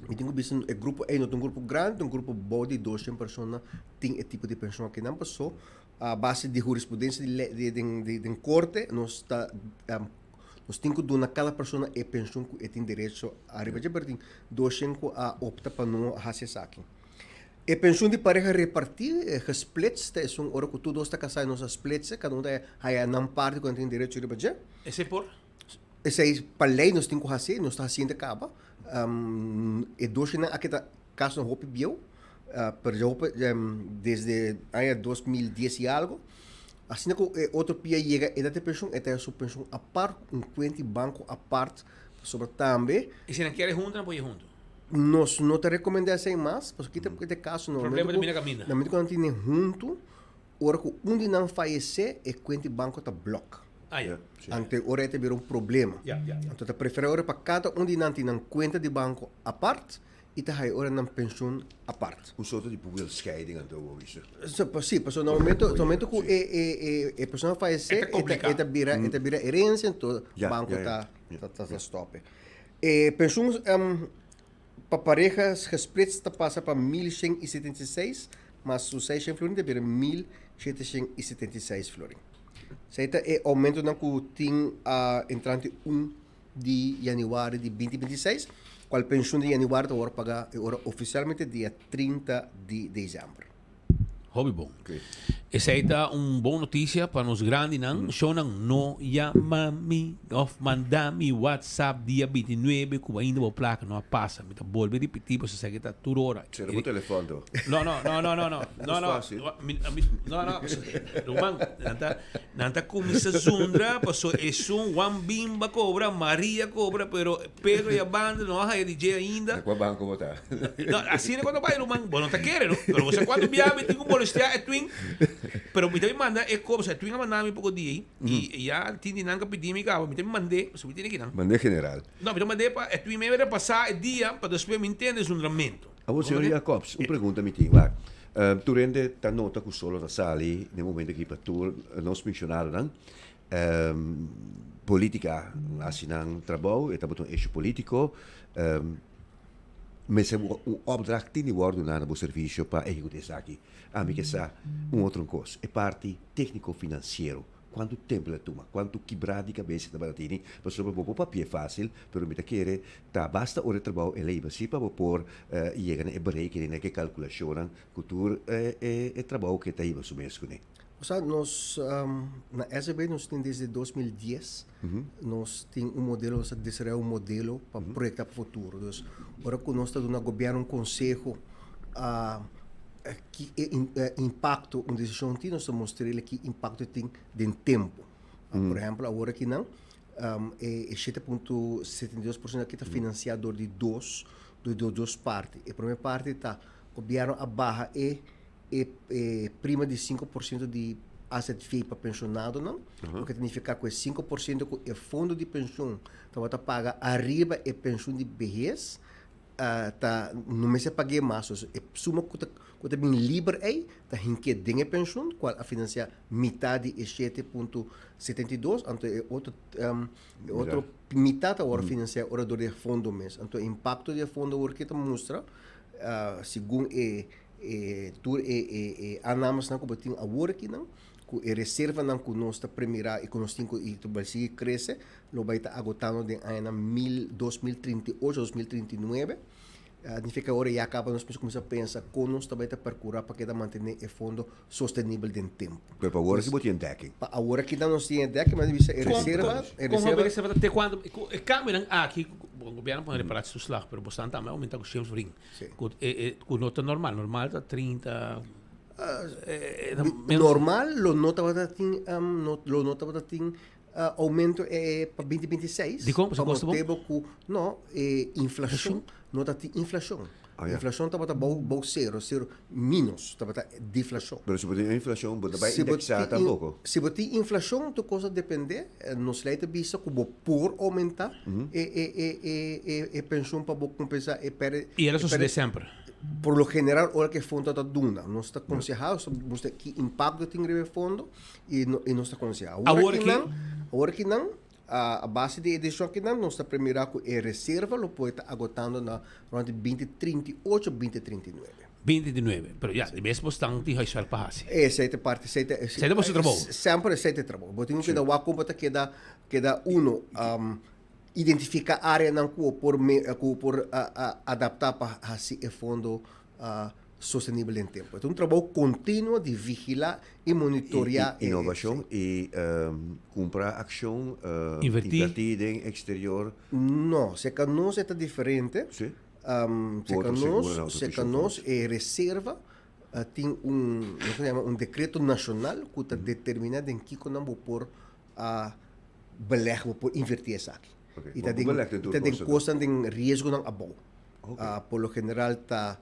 Mi tin ku bisa e grupo ei no ta un grupo grandi, ta un grupo bou di 200 persona tin e tipo di penshon akinan. Paso a base di hurisprudensia di lei di den di den korte nos ta nos tin ku duna kada persona e penshon ku e tin derecho ariba dje, pero tin 200 ku a opta pa no hasi esaki. E penshon di pareha repartí, gesplits, ta esun ora ku tur dos ta kasá i nos a splits e, kada un ta haya nan parti ku nan tin derecho riba dje. Esei por? Esei pa lei nos tin ku hasi, nos ta hasiendo kaba. E doshenan aki ta kasonan hopi bieu, pero ya hopi desde aña 2010 i algo. Asina ku e otro pia yega edat di penshon, e ta haña su penshon apart, un kuenta di banko apart, pasobra tambe. I si nan kier e huntu, nan por e huntu? Nos no ta rekomendá esei mas, pasobra kita ta e kaso na Problema ta bini kaminda. Na momento ku nan tene huntu, Ora ku un di nan fayesé, e kuenta di banko ta blòk. Ah, ya. Anto e ora ei ta bira un problema. Ya, ya, ya. Anto ta preferá ora pa kada un di nan tin nan kuenta di banko apart i ta haya ora nan penshun apart. Un sorto di wilscheiding anto bo bisa. So, pa, sí, pasobra na momento, na momento ku e, e, e, e persona fayesé, E ta e ta, kompliká. e ta bira, e ta bira herensia, anto Ya, banko ya, ya. ta, ta, ta, ta stòp e. E penshun, Pa pareha gesplits ta pasa pa 1176 mas su 600 florin ta bira 1776 florin. Esei ta e oumentonan ku tin entrante 1 di yanüari di 2026, kual penshun di yanüari ta wòrdu pagá e ora ofisialmente dia 30 di desèmber. Hopi bon. Esei ta un bon notisia pa nos grandinan. Shownan no yama mi of manda mi WhatsApp dia 29 ku ainda bo plaka no a pasa. Mi ta bolbe ripití pasobra esaki ta tur ora. Sera bo telefòn to. No, no, no, no, no, no. No, no. Fácil. Mi, mi, no, no. Ruman, nan ta, nan ta kuminsá zundra pasobra esun Juan Bimba kobra, Maria kobra, pero Pedro y a banda no a haya di dje ainda. Na cua banco bo ta? No, asina cuando bay ruman, bo no ta kere no. Pero bo sa cuanto bia mi tin cu molestea e twin. Pero mi ta bin manda e cos, e twin a manda mi poco dia ayi. Y ya tin di nan cu a pidi mi caba, mi ta bin mande, pasobra mi tene kinan. Mande general. No, mi ta mande pa e twin me repasa e dia pa despues mi ntende zundramento. Awor, señor Jacobs, un pregunta mi tin. Wak, tur hende ta nota cu solo ta sali den momento aki pa tur nos misionaronan. Politica haci nan trabou, e tabata un issue politico. Mester un opdracht tin di wordo duna na bo servicio pa ehecuta esaki. Ami ke sa un otro un cos, e parti tecnico financiero, cuanto tempo ta tuma, cuanto kibra di cabeza tabata tini, pasobra bo por papia facil, pero mi ta kere ta basta ora e trabou e ley si pa bo por yega na e berekening, na e calculacionnan cu tur e trabou ke ta hiba su mes cune. Osea nos na SB nos tin desde 2010 nos tin un modelo, nos a desaroya un modelo pa proyecta pa futuro. Dus ora cu nos ta duna gobierno un conseho ki e impacto un decision tin, nos ta mostr'el ki impacto e tin den tempo. Por ehempel awor akinan e 7.72% aki ta financia door di dos, door di dos parti. E prome parti ta gobierno a baha e e prima di 5% di AZV pa pensionadonan, loke ta nifiká ku e 5% ku e fondo di penshun tabata paga ariba e penshun di behes, ta no mester pag'é mas. Dus e suma ku ta ku ta bin liber ei ta hink'é den e penshun, kual a finansiá mitá di e 7.72, anto e otro e otro mitá ta wòrdu finansiá ora dor di e fondo mes. Anto e impakto di e fondo awor ke ta mustra segun e E tur e e e aannames-nan ku bo tin awor akinan, ku e reservanan ku nos ta premirá i ku nos tin ku i ta bai sigui krese, lo bai ta agotando den añanan mil 2038, 2039. Nifica ora ya kaba nos mester kuminsá pensa kon nos ta bai ta perkurá pa keda mantené e fondo sostenibel den tempu. Pero pa awor aki bo tin e dekking. Pa awor akinan nos tin e dekking, mi a bisa e reserva, e Kon reserva. e reserva ta te kuantu? E kambionan aki, gobièrnu a pone reparatietoeslag, pero bosnan tambe a oumentá ku James Ring. Ku e e ku no ta normal. Normal ta 30 e ta menos. Normal lo no tabata tin um, lo no tabata tin uh, aumento e pa 2026. Dikon? Pa Pasobra kosto bon? motibo ku no, e inflashon no ta tin inflashon. Ah, ja. Inflashon tabata bou bou sero, sero minus, tabata deflashon. Pero si bo tin inflashon, bo ta bai Si bo indexá tin in- tampoko. Si bo tin inflashon, tur kos ta depende. Nos lei ta bisa ku bo por oumentá e e e e e e penshun pa bo kompensá e pèrdè. I el a sosodé semper? Por lo general ora ku e fondo ta duna, nos ta konsehá, nos ta mustra ki impakto tin riba e fondo i no i nos ta konsehá. Awor akinan, awor akinan a base di e desishon akinan nos ta premirá ku e reserva lo por ta agotando na rònt di 2038, 2039. 29, pero ya, di mes bo stan tin huiswerk pa hasi. Esei ta parti, esei ta. Esei ta boso trabou. Semper esei ta e trabou. Bo tin ku keda wak kon bo ta keda, keda uno, identifiká áreanan ku bo por me, ku bo por adaptá pa hasi e fondo sostenibel den tempu. E ta un trabou kontinuo di vigilá i monitoreá e. Inovashon i kumpra akshon, Invertí. invertí den eksterior. No, serka nos e ta diferente. Sí. Serka nos, serka nos e reserva tin un, nos ta yama un decreto nacional cu ta determina den kiconan bo por beleg, bo por inverti esaki. Ok, Y ta bo por den, beleg den tur ta den cosnan. cosnan den riesgonan abou. Ok. Por lo general ta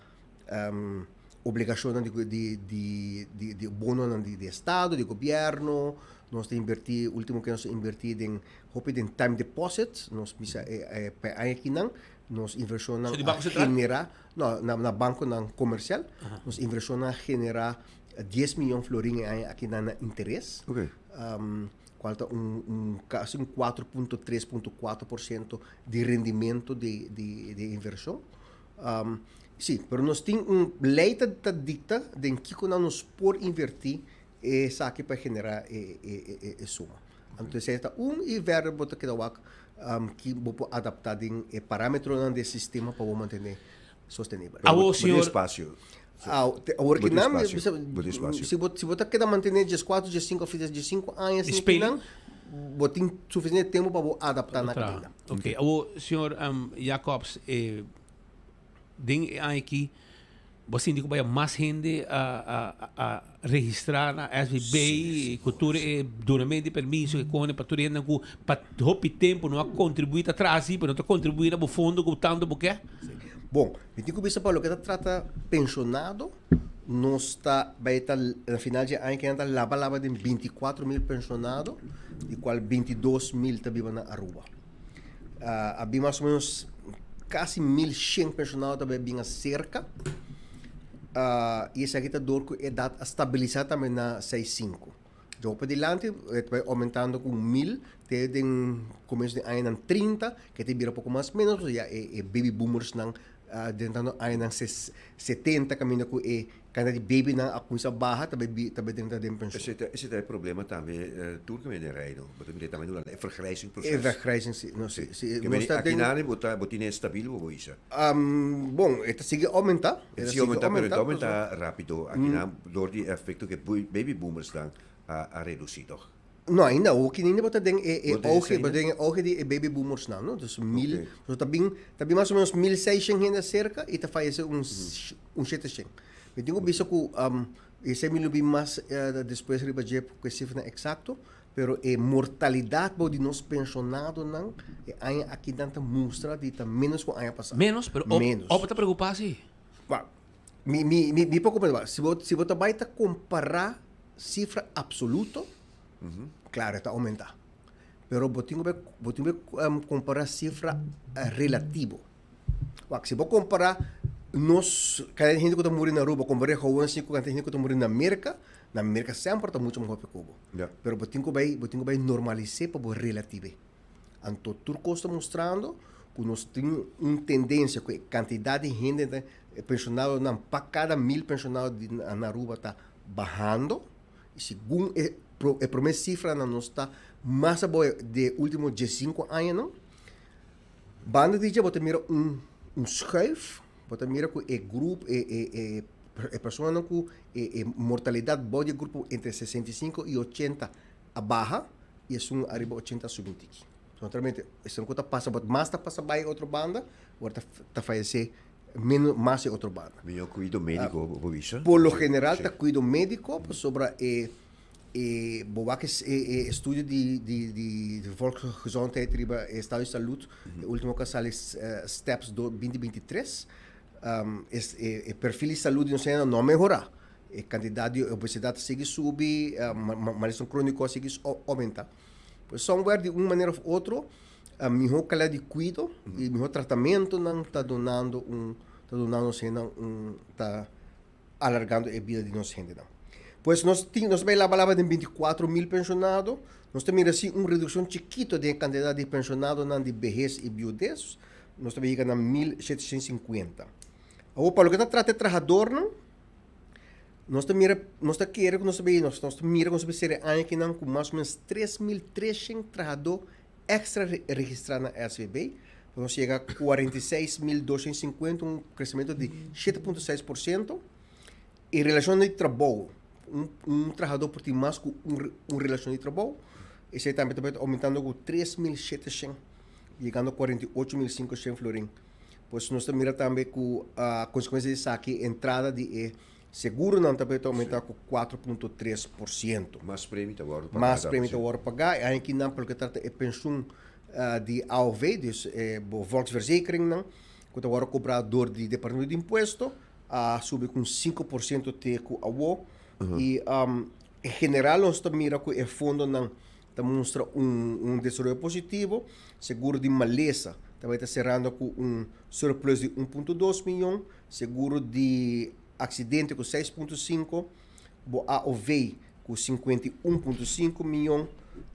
obligacionnan di di di di di bononan di di estado, di gobierno, nos ta inverti, ultimo ke nos a inverti den hopi den time deposits, nos bisa e e pa e aña akinan Nos inversionnan So di a Banco Central? genera, no, na, na banconan comercial, nos inversionnan a genera 10 miyon florin e aña aki na na interes. Ok. Um, cual ta un, un casi un 4.3.4% di rendimento di, di, di inversion. Um, sí, pero nos tin un ley ta, ta dicta den kico nan nos por inverti esaki pa genera e, e, e, e suma. Anto esei ta un y verder bo ta keda wak. Ki bo por adaptá den e parámetronan di e sistema pa bo mantené sostenibel. Awor, señor. Espacio. Awor ki nan, si bo si bo ta keda mantené dieskuater, diesinku òf diesinku aña sin kinan, bo tin sufisiente tempu pa bo adaptá na kadena. Oké, awor señor Jacobs, den e aña aki bo a sinti ku baya mas hende a registrá na SVB ku tur e dunamento di permiso ke kone pa tur hendenan ku pa hopi tempu no a kontribuí ta tras di pero no ta kontribuí na bo fondo ku tantu bo ke? Bon, mi tin ku bisa pa loke ta trata penshonado, nos ta bai ta na final di e aña kinan ta laba laba den 24 mil penshonado, di kual 22 mil ta biba na Aruba. A bin mas o menos kasi 1100 penshonado ta bai bin aserka, i esaki ta dor ku edat a stabilisa tambe na seis sinku. Djou padilanti e ta bai oumentando ku 1000 te den komienso di añanan 30 ke ta bira poko mas menos pasobra ya e baby boomersnan drentando añanan 70 kaminda ku e kantidat di babynan a kuminsá baha ta bai ta bai drenta den penshon. Esei ta e problema tambe tur kaminda den Reino. Bo ta mira tambe durante e vergrijzingsproces. E vergrijzing si. No si. Si Ke meni akinan bo ta bo tine stabil bo bo isa? Bon e ta sigui oumentá. E ta sigui oumentá pero e ta oumentá rápido akinan dor di e efecto ku e baby boomersnan a reducí toch? No ainda hoki ainda bo ta den e auge bo ta den e auge di e baby boomersnan no dus mil so ta bin ta bin mas o menos 1600 hende acerca y ta fayece un un 700. Mi tin ku bisa ku esei mi lo bin mas despues riba dje ku e sifranan eksakto pero e mortalidat bou di nos penshonadonan e aña akinan ta mustra di ta menos ku aña pasá. Menos? Pero op ta preocupa si? Ba mi mi mi por comprende si bo si bo ta bai ta compara cifra absoluto claro e ta aumenta pero bo tin ku bo tin ku compara cifra relativo wak si bo compara nos cantidad di hende ku ta muri na Aruba compara gewoon asina ku cantidad di hende ku ta muri na Merca na Merca semper ta mucho mas hopi ku bo pero bo tin ku bai bo tin ku bai normalise pa bo relative. Anto tur kos ta mustrando ku nos tin un tendensia ku e kantidat di hende ta penshonadonan pa kada mil penshonado di na Aruba ta bahando i segun e e prome sifranan nos ta mas abou di e ultimo diesinku añanan. Banda di dje bo ta mira un un schuif, bo ta mira ku e grupo e e e e personanan ku e e mortalidat bou di e grupo entre 65 i 80 a baha. i esun ariba 80 a subi un tiki. So naturalmente esun ku ta pasa but mas ta pasa bai e otro banda, ora ta ta fayesé menos mas e otro banda. Mihó kuido médiko bo por bisa? Por lo general ta kuido médiko pasobra e e bo wak e e estudio di di di volksgezondheid riba e estado di salud, e ultimo ku a sali steps do binti 23, e e perfil di salud di nos hende no a mehorá. E kantidat di obesidad ta sigui subi, malesnan króniko a sigui oumentá. Pues somewhere di un manera òf otro, mihó kalidat di kuido i mihó tratamentunan ta dunando un, ta dunando nos hendenan un, ta alargando e bida di nos hendenan. Pues nos tin, nos ta bai laba laba den 24 mil penshonado, nos ta mira si un redukshon chikito den e kantidat di penshonadonan di behes i biudes, nos ta bai yega na 1750. Awor pa loke ta trata e trahadornan, Nos ta mira, nos ta kere ku nos ta bay, nos ta mira ku nos ta bay sera e aña akinan ku mas o menos 3300 trahadó èkstra registrá na SVB. Nos yega 46.250, un kresementu di 7.6%. E relashon di trabou, un un trahadó por tin mas ku un un relashon di trabou. Esei tambe ta bay ta oumentando ku 3700, yegando 48.500 florin. Pues nos ta mira tambe ku a konsekuensia di esaki entrada di e seguronan ta ta oumentá ku 4.3%. Mas premio ta wòrdu pagá. Mas premio ta wòrdu pagá. E aña akinan pa loke trata e penshun di AOV, dus e bo volksverzekeringnan, ku ta wòrdu kobrá dor di Departamento di Impuesto, a subi ku un 5% te ku awo. I en general nos ta mira ku e fondonan ta mustra un un desaroyo positivo. Seguro di malesa ta bai ta serando ku un surplus di 1.2 miyon, seguro di aksidente ku 6.5, bo AOV ku 51.5 miyon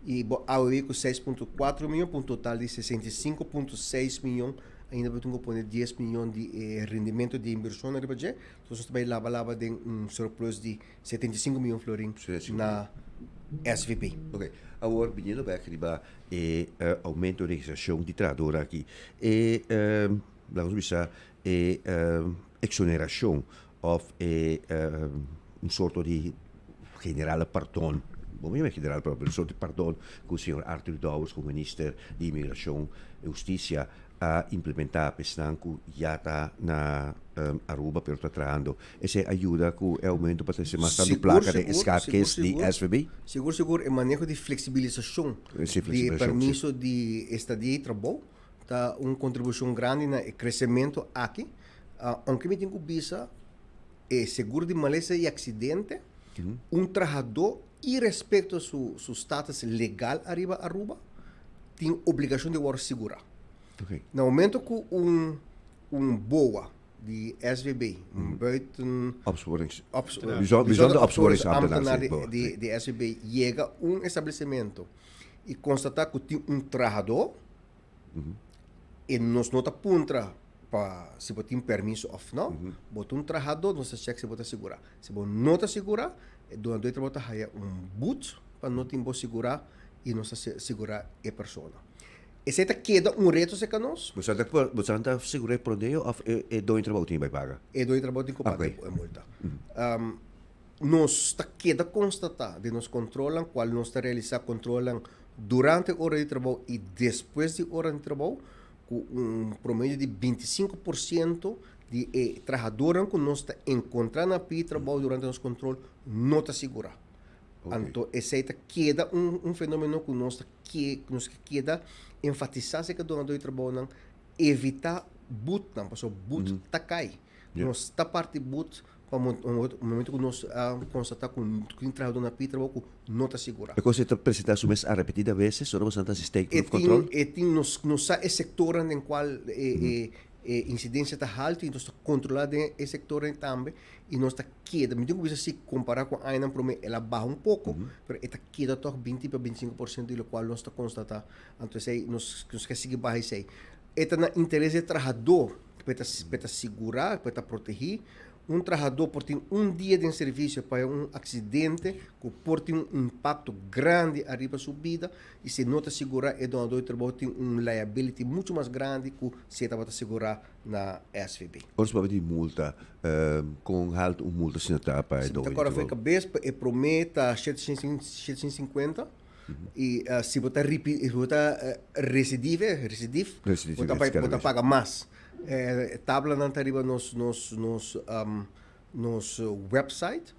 i bo AOW ku 6.4 miyon pa un total di 65.6 miyon. Ainda bo tin ku pone 10 miyon di e rendimento di invershon ariba dje. Entonces nos ta bai laba laba den un surplus di 75 miyon florin na. SVB. Ok, awor biniendo bek riba e aumento registracion di trahador aki, e laga nos bisa e exoneracion of e un sorto di generale pardon, bo no yama general pardon, pero un sorto di pardon cu señor Arthur Dowers como minister di Inmigracion y Husticia a implementa pa esnan cu ya ta na Aruba pero ta trahando. Esey a yuda cu e aumento pa trece mas tanto placa den e schatkist di SVB? Sigur, sigur. E maneho di flexibilisacion di e permiso di estadia y trabou ta un contribucion grandi na e crecemento aki. Aunke mi tin cu bisa e seguro di malesa y accidente, un trahador irespecto su su status legal ariba Aruba tin obligacion di worde sigura. Na momento cu un un boa di SVB, un buiten Opsporings, ops, bijzonder opsporingsambtenaar di, di, di SVB yega un establecimento y constata cu tin un trahador, E nos no ta puntra pa si bo tin permiso of no. Bo ta un trahadó, nos ta check si bo ta sigurá. Si bo no ta sigurá, e dunadó di trabou ta haya un but pa no tin bo sigurá i nos ta sigurá e persona. Esei ta keda un reto serka nos. Bo sa ta bo sa ta sigurá e prodeo of e doño di trabou tin bai paga? E doño di trabou tin ku paga e multa. Nos ta keda konstatá den nos kontrolnan, kual nos ta realisá kontrolnan durante ora di trabou i despues di ora di trabou, ku un promedio di 25 por siento di e trahadornan ku nos ta enkontrá na pie trabou durante nos kontrol no ta sigurá. Anto esei ta keda un un fenomeno ku nos ta ke nos ke keda enfatisá aserka dunadó di trabounan, evitá butnan, pasobra but ta kai. Nos ta parti but Pa momento ku nos a konstatá ku tin trahadó na pidi trabou ku no ta sigurá. E kos ei ta presentá su mes a repetida veces ora boso nan ta hasi steekproef control? E tin, e tin, nos nos sa e sektornan den kual e e insidensia ta haltu i nos ta kontrolá den e sektornan tambe i nos ta keda, mi tin ku bisa si kompará ku añanan promé el a baha un poko, pero e ta keda tòg 20 pa 25 por siento di lokual nos ta konstatá. Anto esei nos nos ke sigui baha esei. E ta na interes di e trahadó pa e ta pa e ta sigurá, pa e ta protegí. Un trahadó por tin un dia den servisio pa un aksidente ku por tin un impakto grandi ariba su bida i si e no ta sigurá e donadó di trabou tin un liability muchu mas grandi ku si e tabata sigurá na SVB. Ora su papia di multa, kon haltu un multa asina ta pa e Si mi doño ta di kòrda for e trabou? kabes, pa e promé ta 750 I si bo ta ripi, si bo ta recidive, recidif, bo ta bai, bo ta paga mas. E tablanan ta riba nos nos nos nos website.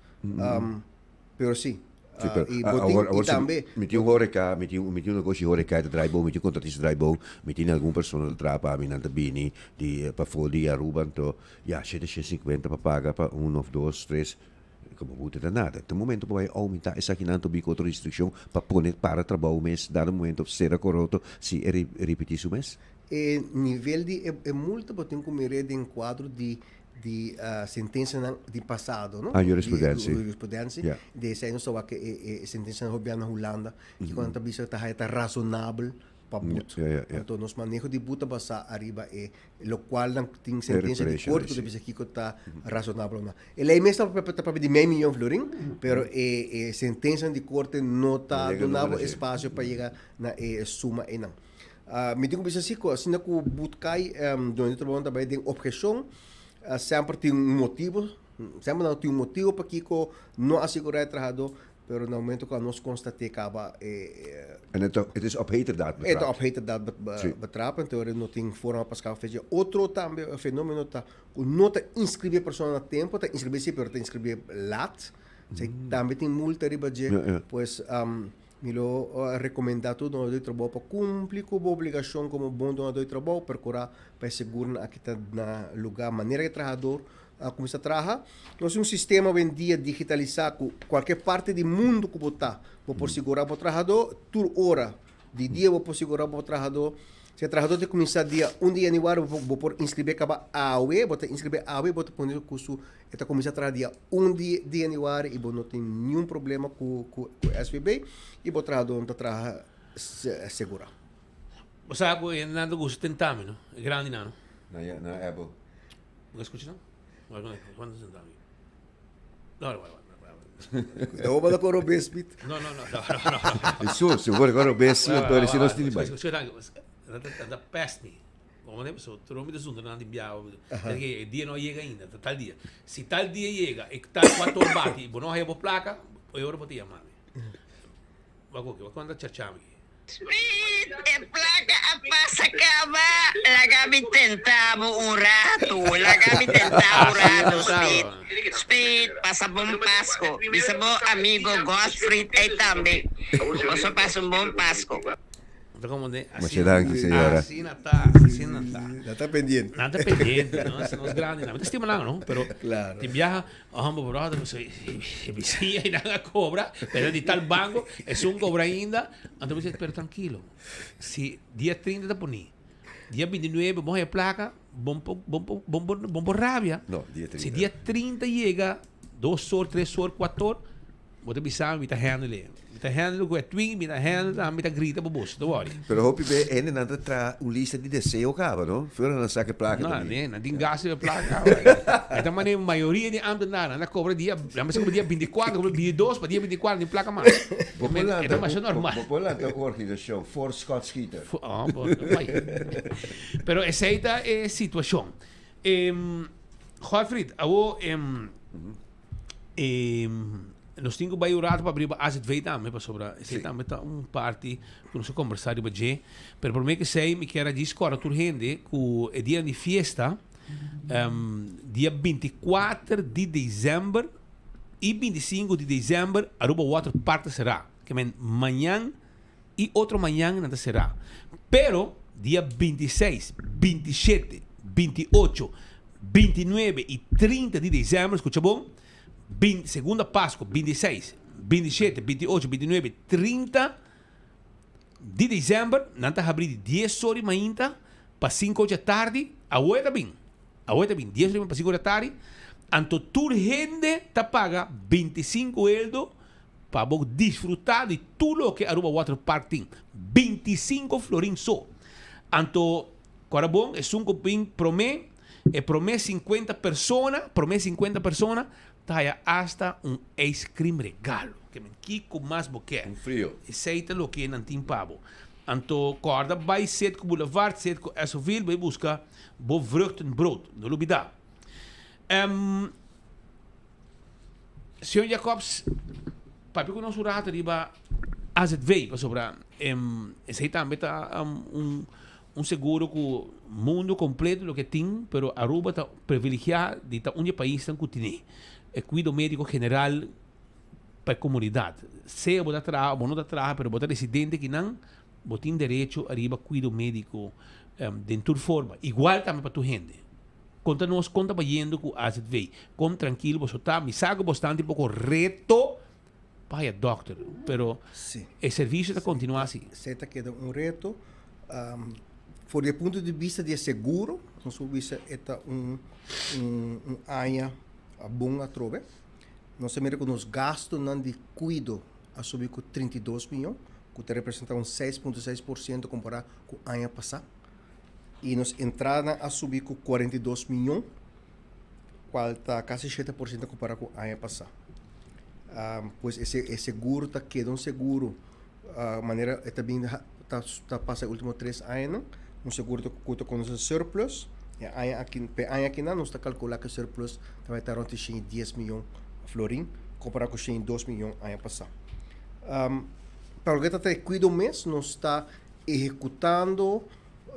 Pero si. Si, pero I bo tin, i tambe. Mi tin un horeca, mi tin mi tin un negoshi horeca ta draai bon, mi tin contratista draai bon, mi tin algun persona ta traha pa mi, nan ta bini di pafó di Aruba, anto ya 750 pa paga pa un of dos, tres. Como bo ta nada. Ta momento pa bai aumenta esakinan ta biko otro restriccion pa pone para trabou mes dado momento sera coroto si e ripiti su mes? E nivel di e multa bo tin cu mira den cuadro di di sentencianan di pasado no. Ah, jurisprudentie. Di jurisprudentie. Ja. Di esey nos ta wak e sentencianan hopi bia na Hulanda kico nan ta bisa ta haya ta razonabel pa but. Ja, ja, ja. Anto nos maneho di but ta basá ariba e lokual nan tin sentensia di korte ku ta bisa kiko ta rasonabel o no. E lei mes ta ta papia di mei miyon florin, pero e e sentensianan di korte no ta duna bo espasio pa yega na e suma einan. Mi tin ku bisa si ku asina ku but kai doño di trabou nan ta bai den obheshon, semper tin un motibo, semper nan tin un motibo pakiko no a sigurá e trahadó, Pero na momento cu nos constaté caba e. En het, het is op heterdaad betrapt. Het op heterdaad betrapt, en teoria no tin forma pa scapa fecha. Otro tambe fenomeno ta cu no ta inscribi e persona na tempo, ta inscribi si, pero ta inscribi laat. Esey tambe tin multa riba dje. Pues mi lo recomenda tur donador di trabou pa cumpli cu bo obligacion como bon donador di trabou, percura pa e segurnan aki ta na lugar manera e trahador a kuminsá traha. Nos tin un sistema awendia digitalisá ku kualke parti di mundu ku bo ta, bo por sigurá bo trahadó tur ora di dia bo por sigurá bo trahadó. Si e trahadó ta kuminsá dia un di yanüari bo bo por inskribé kaba awe, bo ta inskribé awe bo ta pone ku su e ta kuminsá traha dia un di di yanüari i bo no tin niun problema ku ku SVB i bo trahadó ta traha segurá. Bo sa ku e nan ta gusta tenta mi no, e grandinan no. Na na Apple. Bo ka skucha nan? Wak wak wak sentá mi. No, wak wak wak. Cuidado bo ta coro bes, Piet. No, no, no, no, no, no. Eso, si bo coro bes, si anto si nos tin bai. Ta pest mi. Como ne so, tro mi ta zunda nan di bia. E dia no a yega ainda, ta tal dia. Si tal dia yega e tal cuatro or bati y bo no haya bo placa, e ora bo ta yama mi. Wak oke, wak cuando ta chacha mi. Smith, e placa a pasa caba, laga mi tenta bo un rato, laga mi tenta bo un rato, Smith. Smith, pasa bon Pasco. Bisa bo amigo Godfried ey tambe. Boso pasa un bon Pasco. Masha danki señora. Asina ta, asina ta. Nan ta pendiente. Nan ta pendiente, no? Nos grandi nan. Mi ta stima nan, no? Pero Claro. tin biaha, hombre, brother, mi e bisiña y nan a cobra, pero di tal banco, esun cobra ainda. Anto mi dice, pero tranquilo, si dia 30 ta poni, dia 29 bo haya placa, bon por, bon por, bon por, bon por rabia. No, dia 30. Si dia 30 yega, dos or, tres or, cuatro or, Bo ta bisa mi, mi ta handle e. Mi ta handle ku e twin, mi ta handle, mi ta grita pa boso, no worry. Pero hopi be hendenan ta traha un lista di deseo kaba, no? Fuera nan saka e plaka No, tambe. nee, nan tin gasto di e plaka kaba. E ta manera mayoria di ambtenaren, nan ta kobra dia, nan mester kobra dia bintikuater, kobra bintidos, pa dia bintikuater no tin plaka mas. Bo por E ta lanta, masha normal. bo por lanta un organisashon, Voorschot Schieter. Oh, bo, bai. Pero esei ta e situashon. Godfried, awo E nos tin ku bai un rato pa riba AZV tambe pasobra esei tambe ta un parti ku nos a kombersá riba dje. Pero promé ku esei mi kier a djis kòrda tur hende ku e dia di fiesta dia 24 di desèmber i 25 di desèmber Aruba Water Park ta será. Ke men mañan i otro mañan nan ta será. Pero dia 26, 27, 28, 29 i 30 di desèmber, skucha bon, bin, segunda Pasku, 26, 27, 28, 29, 30 di desèmber, nan ta habrí di dies or di mainta pa sinku or di atardi, awe ta bin, awe ta bin, dies or di mainta pa sinku or di atardi, anto tur hende ta paga 25 eldo pa bo disfrutá di tur loke Aruba Water Park tin, 25 florin so. Anto. Kora bon, esun ku bin promé, e promé sinkuenta persona, promé sinkuenta persona, ta haya asta un ijskrim regalo. Ke men, kiko mas bo ke? Un frio. Esei ta loke nan tin pa bo. Anto kòrda bai Setco Boulevard, Setco Essoville, bai buska bo vruchtenbrood. No lubidá. Señor Jacobs, papia ku nos un rato riba AZV, pasobra esei tambe ta un un seguro ku mundu kompleto loke tin, pero Aruba ta privilegiá di ta un di e paisnan ku tine e kuido médiko general pa e komunidat. Sea bo ta traha o bo no ta traha, pero bo ta residente akinan, bo tin derecho ariba kuido médiko den tur forma. Igual tambe pa tur hende. Konta nos kon ta bayendo ku AZV. Kon trankil boso ta. Mi sa ku bo sta un poko reto pa haya dòkter, pero e servisio ta kontinuá si. Esei ta keda un reto. For di e punto di bista di e seguro, nos por bisa e ta un un aña bon atrobe. Nos a mira ku nos gastunan di kuido a subi ku 32 miyon, ku ta representá un 6.6% kompará ku aña pasá. Y nos entradanan a subi cu 42 miyon, cual ta casi 7% compara cu aña pasa. Um, pues e, e seguro ta keda un seguro, uh, manera e ta bin ta, ta pasa e ultimo tres añanan, un seguro cu ta conoce surplus. E aña aki, pe aña aki nan nos ta calcula cu surplus ta bai ta rond di 110 miyon florin, compara cu 102 miyon aña pasa. Um, pa loke ta e cuido mes, nos ta Ehekutando,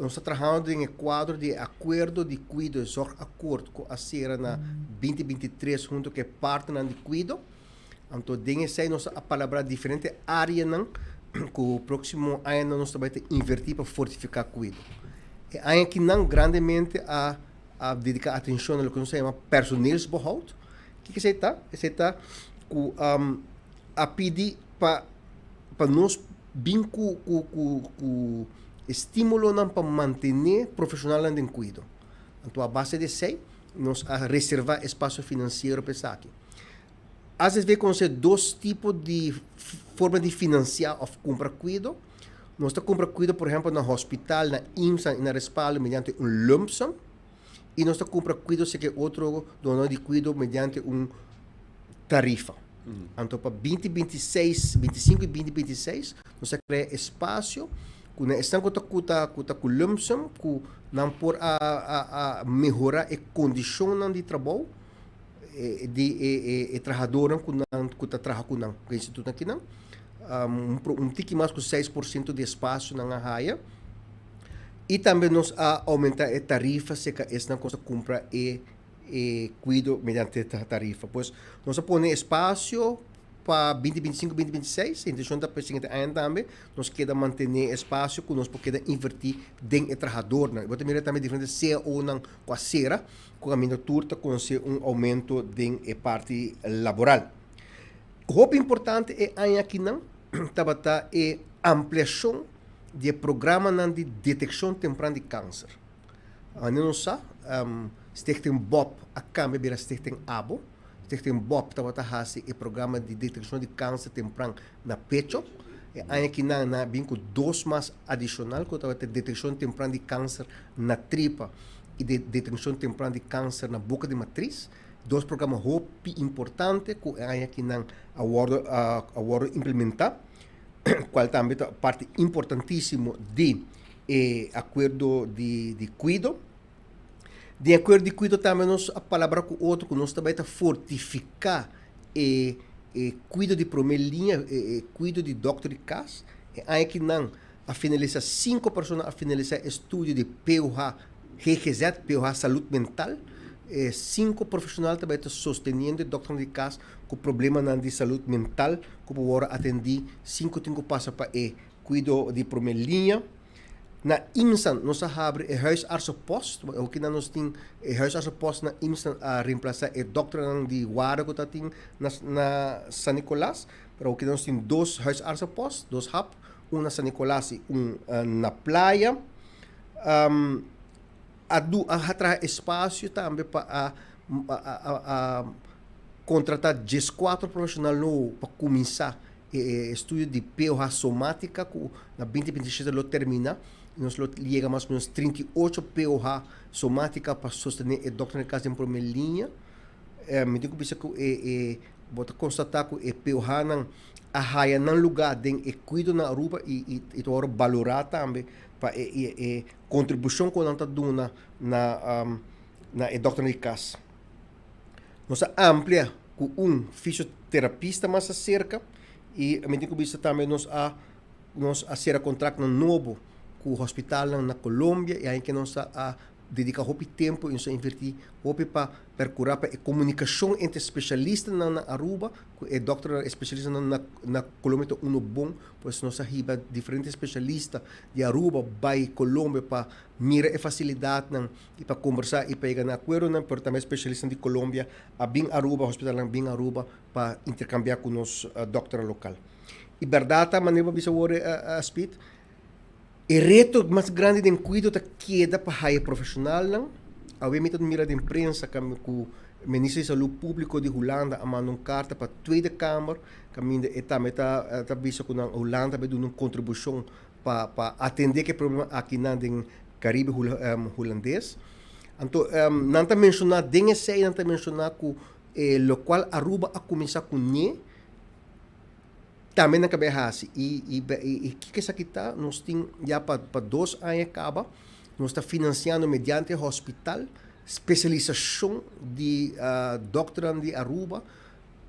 nos ta trahando den e kuadro di e Akuerdo di Kuido, e Zorgakkoord, ku a sera na 2023 huntu ku e partnernan di kuido. Anto den esei nos a palabrá diferente áreanan ku próksimo añanan nos ta bai ta invertí pa fortifiká kuido. E aña akinan grandemente a a dediká atenshon na loke nos ta yama personeelsbehoud. Kiko esei ta? Esei ta ku a pidi pa pa nos bin ku ku ku ku estímulonan pa mantené profeshonalnan den kuido. Anto a base di esei nos a reservá espasio finansiero pa esaki. AZV konosé dos tipo di forma di finansiá òf kumpra kuido. Nos ta kumpra kuido por ehèmpel na hospital, na IMSA i na Respaldo mediante un lumpsum i nos ta kumpra kuido serka e otro donadó di kuido mediante un tarifa. Anto pa 2026, 25 y 2026 nos a crea espacio cu na esnan cu ta cu ta cu ta cu lump sum cu nan por a a a mehora e condicionnan di trabou di e e e trahadornan cu nan cu ta traha cu nan cu e institutonan akinan. Un tiki mas cu 6% di espacio nan a haya. Y tambe nos a aumenta e tarifa cerca esnan cu nos ta cumpra e e cuido mediante tarifa. Pues nos a pone espacio pa 2025, 2026, e intencion ta pa e siguiente aña tambe nos keda mantene espacio cu nos por keda inverti den e trahadornan. Y bo ta mira tambe diferente CAOnan cu a cera, cu caminda tur ta conoce un aumento den e parti laboral. Hopi importante e aña akinan tabata e ampliacion di e programanan di deteccion tempran di cancer. Manera nos sa, Stichting Bob a cambia bira Stichting Abo. Stichting Bob tabata haci e programa di deteccion di cancer tempran na pecho. E aña akinan nan a bin cu dos mas adicional cu tabata deteccion tempran di cancer na tripa y deteccion tempran di cancer na boca di matriz. Dos programa hopi importante cu e aña akinan a wordo a wordo implementa, cual tambe ta parti importantisimo di e acuerdo di di cuido. Den acuerdo di cuido tambe nos a palabra cu otro cu nos ta bay ta fortifica e e cuido di prome liña, e e cuido di dokter di cas. E aña akinan a finalisa cinco persona a finalisa e estudio di POH GGZ, POH Salud Mental. E cinco profesional ta bay ta sosteniendo e dokternan di cas cu problemanan di salud mental cu por worde atendi sin cu tin cu pasa pa e cuido di prome liña. Na Imsan nos a habri e huisartsenpost, hokinan nos tin e huisartsenpost na Imsan a reemplasa e dokternan di warda cu ta tin na na San Nicolas, pero hokinan nos tin dos huisartsenpost, dos hap. Un na San Nicolas y un na Playa. A du a traha espacio tambe pa a a contrata diescuatro profesional nobo pa cuminsa e estudio di POH somatica cu na 2027 lo termina. Nos lo yega mas o menos 38 POH somatica pa sostene e dokternan di cas den primer liña. Mi tin cu bisa cu e e bo ta constata cu e POH-nan a haya nan lugá den e kuido na Aruba i i i ta wòrdu balorá tambe pa e e e kontribushon ku nan ta duna na na e dòkternan di kas. Nos a amplia ku un fisioterapista mas aserka i mi tin ku bisa tambe nos a nos a sera kontraktnan nobo ku hospitalnan na Colombia i ain ke nos a a Dedica hopi tempo y nos a inverti hopi pa percura pa e comunicacion entre specialistanan na Aruba cu e doctornan especialistanan na na Colombia ta uno bon, pues nos a hiba diferente specialista di Aruba bay Colombia pa mira e facilidadnan y pa conversa y pa yega na acuerdonan, pero tambe specialistanan di Colombia a bin Aruba, hospitalnan a bin Aruba pa intercambia cu nos doctornan local. Y berdad ta manera bo a bisa awor Speed, E reto mas grandi den kuido ta keda pa haya profeshonalnan. Awe mi ta mira den prensa ku Minister di Salú Públiko di Hulanda a manda un karta pa Tweede Kamer kaminda e tambe ta ta bisa ku nan Hulanda ta bai duna un kontribushon pa pa atendé ku e problema akinan den Karibe Hulandes. Anto nan ta menshoná den esei nan ta menshoná ku e lokual Aruba a kuminsá kuné Tambe nan kab'é hasi. I i i kiko esaki ta? Nos tin ya pa pa dos aña kaba nos ta finansiando mediante hospital spesialisashon di dòkternan di Aruba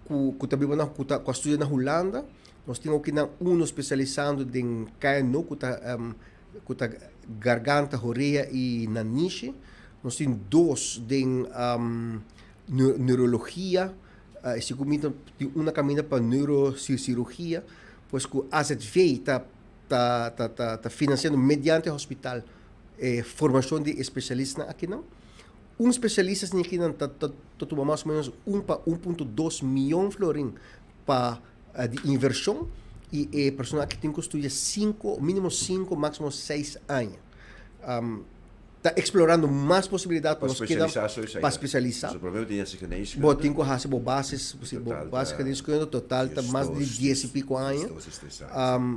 ku ku ta biba na ku ta ku a studia na Hulanda. Nos tin okinan uno spesialisando den KNO ku ta ku ta garganta, horea i nanishi. Nos tin dos den neurologia. E sigur mi ta tin una caminda pa neurocirugia, pues cu AZV ta ta ta ta ta financiando mediante hospital e formacion di e specialistanan akinan. Un specialista asina akinan ta ta ta tuma mas o menos un pa un punto dos miyon florin pa di inversion y e persona aki tin cu studia cinco, minimo cinco, maximo seis aña. Ta explorando mas posibilidad pa nos keda pa specialisa. Bo tin cu haci bo basis, si bo base geneeskunde total ta mas di dies y pico aña.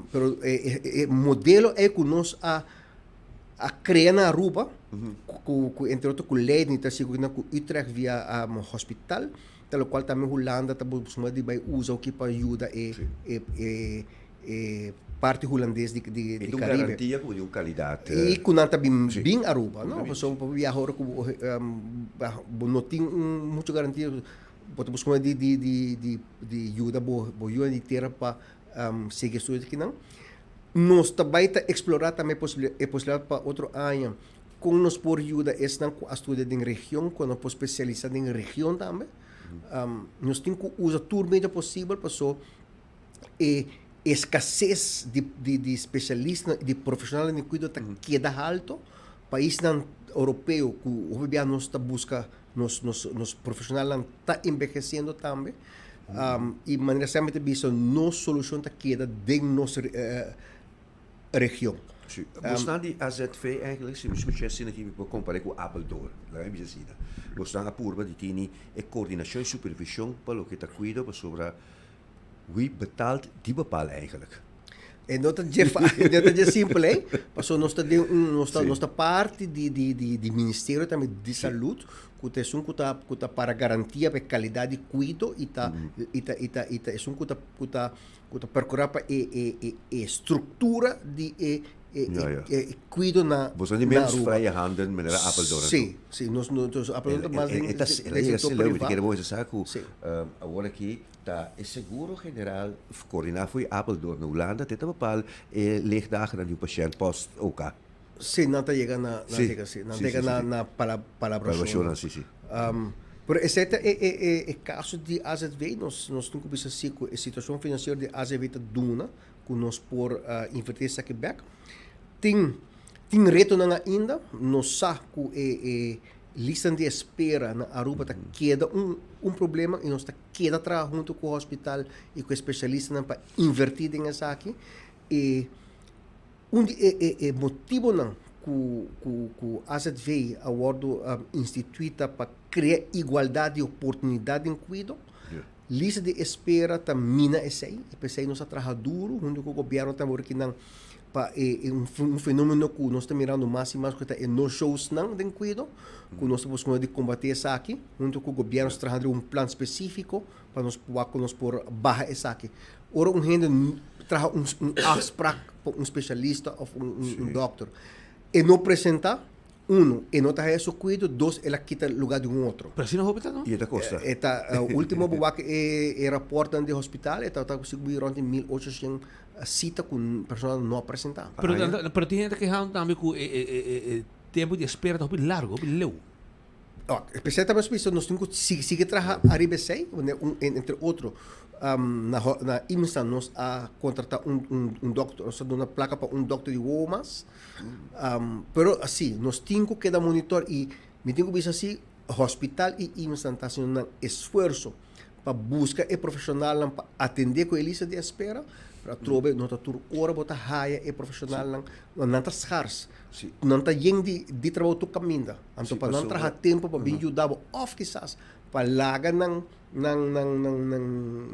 Pero e modelo ey cu nos a a crea na Aruba, cu, cu entre otro cu Leiden y ta sigur na cu Utrecht via hospital, ta locual tambe Hulanda ta busca di bay usa oki pa yuda e, e, e, e parti Hulandes di, di, di E ta un Caribe. garantia cu di un calidad. Y cu nan ta bin, bin Aruba, no? Pasobra bo biaha ora cu bo no tin un mucho garantia, bo ta busca di, di, di, di, di yuda bo, bo yunan di tera pa sigui estudio akinan. Nos ta bai ta eksplorá tambe e posibilidat pa otro aña kon nos por yuda esnan ku a studia den region, ku nan por spesialisá den region tambe. Nos tin ku usa tur medio posibel paso e eskases di spesialistanan i di profeshonalnan den kuido ta keda halto. Paisnan oropeo ku hopi bia nos ta buska nos profeshonalnan ta enbehesiendo tambe. I manera semper ta bisa nos solushon ta keda den nos region. Sí. Bosnan di AZV eigenlijk, si mi skucha asina aki mi por kompar'é ku Apeldoorn. Laga mi bisa asina. Bosnan a purba di tini e koordinashon i supervishon pa loke ta kuido pasobra wie betaalt die bepaalt eigenlijk. E no ta dje fa, e no ta dje simpel ei, pasobra nos ta den un, nos ta, nos ta parti di, di, di, di ministerio tambe di salud, ku ta esun ku ta, ku ta para garantia pa e kalidat di kuido i ta, i ta, i ta, i ta esun ku ta, ku ta, ku ta perkurá pa e, e, e, e struktura di e, e, Ja, ja. e, e kuido na, Boso no na menos Aruba. vrije handen manera Apeldoorn Sí, sí, nos, nos, Apeldoorn ta mas den, E ta, den el a yega sektor así leu, mi ta privá. kere bo mester sa ku Sí. awor aki Ta e seguro general coordina fo'i Apeldoorn na Hulanda te ta bepal e leegdagennan di un pashent post OK. Sí, nan ta yega na, nan ta yega sí, nan ta yega na na palabrashonnan. Sí, sí. Pero esei ta e e e e kaso di AZV, nos nos tin ku bisa sí ku e situashon finansiero di AZV ta duna ku nos por invertí esaki bèk. Tin tin retonan ainda, nos sa ku e e listan di espera na Aruba ta keda un un problema i nos ta keda traha hunto ku hospital i ku e spesialistanan pa invertí den esaki. E un di e e e motibonan ku ku ku AZV a wòrdu instituí ta pa krea igualdat di oportunidat den kuido. Lista di espera ta mina esei i p'esei nos a traha duru hunto ku gobièrnu tambe ora ki nan pa e un fenomeno ku nos ta mirando mas i mas ku ta e no showsnan den kuido ku nos ta buscando di kombatí esaki hunto ku gobièrnu ta trahando riba un plan spesífiko pa nos wak ku nos por baha esaki. Ora un hende traha un afsprak pa un spesialista òf un dòkter e no presentá, Uno, e no ta haya su cuido, dos, el a kita lugar di un otro. Pero asina hopi ta no? Y e ta costa. E ta, ultimo bo wak e e raportnan di hospital, e ta sigui rond di 1800 cita cu persona no a presenta. Pero, pero tin hende ta kehando tambe cu e e e tempo di espera ta hopi largo, hopi leu. Especial ta bisa nos tin cu sigui traha ariba esey, entre otro na na IMSA nos a contrata un un doctor, nos a duna placa pa un doctor di wowo mas. Pero si, nos tin cu keda monitor y mi tin cu bisa si, hospital y IMSA ta haciendo nan esfuerzo pa busca e profesionalnan pa atende cu e lista di espera, pero atrobe no ta tur ora bo ta haya e profesionalnan, nan ta schars, nan ta yen di di trabou tur caminda, anto pa nan traha tempo pa bin yuda bo of kisas pa laga nan nan nan nan nan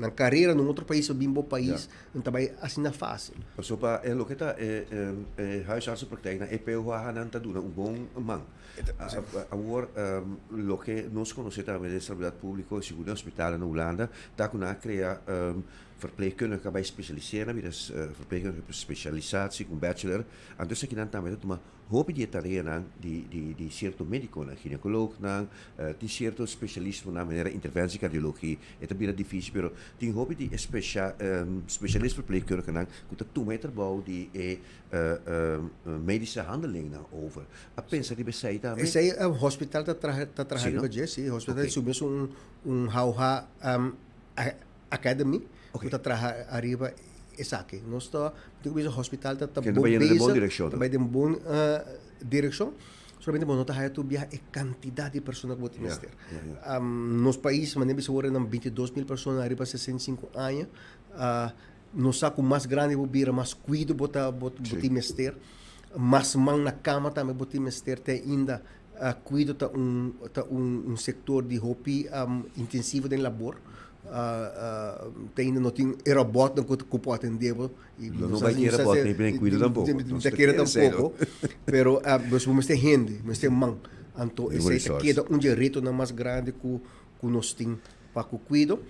nan carera na un otro pais pa bin bo pais, no ta bai asina facil. Paso pa e loke ta e e huisartsenpraktijk nan e POH nan ta duna un bon man. Awor, loke nos konosé tambe den salubridad públiko i sigur den hospitalnan na Hulanda ta ku nan a krea verpleegkundigen ku a bai spesialisá nan bira verpleegkundige spesialisatie ku un bachelor. Anto esakinan tambe ta tuma hopi di e tareanan di di di sierto médikonan, ginekoloognan, tin sierto spesialismonan manera interventiecardiologie e ta bira difísil pero tin hopi di e spesha spesialist verpleegkundigennan ku ta tuma e trabou di e medische handelingnan over. A pensa riba esei tambe? Esei hospital ta traha ta traha riba dje, si. Hospital su mes un un HOH Academy ku ta traha ariba esaki. Nos ta mi tin ku bisa hospital ta ta bon bezig, ta bai den bon direkshon. Solamente bo no ta haya tur biaha e kantidat di persona ku bo tin mester. Nos pais manera bisa wor nan 22.000 persona ariba 65 aña. Nos sa ku mas grandi bo bira, mas kuido bo ta bo tin mester. Mas man na kama tambe bo tin mester. Te ainda kuido ta un ta un un sektor di hopi intensivo den labor. Te ainda no tin e robotnan ku ku por atendé bo. Lo no bai kere robot ni den kuido tampoko. No ta kere tampoko. Pero pues bo mester hende, mester man. Anto esei ta keda un dje retonan mas grandi ku ku nos tin pa ku kuido.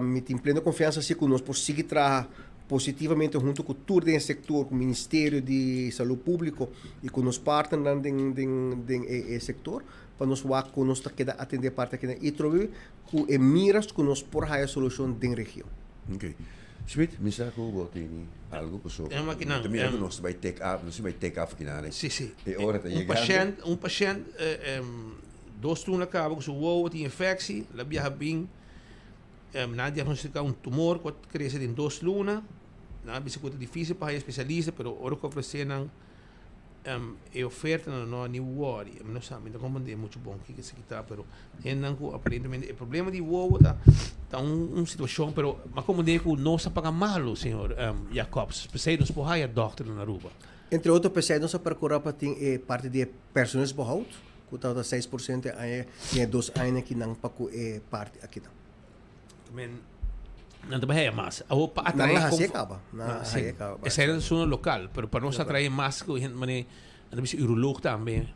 Mi tin pleno konfiansa si ku nos por sigui traha positivamente hunto ku tur den e sektor, ku Ministerio di Salú Públiko i ku nos partnernan den den den e sektor pa nos wak ku nos ta keda atendé parti akinan i trobe Ku e miras ku nos por haya solushon den region. Ok. Smith, mi sa ku bo tini algu paso mi ta mira ku nos ta bai take af, nos ta bai take af akinan. Si, si. E ora ta Un yegando. pashènt, un pashènt dos luna kaba ku su wowo tin infeksi, el a biaha bin, nan a diagnostika un tumor ku a krese den dos luna, nan a bisa ku ta difisil pa haya spesialista, pero ora ku ofresé nan E ofertanan no a ni wòri. Mi no sa, mi ta komprendé muchu bon kiko esaki ta, pero hendenan ku aparentemente e problema di wowo ta ta un un situashon, pero mi a komprendé ku nos a paga malu, señor Jacobs. P'esei nos por haya dòkternan na Aruba. Entre otro p'esei nos a perkurá pa tin e parti di e personeelsbehoud, ku tabata 6% e aña, den e dos añanan kinan pa ku e parti akinan. Men, nan ta haya mas. Awo pa atrae Nan a haci caba. Nan a haci caba. Esei ta zona local, pero pa nos atrae mas cu hende mane, nan ta bisa uroloog tambe.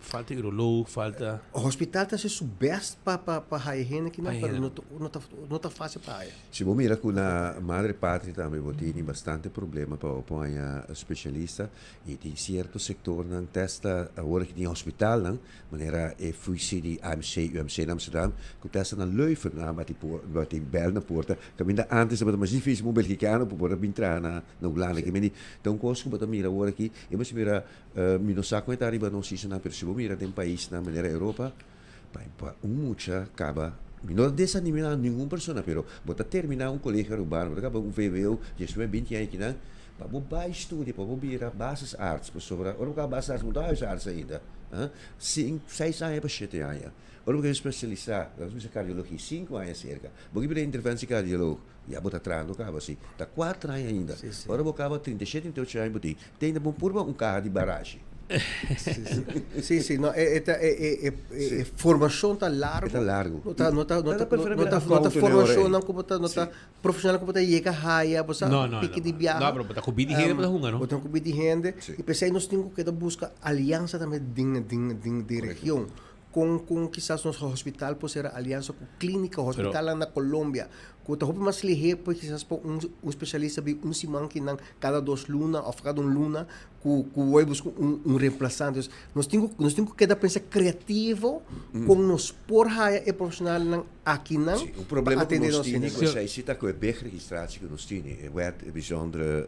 Falta uroloog, falta. Hospital ta haci su best pa pa pa haya hende kinan, pero no ta no ta no ta facil pa haya. Si bo mira cu na Madre Patria tambe bo tini bastante problema pa bo por haya specialista y tin cierto sectornan testa awor aki tin hospitalnan Manera e fusie di AMC, UMC na Amsterdam, ku ta esta na Leuven, nan a bati por, bati bèl na porta, kaminda ántes tabata mas difísil pa un belgikano pa por a bin traha na na Hulanda. Ke meni ta un kos ku bo ta mira awor aki, i bo si mira, mi no sa kon e ta riba nos islanan, pero si bo mira den paisnan manera Europa, pa pa un mucha kaba, mi no ta desanimá ningun persona, pero bo ta terminá un kolegio arubano, bo ta kaba un vwo, diesnuebe, binti aña kinan, Pa bo bai studia, pa bo bira basisarts, pasobra ora bo kaba basisarts bo no ta huisarts ainda, seis aña pa shete aña. Ora bo ke spesialisá, laga nos bisa kardiologia, sinku aña serka. Bo ke bira interventie-kardioloog, ya bo ta trahando kaba si, ta kuater aña ainda. Ora bo kaba 37, 38 aña bo tin, te ainda bo purba un kaha di barashi. Sí, sí, no, e, e, e, e, e formacion ta largo. E ta largo. No ta, no ta, no ta, no ta, no ta formacionnan ku bo ta, no ta Profesional ku bo ta yega haya, bo sa No, no, piki no. di biaha. No, pero bo ta ku bidi hende bo ta hunga, no? Bo ta ku bidi hende. I p'esei nos tin ku keda buska aliansa tambe den den den den region. Kon kon kisas nos hospital por sera aliansa ku klínika, hospitalnan na Colombia, ku ta hopi mas lihé pa kisas pa un un spesialista bin un siman kinan kada dos luna òf kada un luna ku ku wou busca un un reemplazante. Dus nos tin ku nos tin ku keda pensa creativo kon nos por haya e profesionalnan akinan Sí, un pa problema ku atende nos nos tini hende. ku esei si ta ku e beg-registratie ku nos tini, e wet bijzondere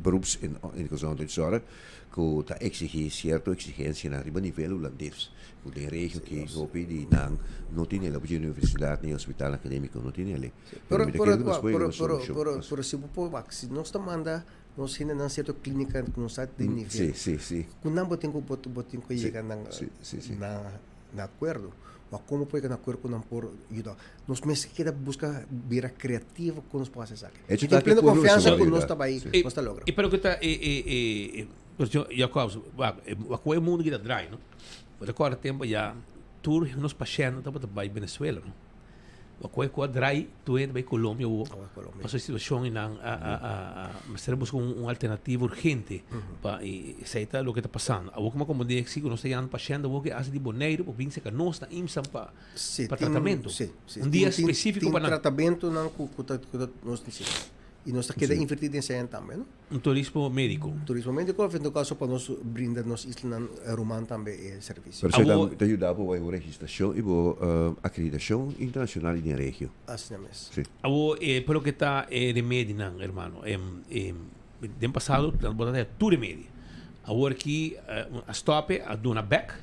beroeps in in gezondheidszorg, ku ta exigí sierto exigencianan riba nivel hulandes, ku den regio aki hopi di nan no tin el, hopi di universidad ni hospital academico no tin el. Pero, Pero mi ta pero, kere ku nos por pero, yega na pero, solushon. pero, pero si bo por wak, si nos ta manda nos hendenan sierto klínika ku nos ta den nivel, Sí, sí, sí. ku nan bo tin ku bo, bo tin ku Sí, yega nan, sí, sí, sí. na, na akuerdo. Wak komo por yega na akuerdo ku nan por yuda. Nos mester keda buska bira kreativo kon nos por hasi esaki. Hecho Mi ta tin ke pleno pueblo mester konfiansa wòrdu ku nos yuda. ta bai, Sí. nos ta logra. E pero ku ta e e e e pues Jacobs, wak, wak ku e mundu ki ta drai, no? Bo ta kòrda tempu ya tur nos pashèntnan tabata bai Venezuela, no? Bo koe ku a drai tur hende bai Colombia awo pasobra e situacion einan a a a a mester a busca un alternativa urgente pa esei ta loke ta pasando. Awo como como si ku nos ta yanda pashent awo ke hasi di Boneiru por bin serka nos na IMSA pa pa tratamento. Un dia specifico pa nan. Tin tratamentonan ku ku ta ku ta nos necesita y nos ta keda inverti den esei tambe no. Un turismo médiko. Turismo médiko of en todo kaso pa nos brinda nos islanan ruman tambe e servisio. Pero esei ta yuda bo bai bo registrashon i bo akreditashon internashonal i den regio. Asina mes. Si. Awor e por loke ta e remedinan hermano den pasado nan bo ta haya tur remedi awor aki a stop e a duna bek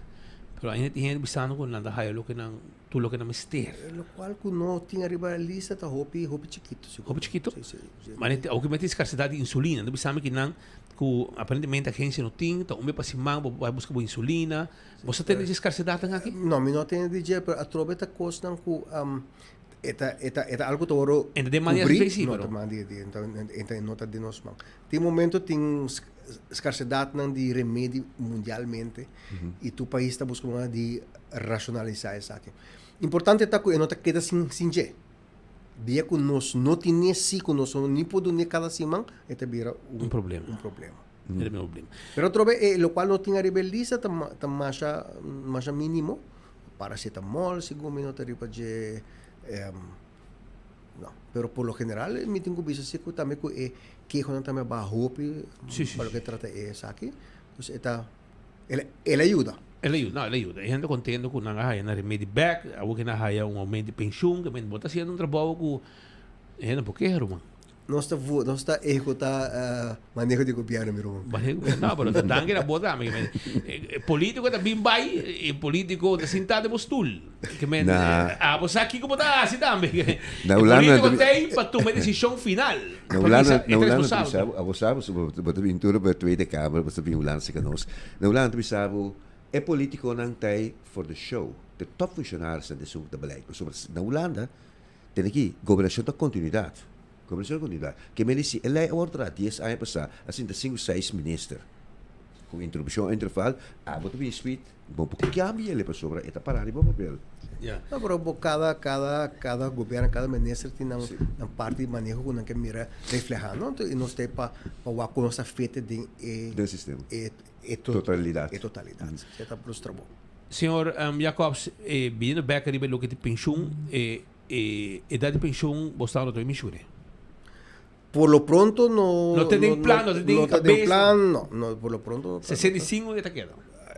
pero ainda tin hende bisando ku nan ta haya loke nan Tur loke nan mester. Lokual ku no tin ariba e lista ta hopi, hopi chikitu sigur. Hopi chikitu? Si, si, si. Ma nete awor ki tin skarsedat di insulina. Nan bisa mi ki nan ku aparentemente agensia no tin, ta un be pa siman bo bai buska bo insulina. Bo sa tende dje skarsedatnan aki? No, mi no a tende di dje, pero atrobe ta kosnan ku e ta, e ta, e ta algu ta wòrdu E ta den man di kubrí. SBC, No pero. ta man di, di, e ta, no ta den nos man. Tin momento tin skarsedatnan di remedi mundialmente i tur pais ta buska manera di rashonalisá esaki. Importante ta ku e no ta keda sin sin dje. Dia ku nos no tine si ku nos no ni por dun'é kada siman, e ta bira un Un problema. un problema. E ta bira un problema. Pero otro be e lokual no tin ariba e lista ta ta masha masha minimo. Paracetamol segun mi no ta riba dje no. Pero por lo general mi tin ku bisa si ku tambe ku e kehonan tambe a baha hopi pa loke trata e esaki. Dus e ta El el a yuda. El a yuda, no, el a yuda. E hende contento cu nan a haya nan remedi bek, awor cu nan a haya un aumento di pensioen, ke men bo ta haciendo un trabou cu e hende no por keha, ruman. Nos ta vo, nos ta ehecuta maneho di gobierno, mi ruman. Maneho di gobierno, no, pero ta danki na bo tambe, ke men e politico ta bin bay, e politico ta sinta den bo stoel. Ke men Na. abo sa kico bo ta haci tambe. Na E Hulanda politico ta bi- t'ey pa tuma e decision final. Na Pa Hulanda, bisa, na e ta Hulanda ta responsabel. bisa bo, abo sa bo, bo ta bin tur pa Tweede Kamer, bo ta bin Hulanda cerca nos. Na Hulanda ta bisa bo, e politiconan t'ey for the show. De topfunctionarisnan ta esun ku ta beleid. Pasobra na Hulanda, tene aki, gobernacion ta continuidad. Gobernacion ta continuidad. Ke men di si e ley a wòrdu traha dies aña pasá, a sinta sinku seis minister. Ku interupshon interval, abo ta bin spit. Bo por cambia ele pasobra e ta para riba papel. Ya. No, pero bo cada, cada, cada gobierno, cada minister tin nan, nan parti di maneho cu nan ke mira refleha, no? Entonces, y nos ta pa, pa wak con nos ta fete den e. Den sistema. E, e to, Totalidad. E totalidad. Esey ta nos trabou. Señor Jacobs, eh, biniendo bek riba e loke di pensioen, e, e edad di pensioen bo sta no ta mishune? Por lo pronto no. No ta den plan, no ta den No ta den cabeza. plan, no, no, por lo pronto no ta. 65 e ta keda.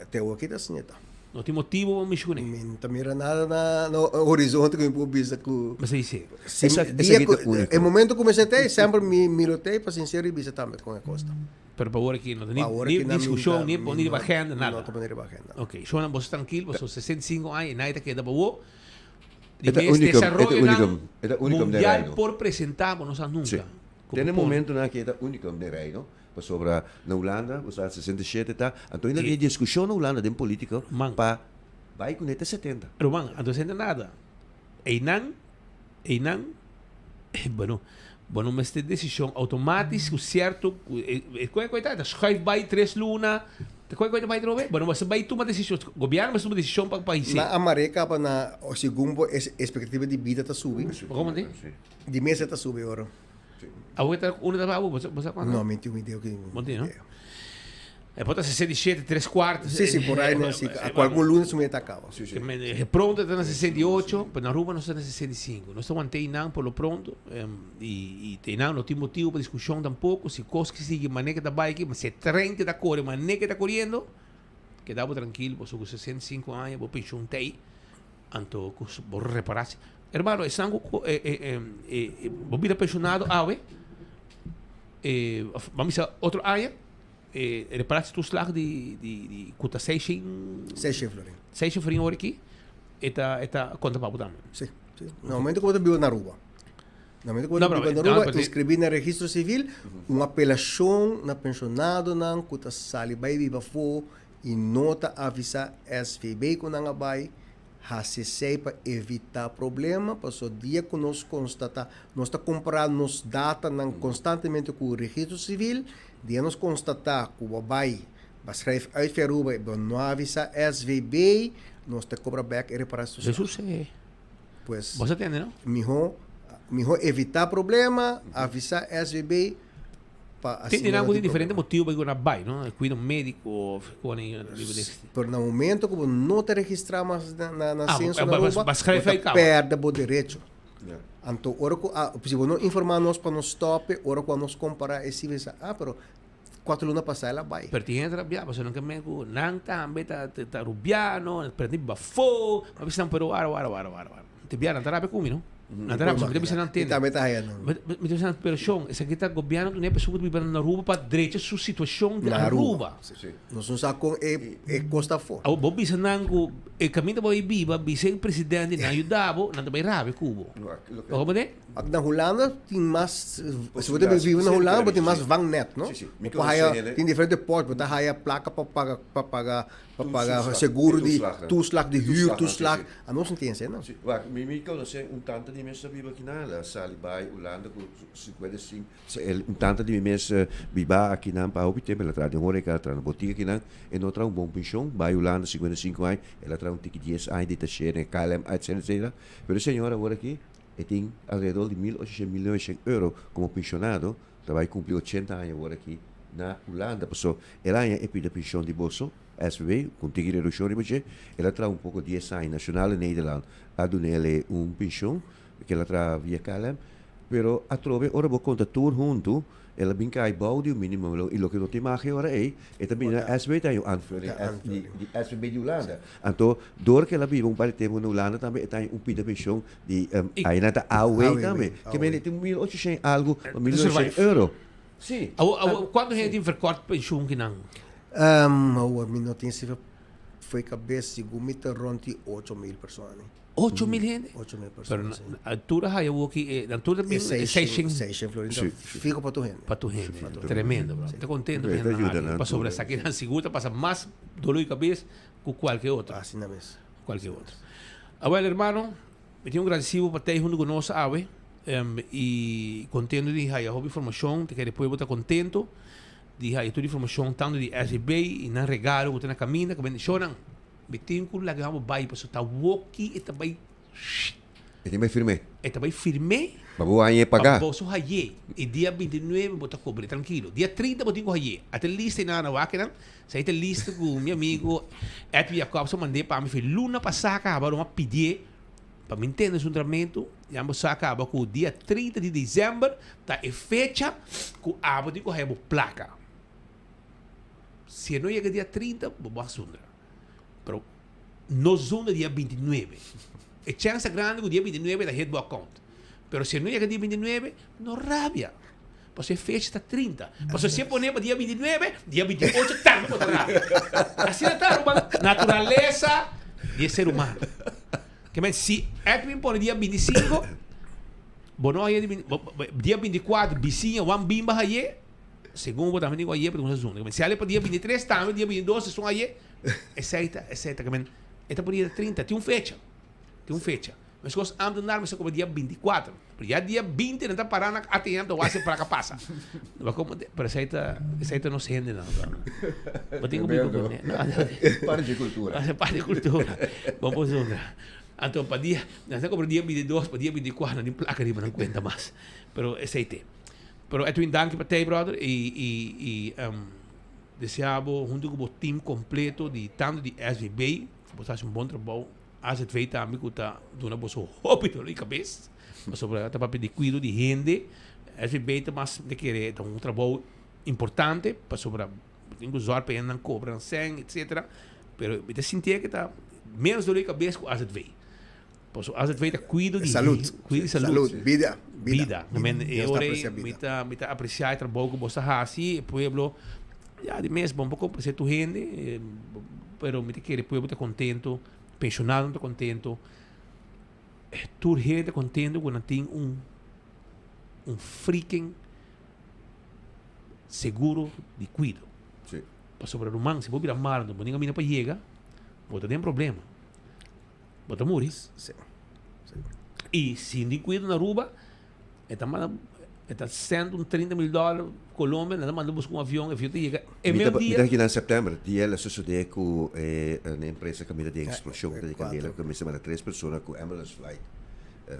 Te awor ki ta asina ta. No tin motibo pa mishune. Mi no ta mira nada na na horizonte ku mi por bisa ku. Mester di si. Si Esa- dia esaki ku ta único. e momento ku mi sete semper mi mi lo tei pa sincero i bisa tambe kon e kos ta. Pero pa awor aki no ta ni Pa awor ni aki na mi discusion ta ni mi poni riba no agenda nada. no ta poni riba agenda. Ok, shownan boso trankil paso 65 aña i nai ta keda pa awor. Di E ta mes unicum, e ta desaroyonan unicum, e ta unicum den mundial Reino. por presenta bo no sa nunca. Sí. Como Den e por. momentonan aki e ta unicum den Reino, pasobra na Hulanda, bo sa 67 ta, anto ainda Sí. tin discusion na Hulanda den politica Man. pa bay cune te 70. Ruman, anto esei no ta nada. Einan, einan, bueno, bo no mester decision automatisch cu cierto, cu e, e cu e ta, ta schuif bay tres luna, ta cu e ta bay atrobe? Bo no mester bay tuma decision, gobierno mester tuma decision pa pa hise. Na amaré caba na segun bo es expectativa di bida ta subi. Como di? Di mesa ta subi ora. Awo ta unda ta abo, bo sa cuanto? No, mi tin un idea ki. Bo tin, no? E por ta 67, tres cuartos. Sí, sí, por ahí, no, sí. A algún lunes su ta acaba. Sí, sí. Que pronto está na 68, pero na Aruba no está na 65. No está aguanté nan por lo pronto. Y, y te nan no tin motivo pa discusión tampoco. Si cos que sigue, mané que ta bai aquí, si tren que ta corre, mané que ta corriendo, queda bo tranquilo, bo su 65 años, bo pensioen tei, anto bo repararse. Hermano, esnan cu, eh, eh, eh, bo bira pensionado awe, eh, ban bisa otro aña, E reparatietoeslag di di di ku ta seishen. Seishen florin. Seishen florin ora aki e ta e ta konta pa bo tambe. Si, si. Na momento ku bo ta biba na Aruba. Na momento ku bo ta biba na Aruba, inskribí na registro sivil, un apelashon na penshonadonan ku ta sali bai biba afó i no ta avisá SVB ku nan a bai, hasi esei pa evitá problema, pasobra dia ku nos konstatá, nos ta kompará nos datanan konstantemente ku registro sivil, Dia nos constata cu bo bay ba schrijf uit fi Aruba y bo no avisa SVB, nos ta cobra bek e reparatie social. Jesus eh. Pues, Bo sa tende no? Miho, miho evita problema, avisa SVB pa Tin asina di nan no cu tin tin diferente problema. motibo pa cu nan bay no, cuido medico of cu nan riba di. Pero na momento cu bo no ta registra mas na na na Ah, censo bo na Aruba, ba schrijf bo uit ta caba. perde bo derecho. Anto ora ku a, si bo no informá nos pa nos stòp e, ora ku a nos kompará e sifra sa, ah, pero kuater luna pasá el a bai. Pero tin hende ta rabia pasobra nan ke men ku nan tambe ta ta rubiano, pero tin bafó, a bisa nan pero wara wara wara wara wara. Te bia nan ta rabia ku mi no. Nan ta rabia pasobra mi ta bisa nan tende. Mi tambe ta haya nan. Mi ta bisa nan pero shon esaki ta gobièrnu tene persona ku ta biba na Aruba pa drecha su situashon di Na Aruba. Nos no sa kon e e kos ta afó. Awor bo bisa nan ku e kaminda bo a biba, bisa e presidente nan yuda bo, nan ta bai rabia ku bo. Bo comprende? Ak na Hulanda tin mas, si bo ta biba na Hulanda bo tin mas vangnet, no? Bo por haya, tin diferente pòt, bo ta haya plaka pa paga, pa paga. Pa paga seguro di toeslag, di huurtoeslag. Anos no tin esei no. Si, wak, mi mi konosé un tanta di mi mes ta biba akinan, el a sali bai Hulanda ku 55, si el un tanta di mi mes biba akinan pa hopi tempu, el a traha den horeca, el a traha na botica akinan, e no traha un bon penshon, bai Hulanda 55 aña, el a traha un tiki dies aña detaché den KLM, etcetera, etcetera. Pero e señora awor aki e tin alrededor di mil ochocientos, mil novecientos euro komo penshonado, Ta bai cumpli ochenta aña awor aki na Hulanda. Paso el aña e pida pension di boso, SVB, cu un tiki reduccion riba dje. El a traha un poco dies aña. Nationale Nederland a dunele un pension cu el a traha via KLM. Pero atrobe ora bo conta tur hunto, el a bin cay bao di un minimumloon. Y loke no tin magia ora ey, e ta bini na SVB ta haña un aanvulling di SVB di Hulanda. Anto, door cu el a biba un par di tempo na Hulanda tambe, e ta haña un pida pension Di aina ta AOW tambe. Ke mende tin 1800 algo, 1900 euro. Si. Awo, awo, cuanto hende tin verkort pensioen kinan? Um, awo, mi no tin cifra foi cabes, sigur mi ta rond di 8000 persona. 8000 hende? 8000 persona, Pero si. altura haya awo ki, eh, altura bin 600 600 florin ta fijo pa tur hende. Pa tur hende. Tremendo, bro. Ta contento Te cu ayuda hende nan pasobra tur. esaki nan sigur ta pasa mas dolor di cabes cu cualke otro. Asina mes. Cualke otro. Awel hermano, mi tin un gradisivo pa tei hunto ku nos awe i kontento di haya hopi informashon. Ta kere pueblo ta kontento di haya tur informashon tantu di SVB i nan regalo ku ta na kaminda. Ku bendishonnan. Mi tin ku laga bo bai pasobra ta woki e ta bai. E tin bai firm'é. E ta bai firm'é. Pa bo hañ'é pagá. Pa boso hañ'é. E dia bintinuebe bo ta kobr'é trankilo. Dia trinta bo tin ku hañ'é. A ta lista einan na wak einan. Sa ta lista ku mi amigo Edwin Jacobs a mand'é pa mi fe luna pasá kaba lo a pidié pa mi ntende su tratamentu. Ya bo sa kaba ku dia 30 di december ta e fecha ku abo tin ku haña bo plaka. Si e no yega dia 30 bo bo a zundra. Pero no zundra dia 29. E chèns ta grandi ku dia 29 ta hit bo account. Pero si e no yega dia 29 no rabia. Pasobra e fecha ta 30. Pasobra si e pone pa dia 29, dia 28 tambe bo ta rabia. Asina ta ruman, naturalesa di e ser humano. Ke men si Edwin pone dia 25, bo no haye dia 24 bisiña wan bimba haye, segun bo tambe tin ku haye pero ku sa zunda. Si ale pa dia 23 tambe dia 22 esun haye, esei ta esei ta. Ke men e ta pone dia 30, tin un fecha, tin un fecha. Meskos ambtenaar mester koba dia 24. Pero ya dia 20 nan ta para na ATM ta wak si plaka pasa. Bo como te, pero esei ta, esei ta nos hendenan. Bo tin ku biba kuné. Parte di kultura. Parte di kultura. Bo por zundra. Anto pa dia, nan ta kobra dia 22, pa dia 24 nan tin plaka riba nan kuenta mas. Pero esei te. Pero Edwin danki pa tei brother i i i desea bo hunto ku bo team kompleto di tanto di SVB, bo ta hasi un bon trabou. AZV tambe ku ta duna boso hopi dolor di kabes, pasobra ta papia di kuido di hende. SVB ta mas mi ta kere ta un trabou importante pasobra bo tin ku zòrg pa hendenan kobra nan sèn etsetera, pero mi ta sintié ke ta ménos dolor di kabes ku AZV. Pasobra AZV ta kuido di Salud. kuido di salud. Salud, bida, bida. Bida. Mi Dios e ta ora ei apresia mi bida. ta mi ta apresiá e trabou ku bos ta hasi, e pueblo ya di mes bon por komplase tur hende, pero mi ta kere pueblo ta kontento. Pensionadonan ta contento, tur hende ta contento cu nan tin un un freaking seguro di cuido. Sí. Pasobra ruman, si bo bira malo, bo no tin caminda pa yega, bo ta den problema. Bo ta muri. Sí. Sí. Y sin di cuido na Aruba, E ta manda, e ta send un 30 mil dòler Colombia, nan ta manda busca un avion, e avion ta yega e Mi meo ta, mi dia. ta aki na september, dia el a sucede cu e un empresa caminda di explosion di candela cu mester manda tres persona cu ambulance flight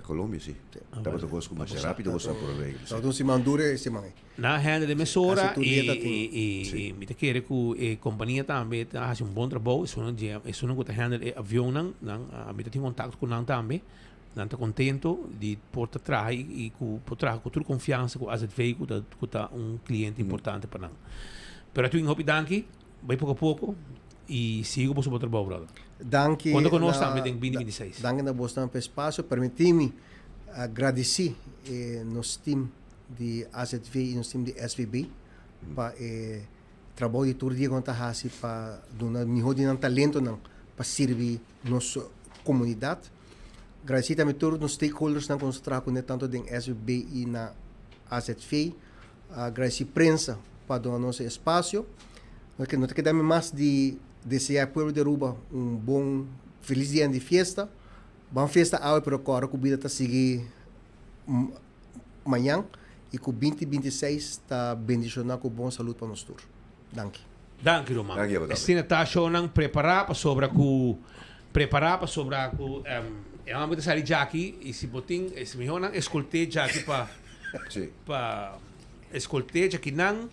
Colombia si. Tabata cos cu masha rapido boso a por regla si. Tabata un siman duro e siman ey. Nan a handle e mesora Casi tur y dia ta tin. y mi ta kere cu e compania tambe ta haci un bon trabou, esunnan dje esunnan cu ta handle e avionnan, nan mi ta tin contacto cu nan tambe. Nan ta contento di por ta traha y cu por traha cu tur confiansa cu AZV cu ta cu ta un cliente importante pa nan. Pero Edwin hopi danki, bay poco a poco y sigui cu boso bon trabou brother. Danki Conta cu nos na tambe den binti binti seis. Danki na bosnan pa e espacio. Permiti mi gradici e nos team di AZV y nos team di SVB pa e trabou di tur dia cu nan ta haci pa duna miho di nan talentonan pa sirbi nos comunidad. Gradisí tambe tur nos stakeholdersnan ku nos ta traha kuné tantu den SVB i na AZV. Gradisí prensa pa duna nos e espasio. No ta keda mi mas di. deseá e pueblo di Aruba un bon felis dia di fiesta. Ban fiesta awe pero kòrda ku bida ta sigui mañan i ku binti 26 ta bendishoná ku bon salud pa nos tur. Danki. Danki ruman. Danki abo tambe. Asina ta shownan prepará pasobra ku prepará pasobra ku e homber ta sali djaki i si bo tin e mihó nan eskolt'é djaki pa pa eskolt'é djakinan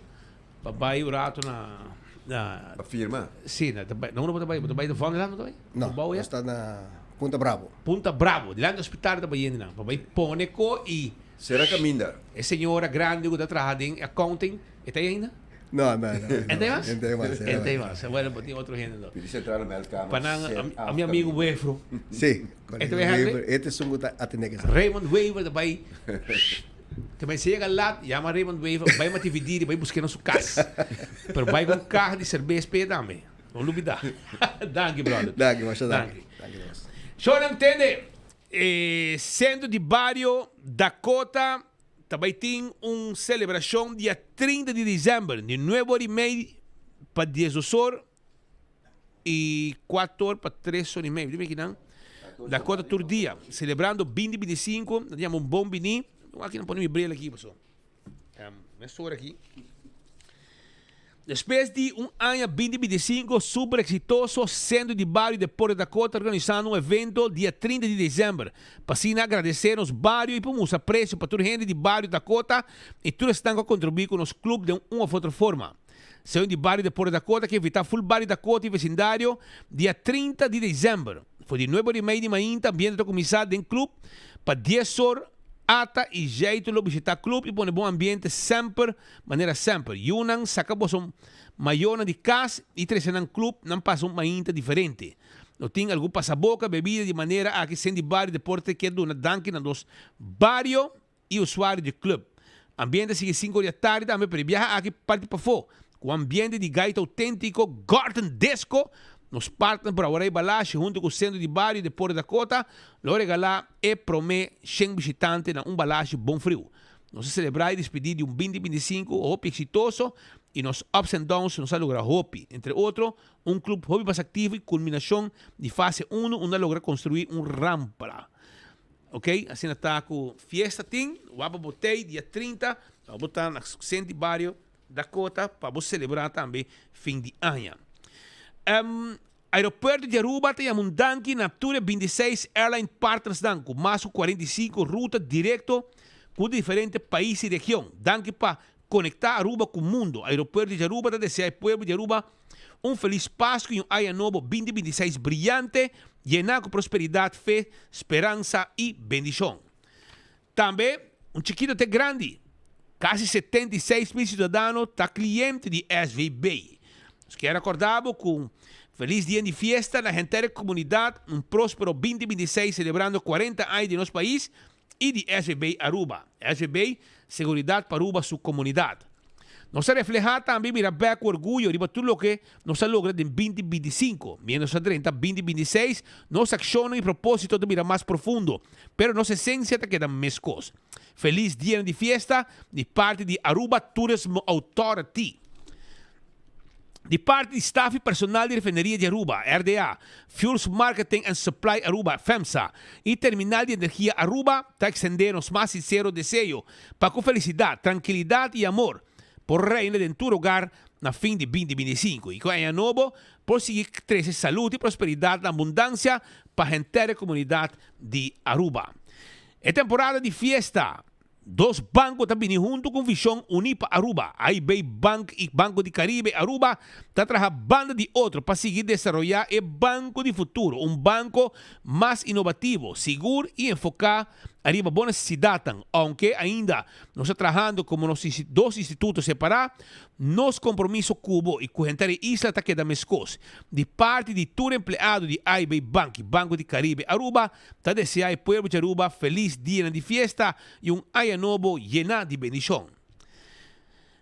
pa bai un rato na na Pa firma. Si na ta bai na unda bo ta bai bo ta bai na Vondellaan bo ta bai? No, Bou ya? nos ta na Punta Bravo. Punta Bravo dilanti hospital ta bayendo nan pa bai pone ko i Sera kaminda. E señora grandi ku ta traha den accounting e ta ei ainda? No, no, no. En ta ei mas? En ta ei mas. En ta ei mas. Bueno, bo tin otro hende lo. Pidi centrale meldkamer. Pa nan, a mi amigo Wefro. Sí. E ta bai hende? E ta esun ku ta atende kesa. Raymond Wever ta bai. Te bai si yega lat, yama Raymond Wever, bai mati vidiri, bai busk'é na su kas. Pero bai ku un kaha di serbes p'e tambe. No lubida. Danki, brother. Danki, masha danki. Danki. Shownan tende, e Centro di Bario Dakota Ta bai tin un celebracion dia 30 di december di nuebe ora y mei pa diesdos or y cuatro or pa tres or y mei. Dime kinan? Dakota tur dia celebrando binti 25 nan ta yama un bon bini. Aki nan pone mi bril aki paso. Mesora aki. Despues di un aña 2025 super exitoso, Centro di Bario Deporte Dakota organisando un evento dia 30 di december pa asina agradece nos bario y pa mustra aprecio pa tur hende di Bario Dakota y tur esnan cu a contribui cu nos club den un of otro forma. Centro di Bario Deporte Dakota ke invita full Bario Dakota y vecindario dia 30 di december for di nuebe ora y mei di mainta ambiente ta cuminsa den club pa dies or ata y Jeito lo bishita club y pone bon ambiente semper Manera semper, yunan saka boso mayornan di kas i trese nan club nan pasa un mainta diferente. No tin algun pasaboka, bebida di manera aki sen di bario deporte kier duna danki na nos bario i usuario di club. Ambiente a sigui sinku ora di atardi tambe pero e biaha aki parti pafó ku ambiente di gaita autentiko Garden Disco. Nos partner Brouwerij Balashi hunto ku Sentro di Bario Deporte Dakota lo regalá e promé shen bishitante na un balashi bon friu. Nos a selebrá e dispidí di un 2025 hopi eksitoso i nos ups and downs nos a logra hopi. Entre otro, un club hopi mas aktivo i kulminashon di fase unu unda a logra konstruí un rampa. Ok, asina ta ku fiesta tin, wak pa bo tei dia 30, pa bo ta na Senti Bario Dakota pa bo selebrá tambe fin di aña. Aeropuerto di Aruba ta yama un danki na tur e 26 airline partnersnan ku mas ku 45 ruta direkto ku diferente pais i region. Danki pa konektá Aruba ku mundo. Aeropuerto di Aruba ta desea e pueblo di Aruba un felis Pasku i un Aña Nobo 2026 briyante, yená ku prosperidat, fe, speransa i bendishon. Tambe, un chikito te grandi, kasi 76 mil siudadano ta kliente di SVB. Nos kier rakorda bo ku un felis dia di fiesta na henter e komunidat, un próspero 2026 selebrando 40 aña di nos pais i di SVB Aruba. SVB, seguridat pa Aruba su komunidat. Nos ta reflehá tambe i mira bèk ku orguyo riba tur loke nos a logra den 2025. Mientras nos ta drenta 2026, nos akshonnan i propósito ta bira mas profundo, pero nos esensia ta keda meskos. Felis dianan di fiesta di parti di Aruba Tourism Authority. Di parti di staf i personal di Refineria di Aruba, RDA, Fuels Marketing and Supply Aruba, FEMSA, i Terminal di Energia Aruba ta ekstendé nos mas sinsero deseo pa ku felisidat, trankilidat i amor por reina den tur hogar na fin di 2025 i ku aña nobo por sigui trese salud i prosperidat na abundansia pa henter e komunidat di Aruba. E temporada di fiesta Dos banko ta bini huntu ku un vishon uní pa Aruba. AIB Bank i Banco di Caribe Aruba ta traha banda di otro pa sigui desaroyá e banko di futuro, un banko mas inovativo, sigur i enfoká ariba bo nesesidatnan. Ounke ainda nos ta trahando komo nos dos instituto separá, nos kompromiso ku bo i ku henter e isla ta keda meskos. Di parti di tur empleado di AIB Bank i Banco di Caribe Aruba, Ta deseá e pueblo di Aruba felis dianan di fiesta i un aña nobo yená di bendishon.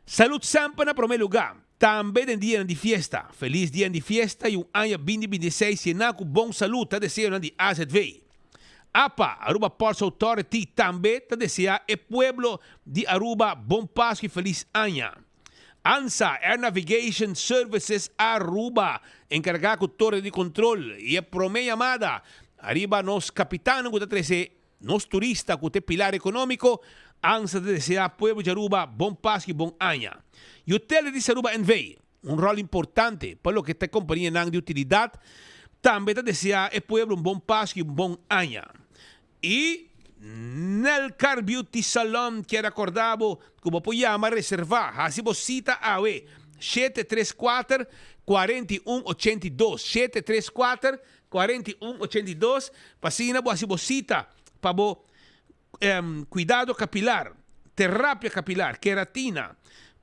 Salud semper na promé lugá, tambe den dianan di fiesta. Felis dianan di fiesta i un aña 2026 yená ku bon salud ta deseonan di AZV. Apa, Aruba Ports Authority, tambe ta deseá e pueblo di Aruba bon Pasku i felis aña. ANSA, Air Navigation Services Aruba, encarga cu torre di control y e prome yamada ariba nos capitannan cu ta trece nos turista cu ta e pilar economico, ANSA ta desea pueblo di Aruba bon Pascu y bon aña. Utilities Aruba NV, un rol importante pa loke ta e companianan di utilidad, tambe ta desea e pueblo un bon Pascu y un bon aña. Y Nelcar Beauty Salon kier acorda bo cu bo por yama reserva, haci bo cita awe, 734 41 82, 734 41 82, pa asina bo haci bo cita pa bo cuidado capilar, terapia capilar, keratina,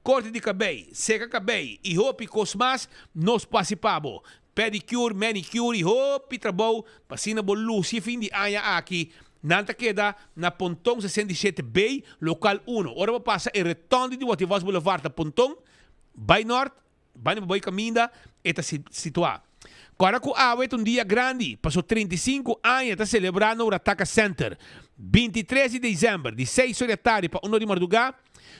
corte di cabey, seca cabey y hopi cos mas nos por haci pa bo. Pedicure, manicure y hopi trabou pa asina bo luci e fin di aña aki. Nan ta keda na Ponton 67 B, local uno. Ora bo pasa e retondi di Wativos Boulevard na Ponton, bay nort, banda bo bay caminda, e ta situa. Cora cu awe ta un dia grandi, paso 35 aña ta celebra na Urataka Center. 23 di december, di seis or di atardi pa uno di marduga,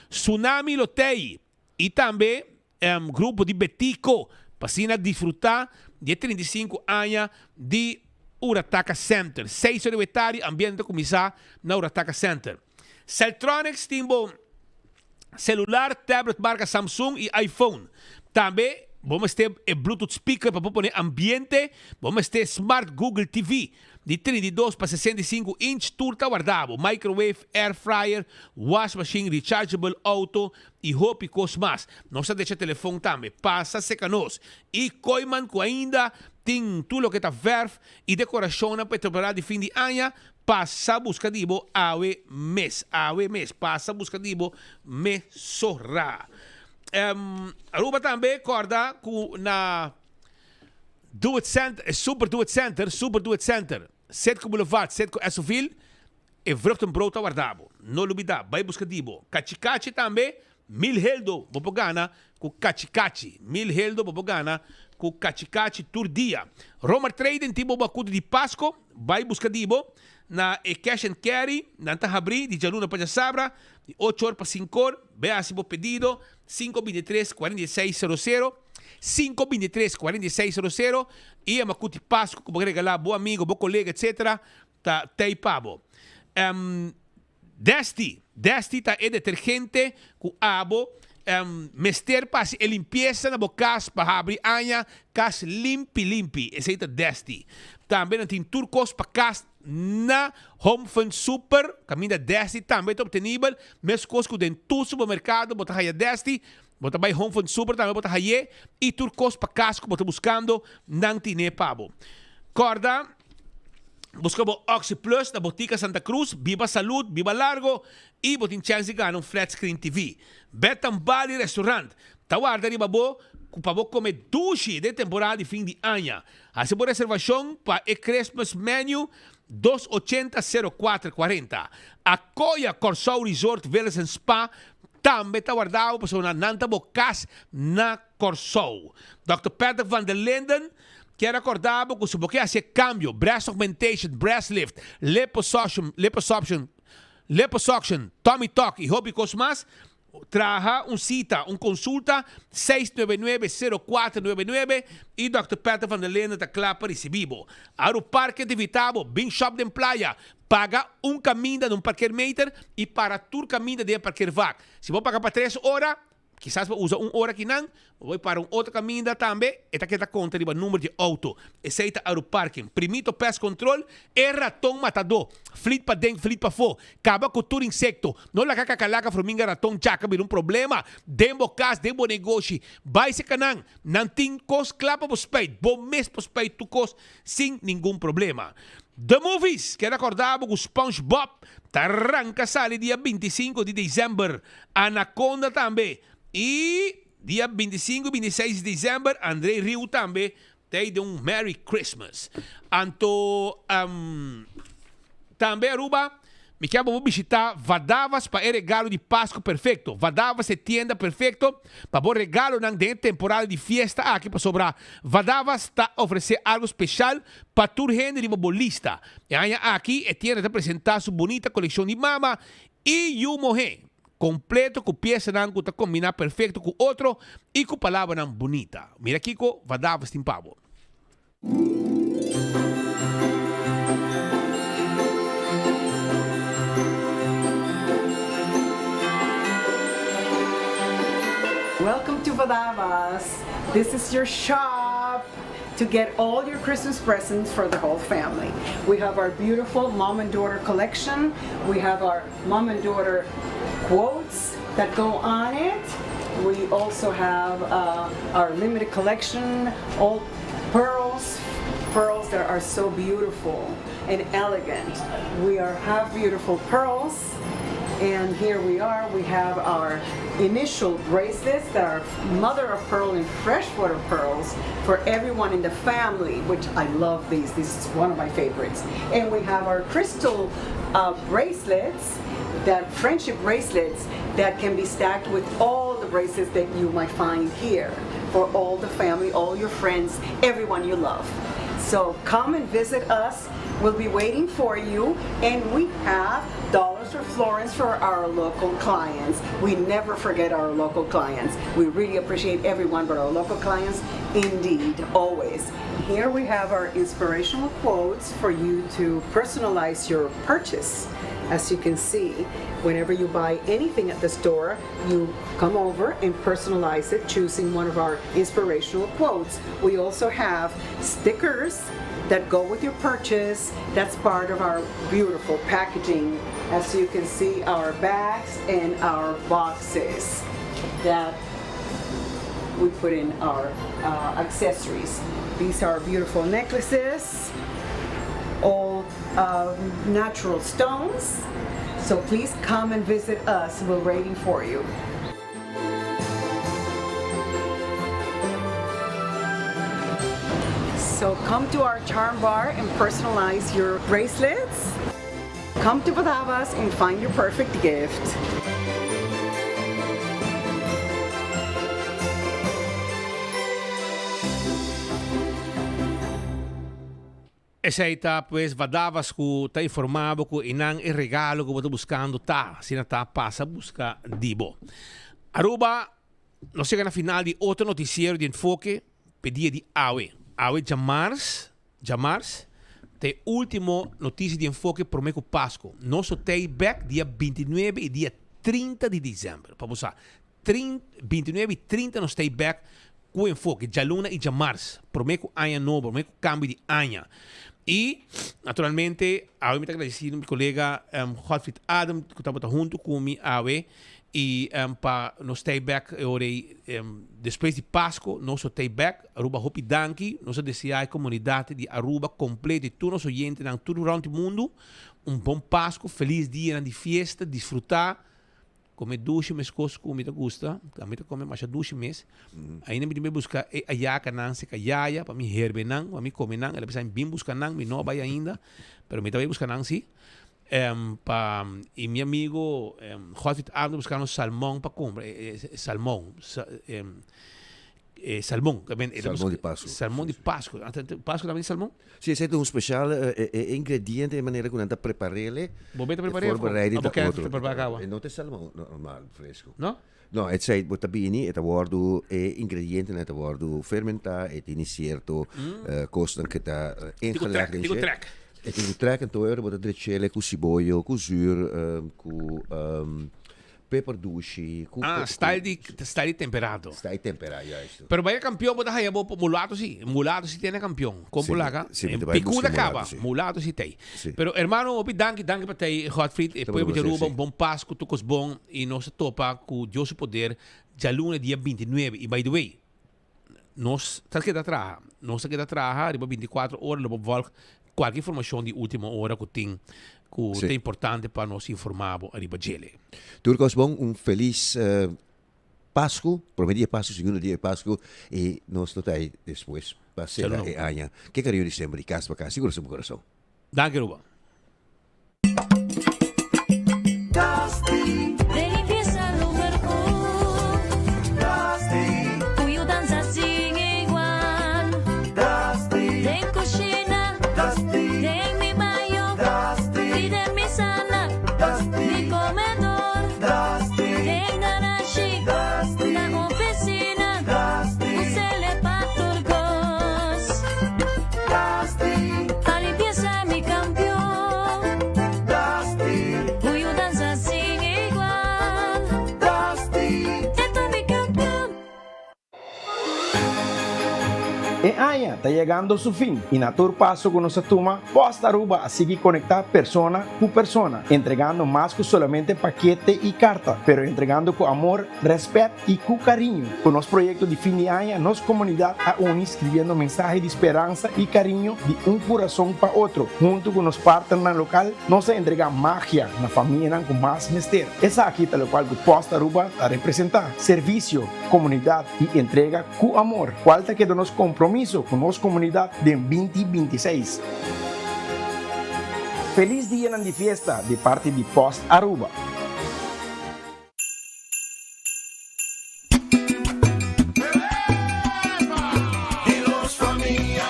Tsunami lo tey Y tambe grupo di Betico pa asina disfruta di e 35 aña di Urataka Center. Seis ora di tardi ambiente ta cuminsa na Urataka Center. Celtronics tin bo celular, tablet marca Samsung y iPhone. Tambe bo mester e Bluetooth speaker pa bo pone ambiente, bo mester smart Google TV. Di 32 pa 65 inch tur ta warda bo, microwave, air fryer, wash machine, rechargeable auto y hopi cos mas. Nos ta decha telefon tambe. Pasa seca nos. Y Kooyman cu ainda tin tur loke ta verf y decoracionnan pa e temporada di fin di aña, pasa busca di bo awe mes. Awe mes. Pasa busca di bo mesora. Aruba tambe corda cu na. Do It Center, e Super Do It Center, Super Do It Center, Citgo Boulevard, Citgo Esovil, e vruchtenbrood ta warda bo. No lubida, bai buska di bo. Kachikachi tambe, mil heldo bo por gana ku kachikachi. Mil heldo bo por gana ku kachikachi tur dia. Romar Trading tin bo bakutu di Pasko, bai buska di bo na e Cash and Carry, nan ta habri di djaluna pa djasabra, di ocho or pa sinku or, bai hasi bo pedido, 523 46 sero sero. 523 46 sero sero y e macuti Pascu cu bo regala bo amigo, bo colega etc. Ta tey pa bo. Desti, Desti ta e detergente cu abo mester pa haci e limpieza na bo cas pa habri aña cas limpi limpi. Esey ta Desti. Tambe nan tin tur cos pa cas na Home Fun Super caminda Desti tambe ta obtenibel mescos cu den tur supermercado bo ta haya Desti. Bo ta bai Home Fun Super tambe bo ta haye y tur cos pa cas cu bo ta buscando nan tine pa bo. Corda busca bo Oxi Plus na Botica Santa Cruz, biba salud, biba largo y bo tin chance di gana un flat screen TV. Betan Bali Restaurant ta warda riba bo cu pa bo come dushi den temporada di fin di aña. Haci bo reservacion pa e Christmas menu dos ochenta sero kuater kuarenta. Akoya Kòrsou Resort Villas and Spa Tambe ta warda bo pasobra nan ta bo kas na Kòrsou. Dòkter Patrick van der Linden kier rekòrda bo ku si bo ke hasi e kambio, breast augmentation, breast lift, liposuction, liposuction, liposuction, tummy tuck i hopi kos mas, traha un sita, un konsulta, 699 0499 i Dòkter Patrick van der Linden ta kla pa risibí bo. Aru Parke ta invitá bo, bin shòp den playa, Paga un caminda na un parkeermeter y para tur caminda den e parkeervak. Si bo paga pa tres ora, kisas bo usa un ora akinan, bo bay para un otro caminda tambe, e ta keda conta riba number di auto. Esey ta Aruparking. Primito Pest Control, e raton matadó. Flit paden, flit pafó. Caba cu tur insecto. No laga cacalaca, fruminga, raton, chaca bira un problema den bo cas, den bo negoshi. Bay seca nan. Nan tin cos cla pa bo spuit. Bo mes por spuit tur cos sin ningun problema. The Movies keda korda bo ku SpongeBob ta ranka sali dia 25 di december, Anaconda tambe y dia 25 y 26 di december André Rieu tambe ta den un Merry Christmas. Anto tambe Aruba Mi kier bo bishita Vadavas pa e regalo di Pasku perfecto. Vadavas e tienda perfecto pa bo regalonan den e temporada di fiesta aki pasobra Vadavas ta ofrece algo special pa tur hende riba bo lista. E aña aki e tienda ta presenta su bunita coleccion di mama y yu mohe. Kompleto ku piesanan ku ta kombiná perfekto ku otro i ku palabranan bunita. Mira kiko Vadavas tin pa bo. Welcome to Vadavas. This is your shop to get all your Christmas presents for the whole family. We have our beautiful mom and daughter collection. We have our mom and daughter quotes that go on it. We also have uh, our limited collection, all pearls, pearls that are so beautiful and elegant. We are have beautiful pearls. And here we are, we have our initial bracelets that are mother of pearl and freshwater pearls for everyone in the family, which I love these. This is one of my favorites. And we have our crystal uh, bracelets, that friendship bracelets that can be stacked with all the bracelets that you might find here for all the family, all your friends, everyone you love. So come and visit us. We'll be waiting for you. And we have dollars for Florence for our local clients. We never forget our local clients. We really appreciate everyone, but our local clients, indeed, always. Here we have our inspirational quotes for you to personalize your purchase. As you can see, whenever you buy anything at the store, you come over and personalize it, choosing one of our inspirational quotes. We also have stickers that go with your purchase. That's part of our beautiful packaging. As you can see, our bags and our boxes that we put in our uh, accessories. These are beautiful necklaces, all um, natural stones. So please come and visit us. We're waiting for you. So come to our charm bar and personalize your bracelets. Come to Badavas and find your perfect gift. Esei ta pues Vadavas ku ta informá bo ku einan e regalo ku bo ta buskando ta, asina ta pasa buska di bo. Aruba, nos yega na final di otro noticiero di Enfoke p'e dia di awe. Awe djamars, djamars, ta e ultimo noticia di Enfoke prome ku Pasco. Nos lo tei bek dia bintinuebe i dia trinta di december. Pa bo sa, 29 i 30 nos ta ei bek ku enfoke, djaluna i djamars, promé ku aña nobo, promé ku kambio di aña. I, naturalmente, awe mi ta agradesí mi kolega Godfried Adam ku tabata huntu ku mi awe i pa nos ta ei bek e ora ei despues di Pasko nos lo ta ei bek. Aruba hopi danki. Nos a deseá e komunidat di Aruba kompleto i tur nos oyentenan tur rònt mundu un bon Pasko, felis dianan di fiesta, disfrutá. Come dushi meskos ku mi ta gusta, mi ta come masha dushi mes. Ainda mi tin bai buska e ayakanan seka yaya pa mi herbe nan, pa mi come nan. El a bisa mi bin buska nan, mi no a bai ainda, pero mi ta bai buska nan si. Pa i mi amigo Godfried Abner buska nos salmon pa kumpra, salmon. Salmon. Salmon di Pasku. Salmon di Pasku. Pasku tambe tin salmon? Si, esei ta un special e ingrediente, e manera ku nan ta prepar'el. Bo be ta prepar'el? E forma ready ta otro. E no ta salmon normal fresku. No? No, esei bo ta bini, e ta wòrdu, e ingredientenan ta wòrdu fermentá, e tini sierto kosnan ku ta ingelegd den dje. Tin ku trèk. E tin ku trèk, anto e ora bo ta drech'el ku siboyo, ku zür, ku. Peper dushi ku Ah, style di style di temperado. Style tempera, juist. Pero bai campeon bo ta haya bo mulato si. Mulato si tene campeon. Kon Si, bo laga? si, mi ta bai Picuda busca caba. mulato si. Mulato si tei. Si. Pero hermano hopi danki, danki pa tei Godfried. E Ta pueblo bon di placer, Aruba si. un bon Pascu, tur cos bon y nos ta topa cu Dios su poder djaluna dia 29. Y by the way, nos ta keda traha. Nos ta keda traha riba 24 ora lo bo volg kualke informashon di ultimo ora ku tin ku Sí. ta importante pa nos informá bo ariba djele. Tur kos bon, un felis Pasku, prome dia Pasku, segundo dia Pasku i nos lo ta ei despues pa sera Saludo. e aña. Ke kariño di semper di kas pa kas, siguro su kurason. Danki Ruben. De limpieza lo mejor. Cu yudanza sin igual. Den cushina. Den mi baño. Y den mi sala. Mi comedor. aña ta yegando su fin y na tur paso cu nos a tuma, Post Aruba a sigui conecta persona cu persona, entregando mas cu solamente pakete y carta, pero entregando cu amor, respet y cu cariño. Cu nos proyecto di fin di aña, nos comunidad a uni scribiendo mensahe di speransa y cariño di un curason pa otro. Hunto cu nos partnernan local, nos a entrega magia na famianan cu mas mester. Esaki ta locual cu Post Aruba ta representa, servicio, comunidad y entrega cu amor, cual ta keda nos compromiso cu nos comunidad den 2026. Feliz dianan di fiesta di parti di Post Aruba. Di nos famia,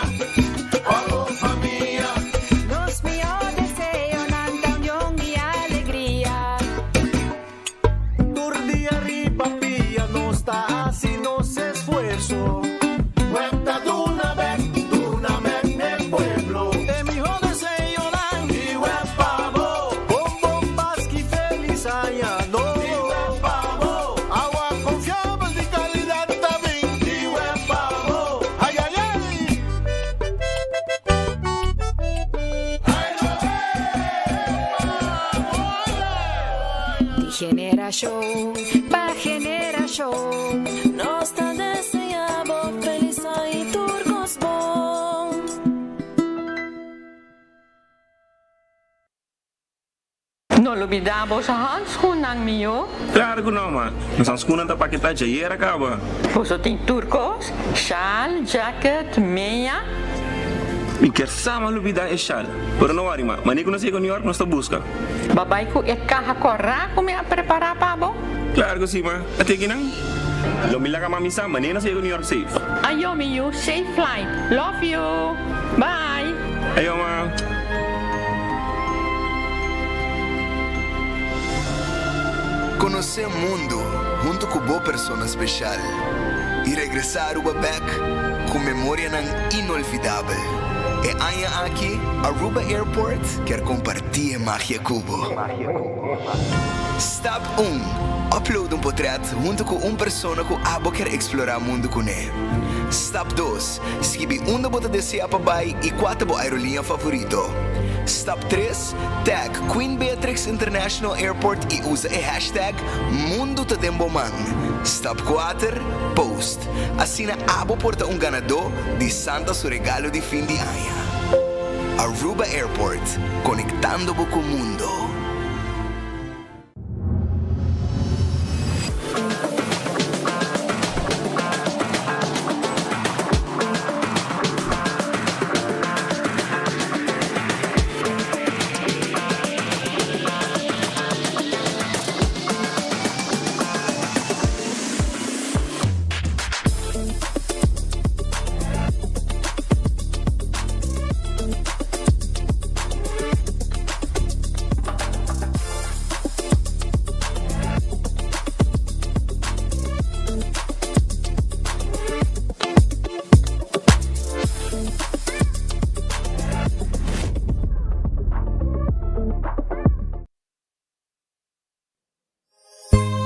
pa bo famia. Nos mihó deseonan ta union i alegria. Tur dia riba pia nos ta hasi nos esfuerso. Web ta duna bek, duna bek n'e pueblo. E mihó deseonan di web pa bo. Bon bon Paski felis aña nobo. Di web pa bo. Awa konfiabel di kalidat ta bin. Di web pa bo. Ay ay ay. Di generashon pa generashon. Nos ta desea bo felis aña y tur cos bon. No lubida boso handschoennan mio. Claro cu no, ma. Nos handschoennan ta paketá djayer a caba. Boso tin tur cos, shal, jacket, meña. Mi kier sa ma lubida e shal. Pero no worry, ma. Mane cu nos yega New York nos ta busca. Bo bai cu e caha corá cu mi a prepara pa bo? Claro cu si, ma. A teki nan. Lo mi laga mami sa mane nos yega New York safe. Ayo, mi yu. Safe flight. Love you. Bye. Ayo, ma. Konosé mundu huntu ku bo persona speshal i regresá Aruba bèk ku memorianan inolvidabel. E aña aki Aruba Airport kier kompartí e magia ku bo. Stap un, Upload un potrèt huntu ku un persona ku abo kier eksplorá mundu kuné. Stap dos, Skibi unda bo ta deseá pa bai i kua ta bo aerolínea favorito. Stap tres, Tag Queen Beatrix International Airport i usa e hashtag Mundu ta den bo man. Stap kuater, Post. Asina abo por ta un ganadó di Santa su regalo di fin di aña. Aruba Airport, konektando bo ku mundo.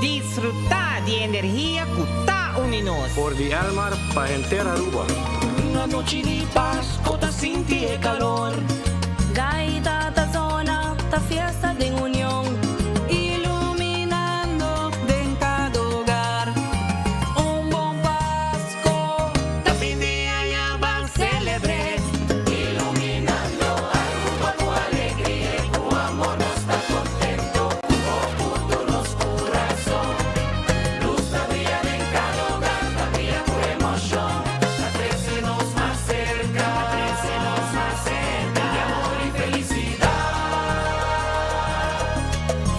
Disfrutá di energia ku ta uni nos. For di Elmar pa henter Aruba. Un anochi di Pasco ta sinti e calor. Gaita ta zona, ta fiesta den union. Iluminando den cada hogar. Un bon Pasco. Ta fin di aña ban celebre. Iluminando Aruba cu alegria y cu amor nos ta contento. Cu bo cu nos curazon. Luz ta bria den cada hogar, ta bria cu emocion. Ta trece nos mas cerca, ta trece nos mas cerca. Di amor y felicidad.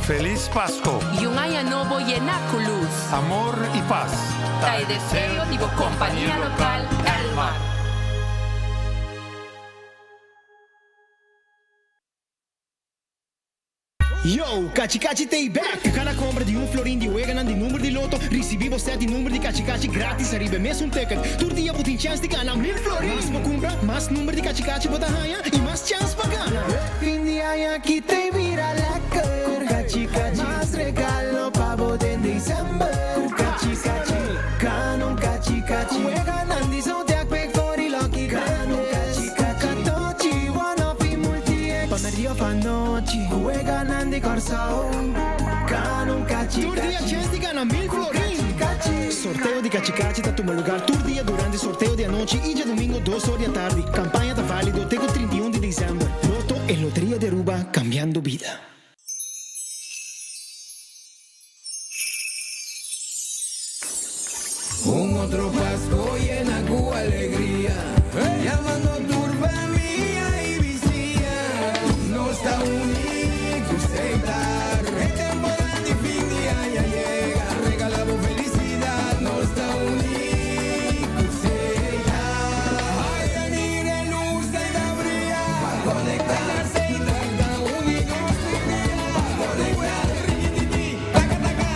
Feliz Pasco. Y un aña nobo llena cu luz. Amor y paz. Ta e deseo di bo compania local Elmar. Yo, Cachi Cachi t'ey back! Ku kada kompra di un florin di weganan di number di loto, risibí bo sèt di number di Cachi Cachi gratis ariba e mesun ticket. Tur dia bo tin chèns di gana 1000 florin! Mas bo kumpra, mas number di Cachi Cachi bo ta haña i mas chèns pa gana! Fin di aña aki t'ey bira lekker! Ku Cachi Cachi, mas regalo pa bo den december! Ku Cachi Cachi, gana un Cachi Cachi! Ku weganan di Zodiac, Big Four i Lucky Draw! Tur dia chens di gana mil florin! Sorteo di Kachikachi ta tuma lugar tur dia durante sorteo di anochi y djadomingo dos or di atardi. Campaña ta valido te cu 31 di december. Lotto e loteria di Aruba, cambiando bida. Un otro Pasco yena cu alegria, Yamando tur famia y bisia. Nos ta uni cu Setar. E temporada di fin di aña yega, regala bo felicidad. Nos ta uni cu Setar. Ay, mira e luz ei ta bria. Ban conecta, Setar ta uni nos tur dia. Ban conecta, rikitiki, taka taka.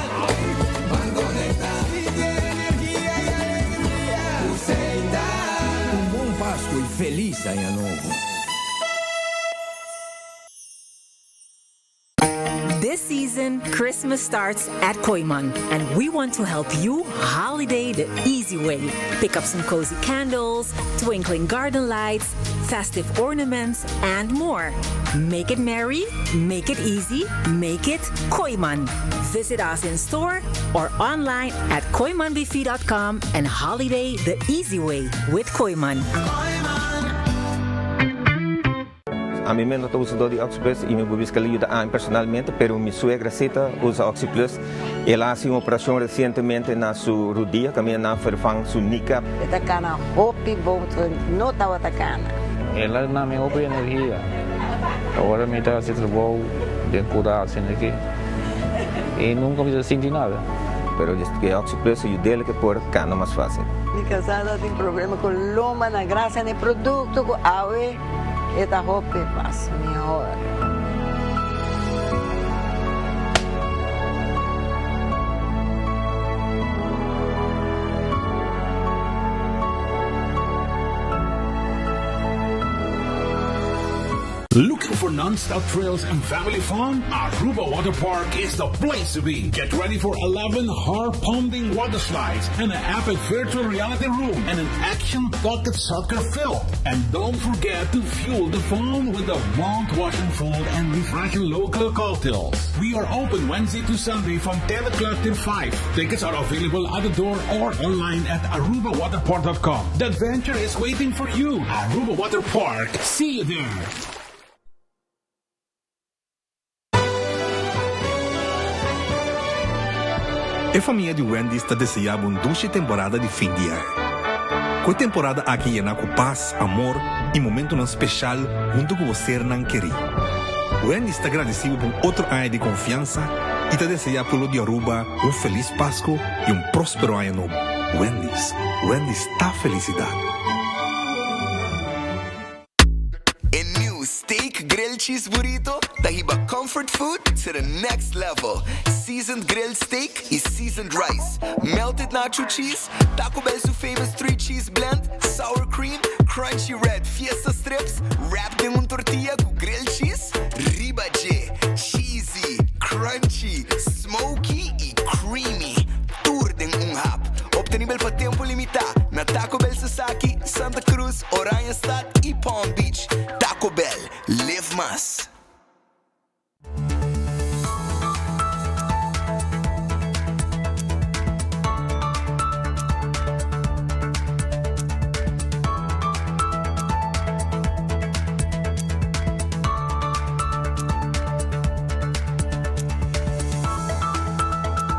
Ban conecta, sinti e energia y alegria cu Setar. Un bon Pasco y feliz aña nobo. This season, Christmas starts at Kooyman, and we want to help you holiday the easy way. Pick up some cozy candles, twinkling garden lights, festive ornaments, and more. Make it merry, make it easy, make it Kooyman. Visit us in store or online at kooymanbv.com and holiday the easy way with Kooyman. Ami mes no ta usadó di OxyPlus i mi por bisa ku el a yuda ami personalmente, pero mi suegra sí ta usa OxyPlus. El a hasi un operashon resientemente na su rudia kaminda nan a ferfan su kneecap. E ta kana hopi bon ku no tabata kana. El a duna mi hopi energia. Ora mi ta hasi trabou den kura asina aki i nunka mi ta sinti nada. Pero e OxyPlus a yud'el ke por kana mas fásil. Mi kasá ta tin problema ku lomba na grasia na e produkto ku awe. E ta hopi mas mihor. Looking for non-stop thrills and family fun? Aruba Water Park is the place to be. Get ready for 11 heart-pounding water slides and an epic virtual reality room and an action pocket soccer field. And don't forget to fuel the fun with the mouth-watering food and refreshing local cocktails. We are open Wednesday to Sunday from 10 o'clock till 5. Tickets are available at the door or online at arubawaterpark.com. The adventure is waiting for you. Aruba Water Park. See you there. E famia di Wendy's ta deseá bo un dushi temporada di fin di aña. Ku e temporada aki yená ku pas, amor i momentunan speshal huntu ku bo sernan kerí. Wendy's ta gradisí bo pa un otro aña di konfiansa i ta deseá pueblo di Aruba un felis Pasku i un próspero aña nobo. Wendy's, Wendy's ta felisidat. E new Steak Grilled Cheese Burrito ta hiba comfort food to the next level. Seasoned grilled steak y seasoned rice, melted nacho cheese, Taco Bell su famous three cheese blend, sour cream, crunchy red fiesta strips, wrapped den un tortilla cu grilled cheese, riba dje, cheesy, crunchy, smoky y creamy, tur den un hap. Obtenibel pa tempo limita na Taco Bell Sasaki, Santa Cruz, Oranjestad y Palm Beach.